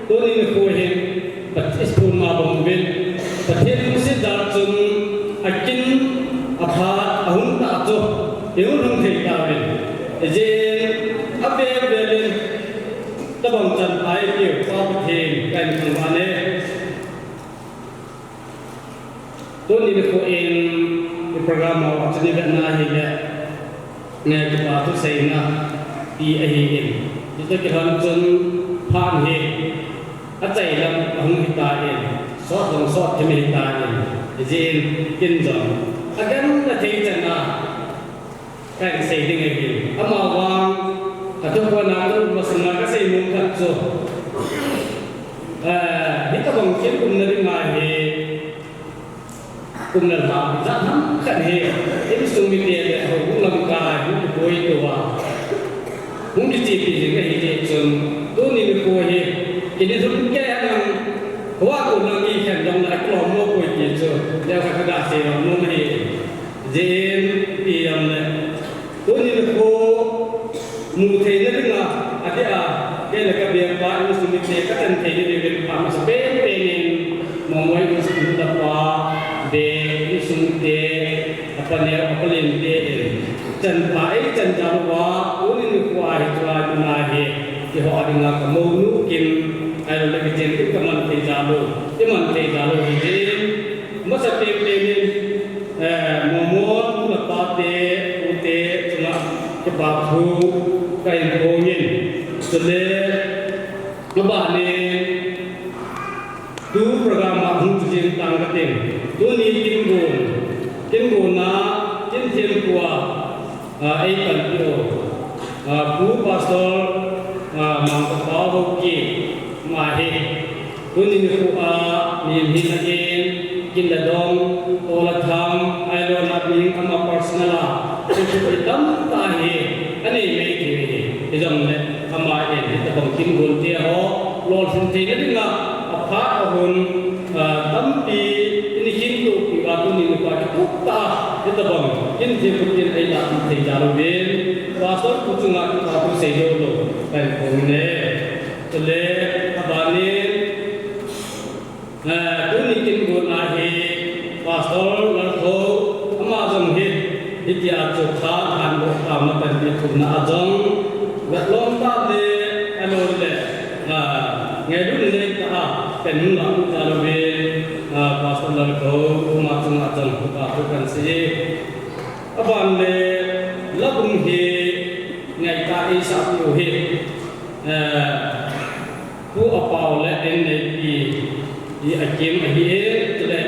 tuni nikho hin, Pathen school ma bang uvin, Pathen lungset jal chun akin aphat ahung tah chu, i hung lhung thei tauvin. Ijeh inem, avel vel in, tabang chan phai piu, Pa Pathen, kahin thangvah e. Tuni nikho in, i program ho, achani vetna hile. Nge kipa thu seina ti ahi in. Chutoh kilhon chun phat hi achai lam ahung hitan. Sot jong sot thim hitan. Ijeh inem kin jong. Agamna thei chan a. Kahin sei ding ahi. Amavang. Athu kona tu masanga kasei mong khat chu. Eh, hitobang kin umna ding ahi. Kumna lha, jat ham khat hi, insung mite le houbung lamkai, hung koi tou a. Hung kichepi jing ahi jeh chun, tuni nikho hi, kini lhun kei a nang, hoa ko nang i khen dong na, kilom mo koi ti chu, leo kha ka ga sei lom mo hi. Jin, pi yam le. Tuni nikho mu theina dinga, adeh a, kei le ka biapa insung mite ka chan theina dingin pha masa pen pen in, Mongoi insung tapa, be insung mite, apa neo, apa len te in, chan pha ei chan jal uva, tuni nikho a hi chulai mun a hi, keiho dinga ka mounu kin, ahilou le kichen kin ka man thei jal u, i man thei jal u hi jin, masa pen pen in, Eh, Momon, u le pa te, u te, chunga, kipa thu, kahin phong in. Chule, aban in, tu program a hung chu jing tang kating. Tuni kin gon, kin gon a, kin thempu a, ah, ei panpi u. Ah, Pu Pastor, ah, Mangkapao Haokip, ama hi. Tuni nikho a, mihem hina in, kin le dong, tol le tham, ahilou le ama personal a, thilsoh hi tamtah hi, anei mai thei hi, hijongle, ama in, hitobang kin gon te ho, lolhin theina dinga, aphat ahung, ah, tampi, ini kin tu, kipa tuni nikho a, kitup tah, hitobang, kin thempu kin ei lah thei jal uvin, Pastor pu chunga kipa thu sei lou lou, kahin phong e. Chule, aban in, Eh, tuni kin gon a hi Pastor Laltho, ama jong hi, hitia chu kha han bo ta ma tan ti thumna a jong, vetlom tah le, ahilou le, ah, ngailutna nei tah a, pen hung lam ta lou ve, ah, Pastor Laltho, ama chunga jong, pa thu kan sei. Aban le, la bung hi, ngaitah eisah piu hi, eh, Pu Apao le N A P hi akim ahi e, chule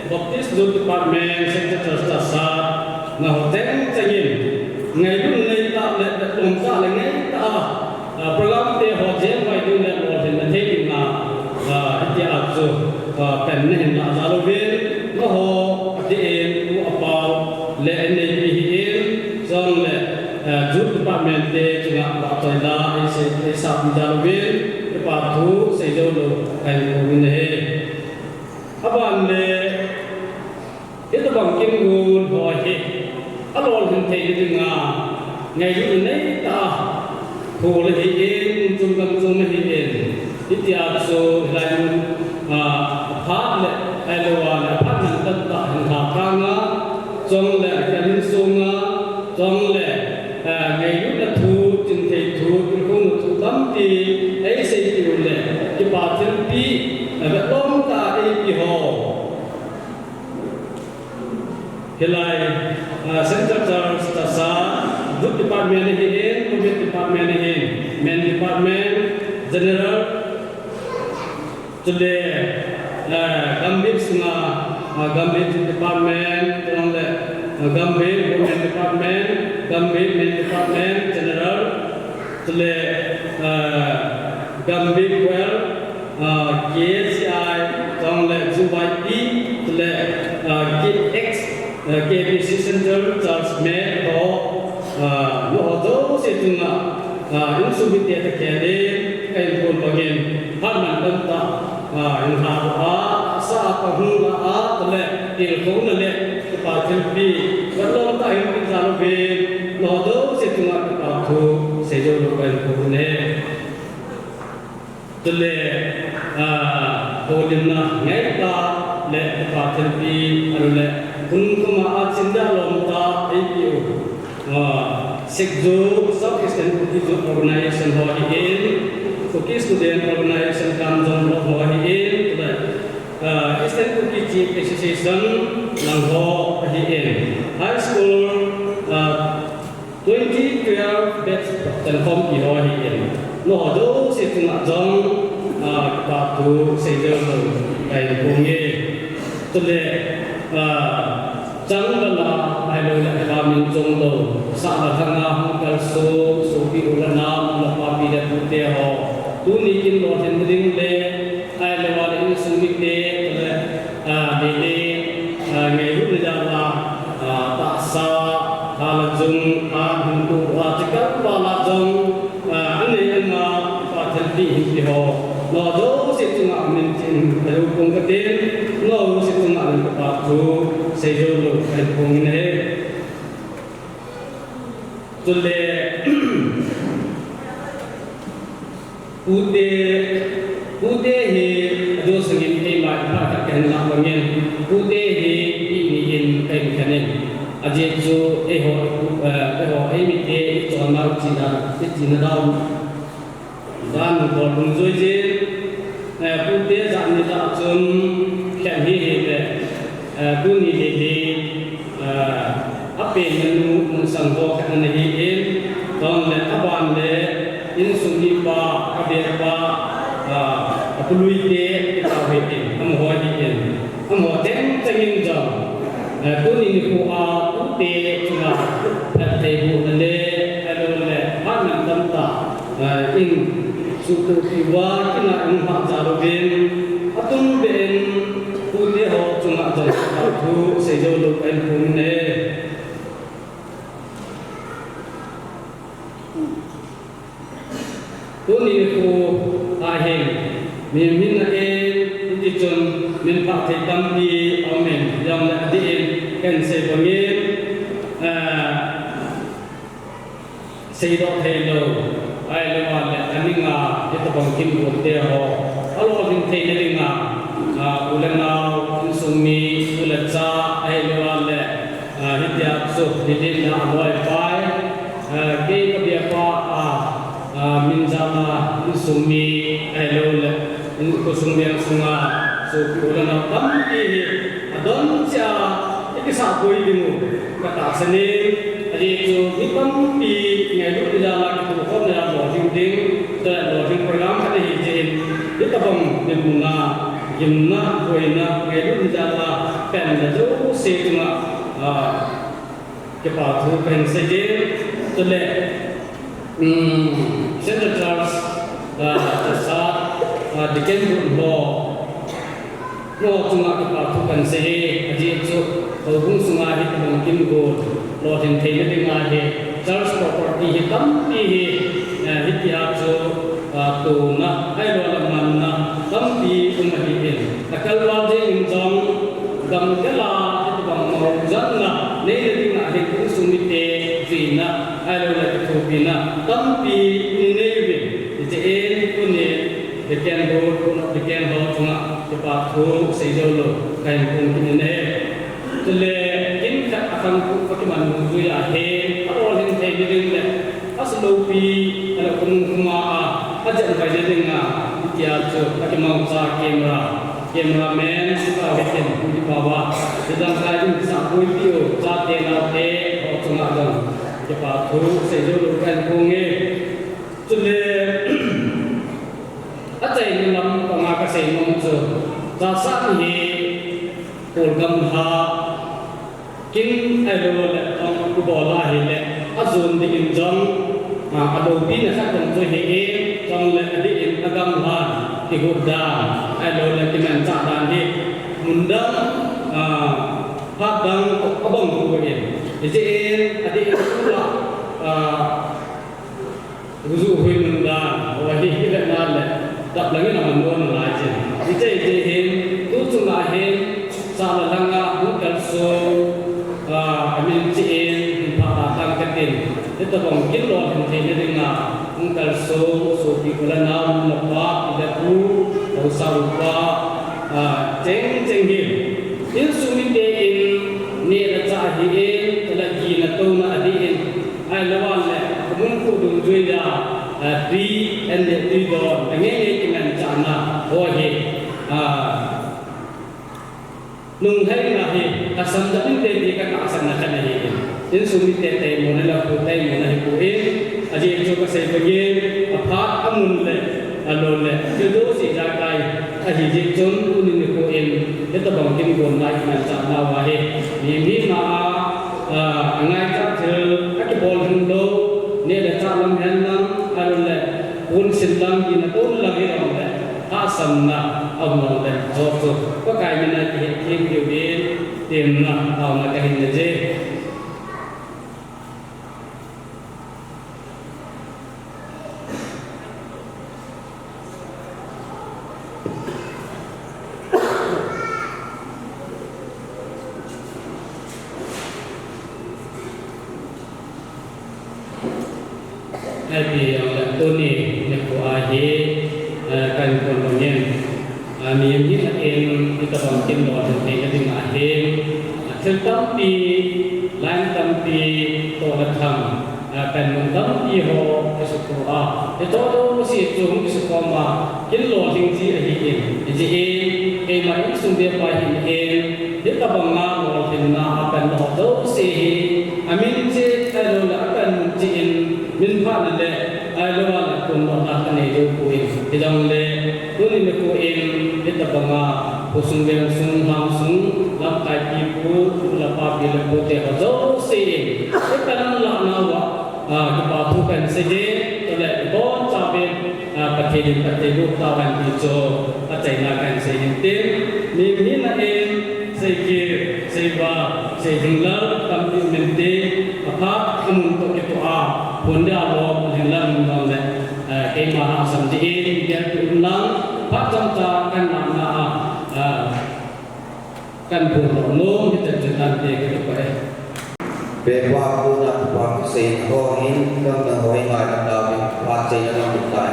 Baptist Youth Department, Central Church Chassad, nangho cheng cheng in, ngailutna nei tah le, vetlom tah le ngai tah a, ah, program te ho jem vai ding le lolhinna thei ding a, Ah, hitia chu, ah, pen nahin lah jal uvin, nangho, adeh in, u apa u, le anneipi hi in, chule, ah, youth department te chunga vahchoi la, eisei, eisapi jal uvin, kipa thu sei jou lou, kahin phong in ahi. Aban le, Hitobang kimgun ho hi, alolhin theina dinga, ngailutna neitah a, khol ahi in, chom gam chom ahi in, hitia chu, hilai mun, ah, aphat le, ahilou le, aphat man tamtah hin ha kang a, chule, akimin sunga, chule, ah, ngailutna thu, chingthei thu, tilkhouna thu tampi, eiseipeh u le, kipa thilpeh, ah, vetlom tah a eipe ho. Hilai, ah, Central Church tahsa, Youth Department ahi in, Women Department ahi in, Men Department, General, chule, ah, Gambih sunga, ah, Gambih Youth Department, chule, ah, Gambih Women Department, Gambih Men Department, General, chule, ah, Gambih Choir, ah, K C I, chule G Y P, chule, ah, K X, ah, K B C Central Church Met ho, ah, nangho jouse chunga, ah, insung mite tah khat in, kahin phong bangin, phat man tamtah, ah, hin ha a, sa a kahung la a, chule, tilkhouna le, kipa thilpeh, vetlom tah a hin pe jal uvin, nangho jouse chunga kipa thu, sei jou lou kahin phong in ahi. Chule, ah, houlimna ngai tah le kipa thilpeh, ahilou le, khun khoma a chin dia lom tah a eipe u. Ah, SEKYO, South Eastern Kuki Youth Organization ho ahi in, Kuki Student Organization Kamjong Block ho ahi in, chule, ah, Eastern Kuki Chief Association lang ho ahi in. High School, ah, twenty twelve batch chankhompi ho ahi in. Nangho jouse chunga jong, ah, kipa thu sei jou lou kahin phong e. Chule, ah, chang lala, ahilou le, amin chom lou, sah le lhang a hung kalson, sopi u le nao, u le papi le pute ho. Tuni kin lolhin ding le, ahilou le insung mite, chule, ah, Meitei, ah, ngailutna jal a, ah, tahsa, tha le jung, ah, hung tu, ah, chikal val a jong, ah, anei ana, kipa thilpeh hin pe ho. Nangho jouse chunga min chin, alu kong katin, nangho jouse chunga min kipa thu, sei jou lou, kahin phong in ahi. Chule, Pute, pute hi, adeh sangin keima phat khat kahin lah bangin, pute hi, ipi ni in kahin khen in. Ajeh chu, eiho, eh, eiho, eimite, ichonna, ichena, ichena dau. Dan bol dungjui jin, eh, pute jat ni lah chun, khen hi hi le, eh, tuni hi hi, ah, apenna nu, mun sang ho khat ana hi in, chule aban le, insung mipa, abepa, ah, apului te, ti tau hi in, amaho hi in, amaho cheng cheng in jong, ah, tuni nikho a, pute chunga, phattheibohna le, ahilou le, phat man tamtah, ah, in, suhtoh peh uva, kin a in phat jal uvin, atum beh in, pute ho chunga jong, thu sei jou lou kahin phong e. Tuni nikho a hin, mi min a en, hiti chun min phah thei tampi aum in, jong le adeh in, kahin sei bangin, ah, seidoh thei lou, ahilou le, aning a, hitobang kimgol te ho, alolhin theina dinga, ah, u le nao, insung mi, u le cha, ahilou le, ah, hitia chu, hiti na aloi pai, ah, kei kabepa, ah, ah, min jal a, insung mi, ahilou le, khosung veng sunga, sopi u le nao tampi hi, adon cheh a, ikisah poi ding u, katahsan in, ajeh chu, mi tampi, ngailutna jal a, kithokhomna jal a, lolhing ding, chule lolhing program khat ahi jeh in, hitobang dinmun a, gimna, boina, ngailutna jal a, penna jouse chunga, ah, kipa thu kahin sei in, chule, um, Central Church, ah, tahsa, Deacon Board ho, ho chunga kipa thu kahin sei e, ajeh chu houbung sunga hi tobang kin got lolhin theina dinga hi church property hi tampi hi, eh, hitia chu, ah, tona, ahilouleh manna tampi um ahin. Akal val jeng in jong, gamkal a hitobang mou janna neina dinga hi insung mite juina, ahilouleh kithopina tampi inei uvin. Hiche in tuni Deacon Board, Deacon ho chunga kipa thu sei jou lou kahin phong kit in ahi. Chule kin khat akhang khu akiman nungjui ahi, alolhin thei ding le asa loupi, ala khum khuma a, ajet pai ding a, hitia chu akimangcha camera, cameraman, sita hitin, hipa va, hidang kai ding sa puipi u, chate naote ho chunga jong kipa thu sei jou lou kahin phong e. Chule, achaina lam panga kasei nom chu, Chassad hi, Kolgam ha, kin ahilouleh, ong kubol ahile, ajon ding in jong, ah, aloupina khat jong chu hi e, chule adih in agamlha, kigot dan, ahilouleh kimanchah dan hi, mun dang, ah, phat dang, abang hu in, hiche in, adih in, ah, Gujuhui nunga, ahi, hi le na le, dap langin aman don lai jin. Hiche, hiche hin, tu chunga hin, sa la langa, hung kalsong, ah, amin chi in, hin pha ta tang katin. Hitobang kin lolhin theina dinga, hung kalsong, sopi u le nao, nu le pa, pi le pu, haosa upa, ah, cheng cheng hin. Insung mite in, neh le chah ahin, tale gina touna ahin, ahilou le, mun khu dungjui a, ah, tui, an le tui don, angei ngei kimanchahna, ho hi, ah, nunglhaina hi, tahsan dam inte ti katahsanna khat ahi. Insung mite teimona le khu teimona hi khu in, ajeh chu kasei bangin, aphat amun le, alon le, thil jouse ijakai, ahi jeh chun, tuni nikho in, hitobang kin gon lai kimanchah nau ahi. Mi, mi ma a, ah, angaichat thil, akibol hung lou, neh le chah lam hen lang, alon le, pon sil lam, gina touna lam hi lam le, tahsanna, aum lou le, jo chu, Pakai mina kihet them diuvin, temna, taona kahin nei e. Happy, ah, tuni nikho ahi, ah, kahin pon bangin. Ah, mi, mi na in, hitobang kin lolhin theina dinga hin, ah, thil tampi, line tampi, toh le tham, ah, panmun tampi ho, kisuto a. Hitoh jouse chu hung kisukhom a, kin lolhing ji ahin, hijeh in, keima insung bep a hin in, hitobanga lolhinna a panna ho jouse hi, amin cheh, ahilou le apanmun cheh in, min phatna le, ahilou le, kunlona kanei diu poi. Hijongle, tuni nikho in, hitobanga, khosung vengsung, lhangsung, lamkai pipu, nu le pa, pi le pu te ho jouse in, hipanmun lah nauva, ah, kipa thu kahin sei e, tale ibonchauvin, ah, Pathen in phatthei boh tauhen ti chu, achaina kahin sei in tin, mi, mi na in, Seikit, seiva, seilhinglel, tampi um inte, aphat, amun toh kitoh a, phone dia lom, lhinglel um jongle, eh, keima hahsat jeh in, gelpeh un lang, phat chomcha, kahin nahna a, eh, kahin phondoh nom, hitia chu tante kati pah e. Pepa puna pa kisei ho hin, gam dang ho hin ngai tauvin, phat cheina lam tai.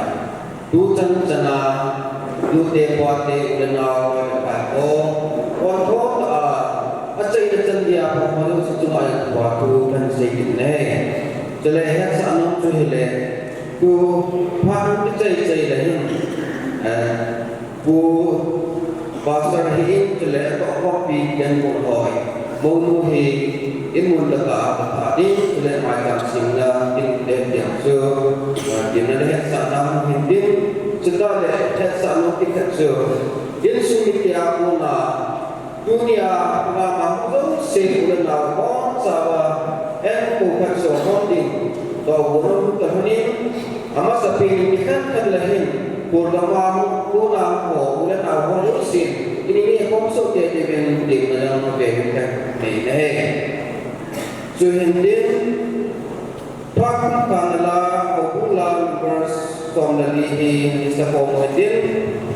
Tu chan chana, tute pate u le nao, loi le pai ho, pon thom tah a, achaina chan dia pon ho jong chu chunga hin kipa thu kahin sei kit e. Chule hetsah nom chu hile, tu phat kichai chai le hin, eh, Pu Pastor hi in chule atoh khompi Ken Bol hoi. Mounu hi in mun laka a patha ding chule maicham semna ding le tiang chu, ah, tin le hetsahna hin ding. Chutah le hetsah nom khat chu, insung mite a kona, tunia lama hung jouse u le nao hon chauva, en ko khat so hon ding. Toh bu nom ta hon in, amasa pen in khat khat le hin, pur lama hung Ula ho, ula na ho, ula sin. Ini ni kom so te te ben te na jang te ben te. Nei nei. Chuhin din, phat kum khat na la, ho ula verse som le li hi, ni sa kom ho din.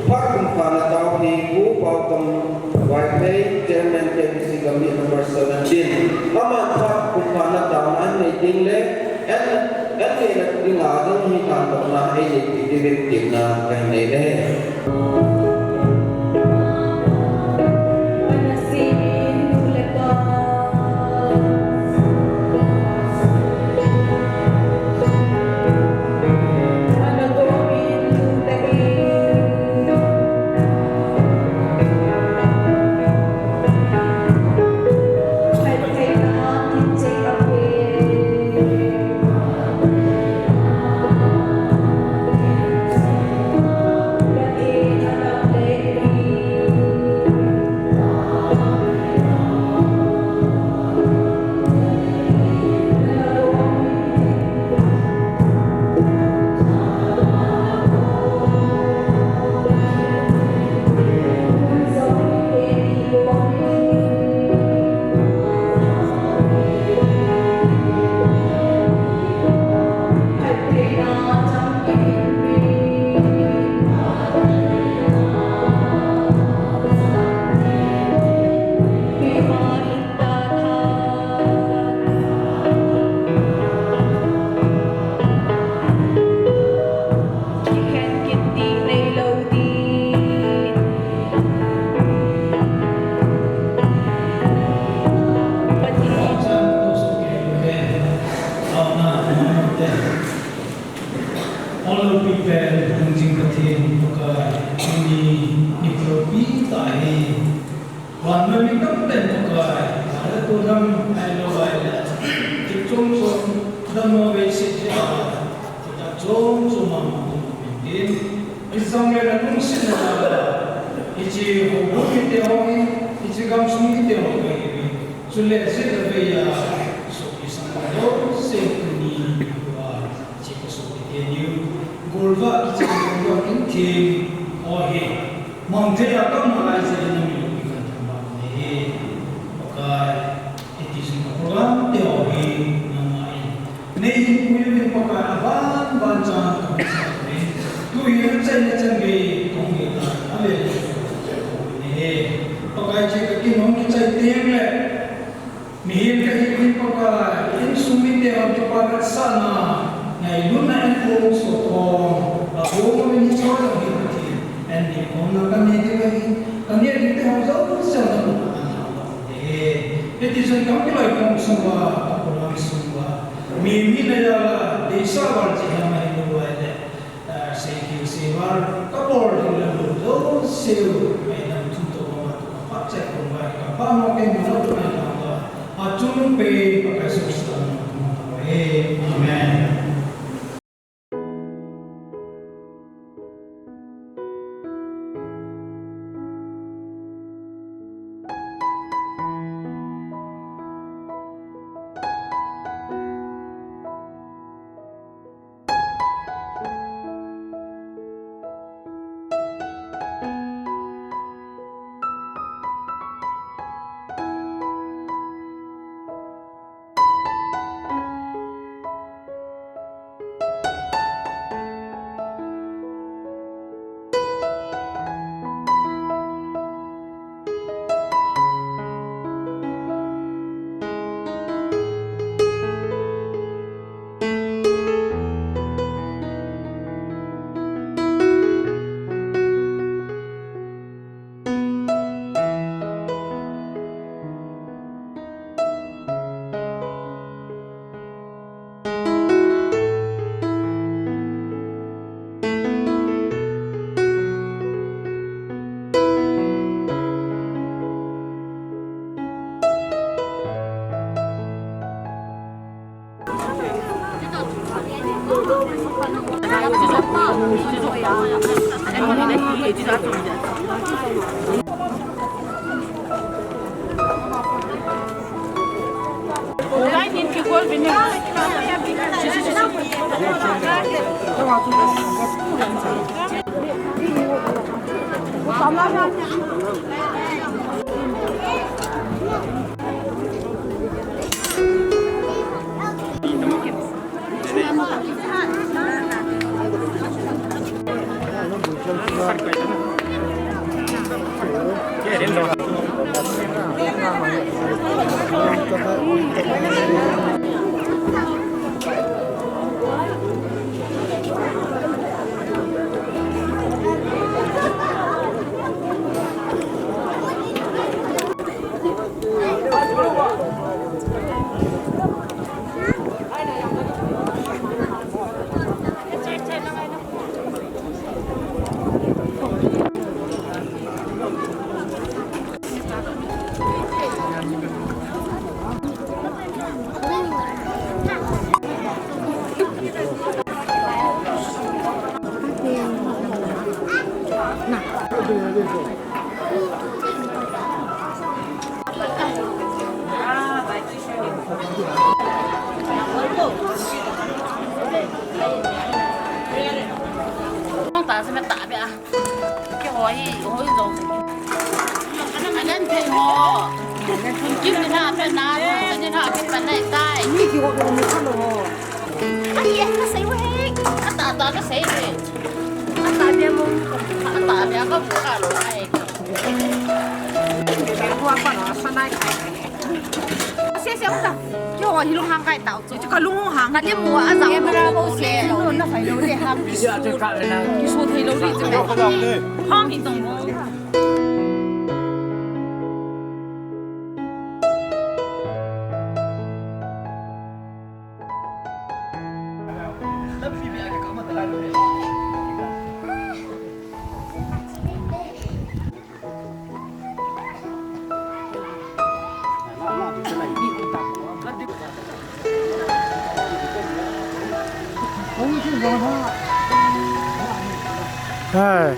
Phat kum khat na tao hi, Pu Paotom Vaiphei, Chairman K B C Committee number seventeen. Ama phat kum khat na tao na nei ding le, An, an le na ding a dong hi tan dong na, ei le pi ti ve ti na, ka nei le. All people, Hung Jing Pathen, Pakai, tuni nikho pi tah hi, van mei mi tamtah in Pakai, van le tui lam ahilou lai le, thil chom chom, dammo vei seh jeh a, thil chom chom a hung tung pen tin, hijongle na lungsetna a, hiche houbung mite ho hi, hiche gamsung mite ho kahi uve, chule jeh le vei a, sopi sangho jouse tuni nikho a, Hiche ka sopi teni u, golvah kichai golvah kin theng ho hi, mang thei a ka um nalai jeh in na min loupi kan thangvah u ahi. Pakai, hiti chun ka program te ho hi nangma in nei hinpui uvin Pakai, aban ban chan ka hung sah uvin. Tu hi na chaina chan gei ka hung gel tan, avel in ka hung sah uvin ahi. Pakai, hiche ka kin hung kichai teng le Mihem kahi uvin Pakai, insung mite hon kipa vetsahna, ngailutna in kong soh khom, akom uvin hiche ho jong hi Pathen, an ding khomna kanei diu ahi, kanei ding te ho jouse na koma kan thangvah u ahi. Hiti chun ka kiloi khom sung uva, ka program sung uva, mi, mi na jal a, deisah val cheh hi ama hilou vai le, Ah, sei khel sei val, ka bol ding le lou jouse u, ngaidam thu toh bang a tu ka phat chai khom uva, ka phat mo kei mo na tu nai ta uva, achung pen Pakai Jesu Christa min in ka thum uve. Amen. Hong ta se me ta be a. Ke ho hi, ho hi zo se. Ana ma len pe ho. Kim ni na pe na, ni na ke pe na tai. Ni ki ho ko ni ka lo ho. Ai, ka sei we. Ka ta ta ka sei we. Ka ta be mo. Ka ta be ka ka lo ai. Be ho pa na sa nai. Se se ta. Yo, hi lung hang kai tau. Chu ka lung hang. Ka te mu a za. Camera ko se. No, na fai lo le ha. Ki su thei lo le. Hang hi tong. Hai.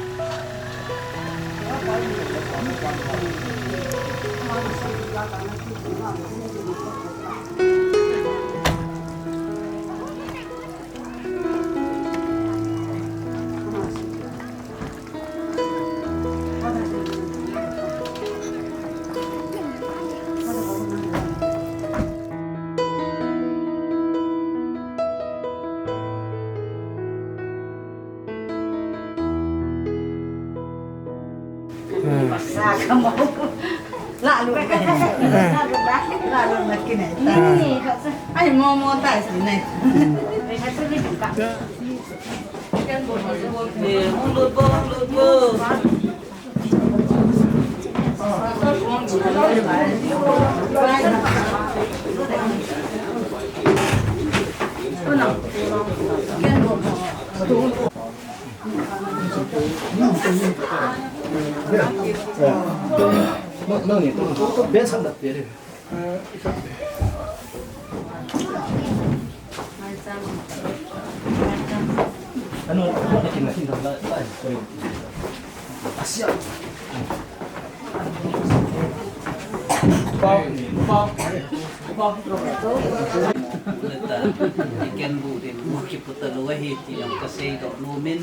Ken bu din bu ki puta lo hi ti jong ka sei doh nom in.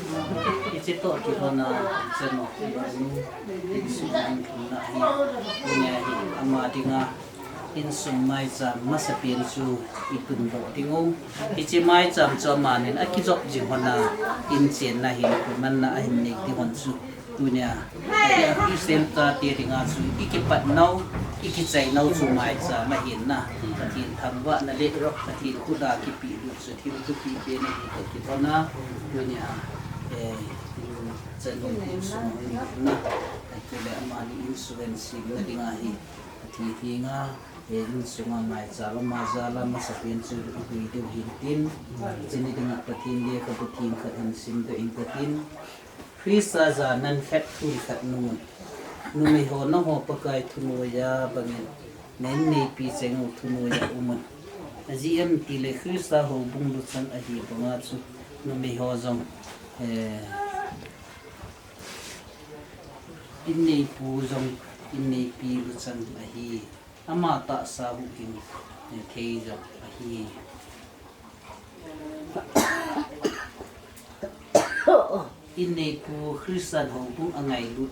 Hiche toh kihona chanu, insung na hi, nia hi ama dinga insung maicham masapen chu i tun doh ding u. Hiche maicham chu amanin akijop jing hona, in chenna hin, kimanna ahin nei ding hon chu. Tunia, Christian chate dinga chu i kipat nau, i kichai nau chu maicham ahin na. Pathen thangvahna le Pathen khuta kipelut chu thil thupi pen ahi toh kihona. Tunia, eh, chanu insung na. Chule amani insung semna dinga hi. Athi thenga, eh, insunga maicham ama jal a masapen chu i pui diu hin tin. Chuni dinga Pathen lekhabu theng khat hin simdoh ing katin. Christa jal nan khat thun khat nungun. Numei ho nangho Pakai thunoiya bangin, na inneipi cheng u thunoiya umun. Ajeh em itile Christa houbung luchang ahi banga chu numei ho jong, eh, inneipu jong inneipi luchang ahi. Ama tahsa huhhing, eh, thei jong ahi. Inneipu Christian houbung angailut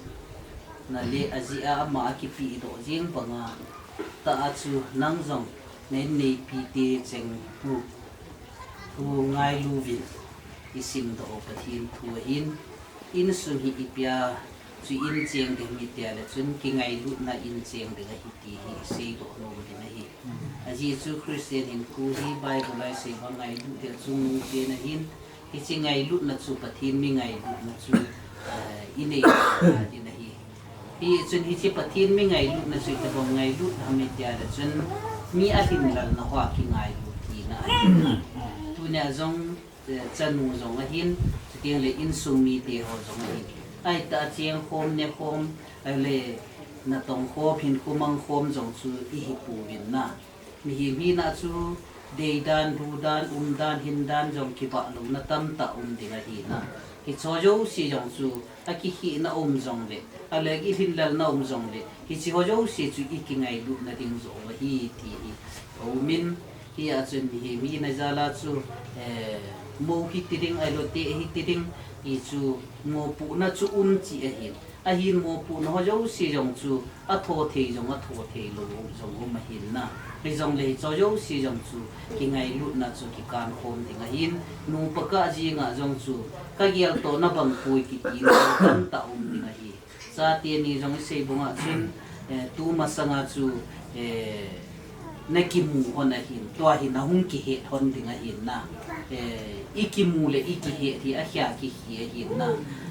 na le ajeh a ama akipehdoh jeng banga tah a chu nang jong na inneipi te cheng thu, thu ngailu uvin isimdoh u Pathen thu ahin, insung hi ipi a chu incheng ding ham itia le chun kingailutna incheng ding ahi ti hi iseidoh nom uvin ahi. Ajeh chu Christian hinkho hi Bible a isei bang ngailut ding achungnung pen ahin, hiche ngailutna chu Pathen mi ngailutna chu, eh, inei ding ahi. Hichun hiche Pathen mi ngailutna chu itobang ngailut ham itia le chun mi alhinlelna hoa kingailut tina ahi. Tunia jong eh, chanu jong ahin, chuteng le insung mite ho jong ahin. Ahitah a chengkhom, nekhom, ahile natongkhom, hinkho mangkhom jong chu ihi pouvin na. Mihem hina chu deidan, dudan, umdan, hindan jong kibahlouna tamtah um ding ahi na. Hicheho jouse jong chu akikhehna um jongle, ahile kilhinlelna um jongle, hicheho jouse chu ikingailutna ding joh ahi ti hi aumin, hia chun mihem hina jal a chu, eh, mo hiti ding, ahilou te hiti ding, hichu mopohna chu um cheh ahin. Ahin mopohna ho jouse jong chu athothei jong, athothei lou jong um ahin na. Hijongle hicheho jouse jong chu kingailutna chu kikankhom ding ahin, nupa kah jenga jong chu kageltohna bang poi kitina tamtah um ding ahi. Chate ni jong isei banga chun, eh, tu masanga chu, eh, nakimu lhon ahin, tua hi nahung kihet lhon ding ahin na. Eh, ikimu le ikihet hi akhia kihi ahin na.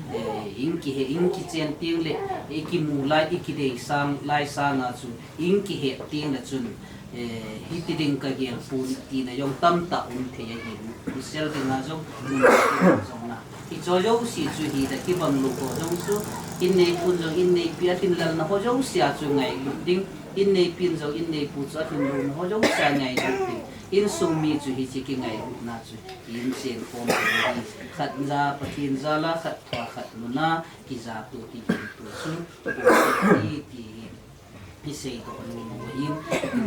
Eh, in kihet, in kichen teng le, ikimu lai, ikidei sang lai sanga chu in kihet teng le chun, eh, hiti ding kagel pon tina jong tamtah um thei ahin, isel dinga jong, um dinga jong na. Hicheho jouse chu hita kibang lou ho jong chu, in neipun jong in neipi alhinlelna ho jouse a chu ngailut ding, in neipin jong in neipu chu alhinlouna ho jouse a ngailut ding. Insung mi chu hiche kingailutna chu inchen khom ding ahi. Khat ja Pathen jal a, khat thua khat muna, kija to ti hin to chu, ti, ti hi iseidoh nom u ahin,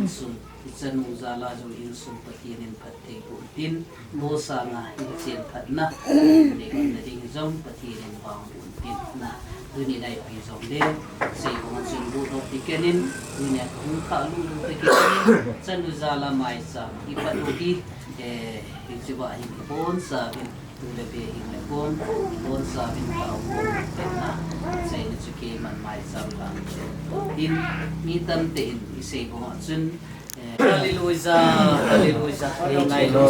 insung, ichanu jal a jong insung Pathen in phatthei boh in tin, mo sanga inchen phatna nei lhon na ding jong Pathen in vangboh in tin na. Tuni naipi jongle, sei banga chun boh doh ti kit in, tunia kahung thah lulu ti kit in, chanu jal a maicham iphat u hi, eh, hiche va hin ibonchauvin, tu le be hing le khom, ibonchauvin taokhom uvin na, achaina chu keiman maicham lang uvin tin, mi tamtah in isei banga chun, eh, Hallelujah, hallelujah, hallelujah.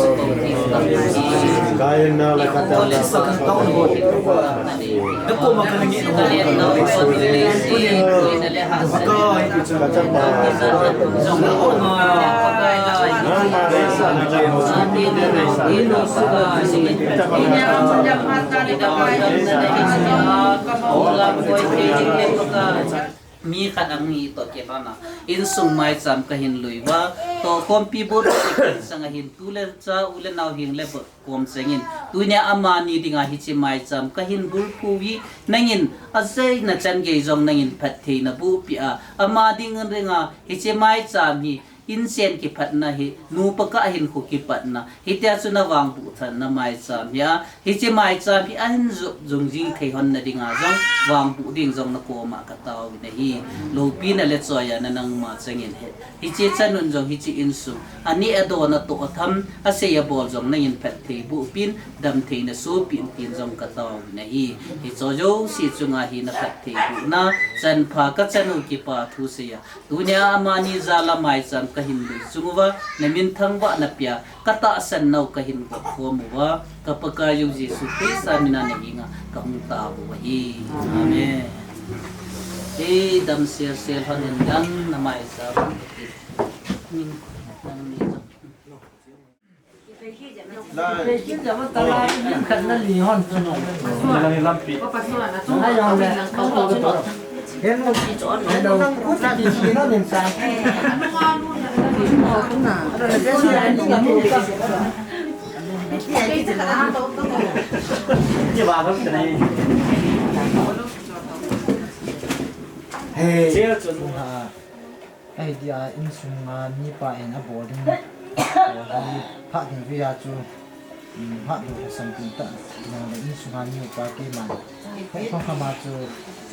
Mi khat ahung hi toh kilhon a, insung maicham kahin lui uva, tohkhompi boh doh ti kit in sanga hin tu le cha, u le nao, hing le gou khom chengin, tunia amani dinga hiche maicham kahin bulphu uve, nangin achaina chan gei jong nangin phatthei naboh peh a, ama ding dinga hiche maicham hi inchen kipatna hi, nupa kah hinkho kipatna, hitia chu navangboh thanna maicham hi a, hiche maicham hi ahin jop jing jing thei lhon na dinga jong, vangboh ding jong nakoma katao uvin ahi. Loupina le choiya na nangma chengin he, hiche chanun jong hiche insung, aneh adoh natoh atham, asei abol jong nangin phatthei boh pin, damtheina soh pin tin jong katao uvin ahi. Hicheho jouse chunga hi naphatthei bohna, chanpha kachanu kipa thusei a, tunia amani jal a maicham kahin lui chung uva, namin thangvahna pea, katahsan nau kahin gop khom uva, ka Pakaiyu Jesu Christa mina nahenga kahung tao u ahi. Amen. Hei, damsel sel lhon in lang namaicham. Hey. Ahi dia, insunga mipa in abol ding, abol ding phat ding via chu, Hatdoh le sampin tah, nang le insunga mi upa keiman. Hoi khong khama chu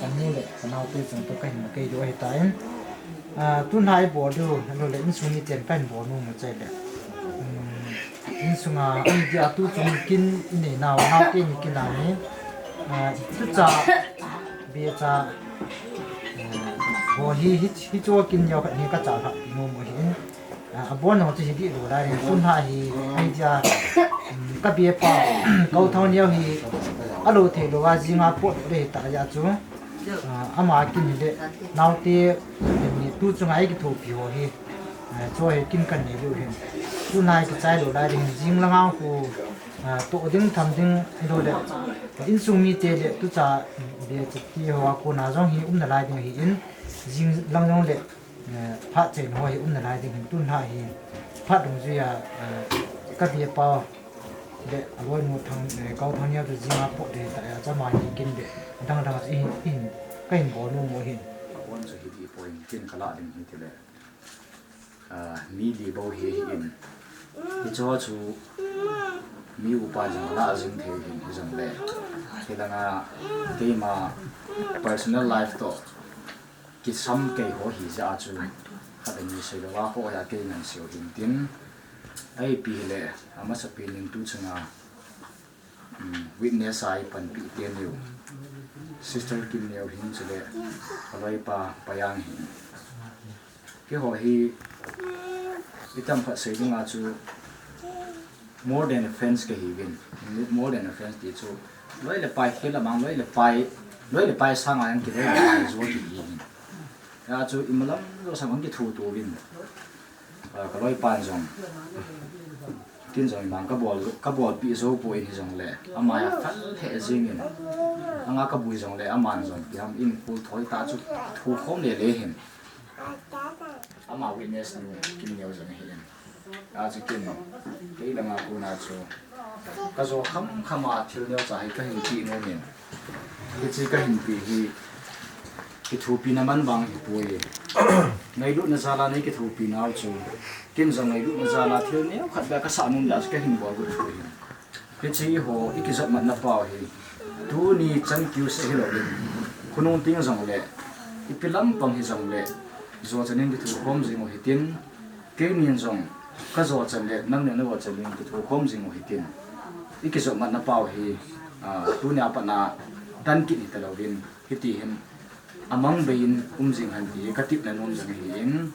kanu le kanaote chung toh kahin kei diu ahitan. Ah, tunlai bol diu, nalo le insung miten kahin bol nom u chai le. Um, insunga, ahi dia tuchung kin inei nau, naote ni kin a hi. Ah, tucha becha, eh, ho hi, hi, hicho kin neo khat hi kachalhah nom u ahin. Ah, abon nong chu hi dihlou lai ding, tunlai hi, ahi dia, um, kabepa, Kauthang neo hi, alou theilou a, jinga potdoh le hita jeh chu, ah, ama kin hile, naote, ni tuchunga ikithopi ho hi, ah, chu hi kin kanei diu ahin. Tunlai kichai lou lai ding, jing langa khu, ah, toh ding, tham ding, ahilou le, insung mite le, tucha, becha ti ho a kona jong hi umna lai ding ahin, jing lang jong le, eh, phat chen ho hi umna lai ding ahin, tunlai hi phat dungjuia, eh, kabepa le aloinu Thang, eh, Kauthang neo chu jinga potdoh le hita jeh chu ama ni kin le adang dang chu ihin, ihin, kahin bol nom u ahin. Abon chu hi dih poi, kin kalah ding hi tile. Ah, mi li bou hi ahin. Hicho chu mi upa jong lah jing thei ahin, hijongle hilanga keima personal life toh kisam kei ho hi jeh a chu, khat le ni seilou a ho hi a kei ngan seiu hin tin, ahipi hile, amasapen in tuchunga, um, witness a ipanpi te neo, Sister Kim neo hin chule, aloipa Payang hin. Keiho hi, itam khat sei dinga chu, more than a friends kahiuvin. More than a friends ti chu, loi le pai khel a mang, loi le pai, loi le pai sanga jong kiloi le pai jo kihi hin. Hia chu imalam jousea jong kithuto uvin. Ah, kaloipan jong, kin jong imang kabol, kabolpeh jou poi hijongle, ama a phal lheh jengin, anga kabui jongle, aman jong ipi ham in kul thoi ta chu, thukhom lele hin. Ama witness nu kin neo jong ahin. Achu kin, kei langa kona chu kajo khamkham a thil neocha hi kahin peh nomin, hiche kahin peh hi kithopina man vang hipoi. Ngailutna jal a nei kithopi nau chu, kin jong ngailutna jal a thil neokhat beh kasah nom jeh a chu kahin bol got poi. Hiche ho ikijopmatna pau hi, tuni chan kiu seh hilouvin, khonung teng jongle, ipi lampang hijongle, jo chanin kithukhom jing u hitin, keinin jong kajo chan le nangnin najo chanin kithukhom jing u hitin, ikijopmatna pau hi, ah, tunia pat a tan kit hita louvin, hiti hin amang bei in um jing hen ti katepna nom jong ahin.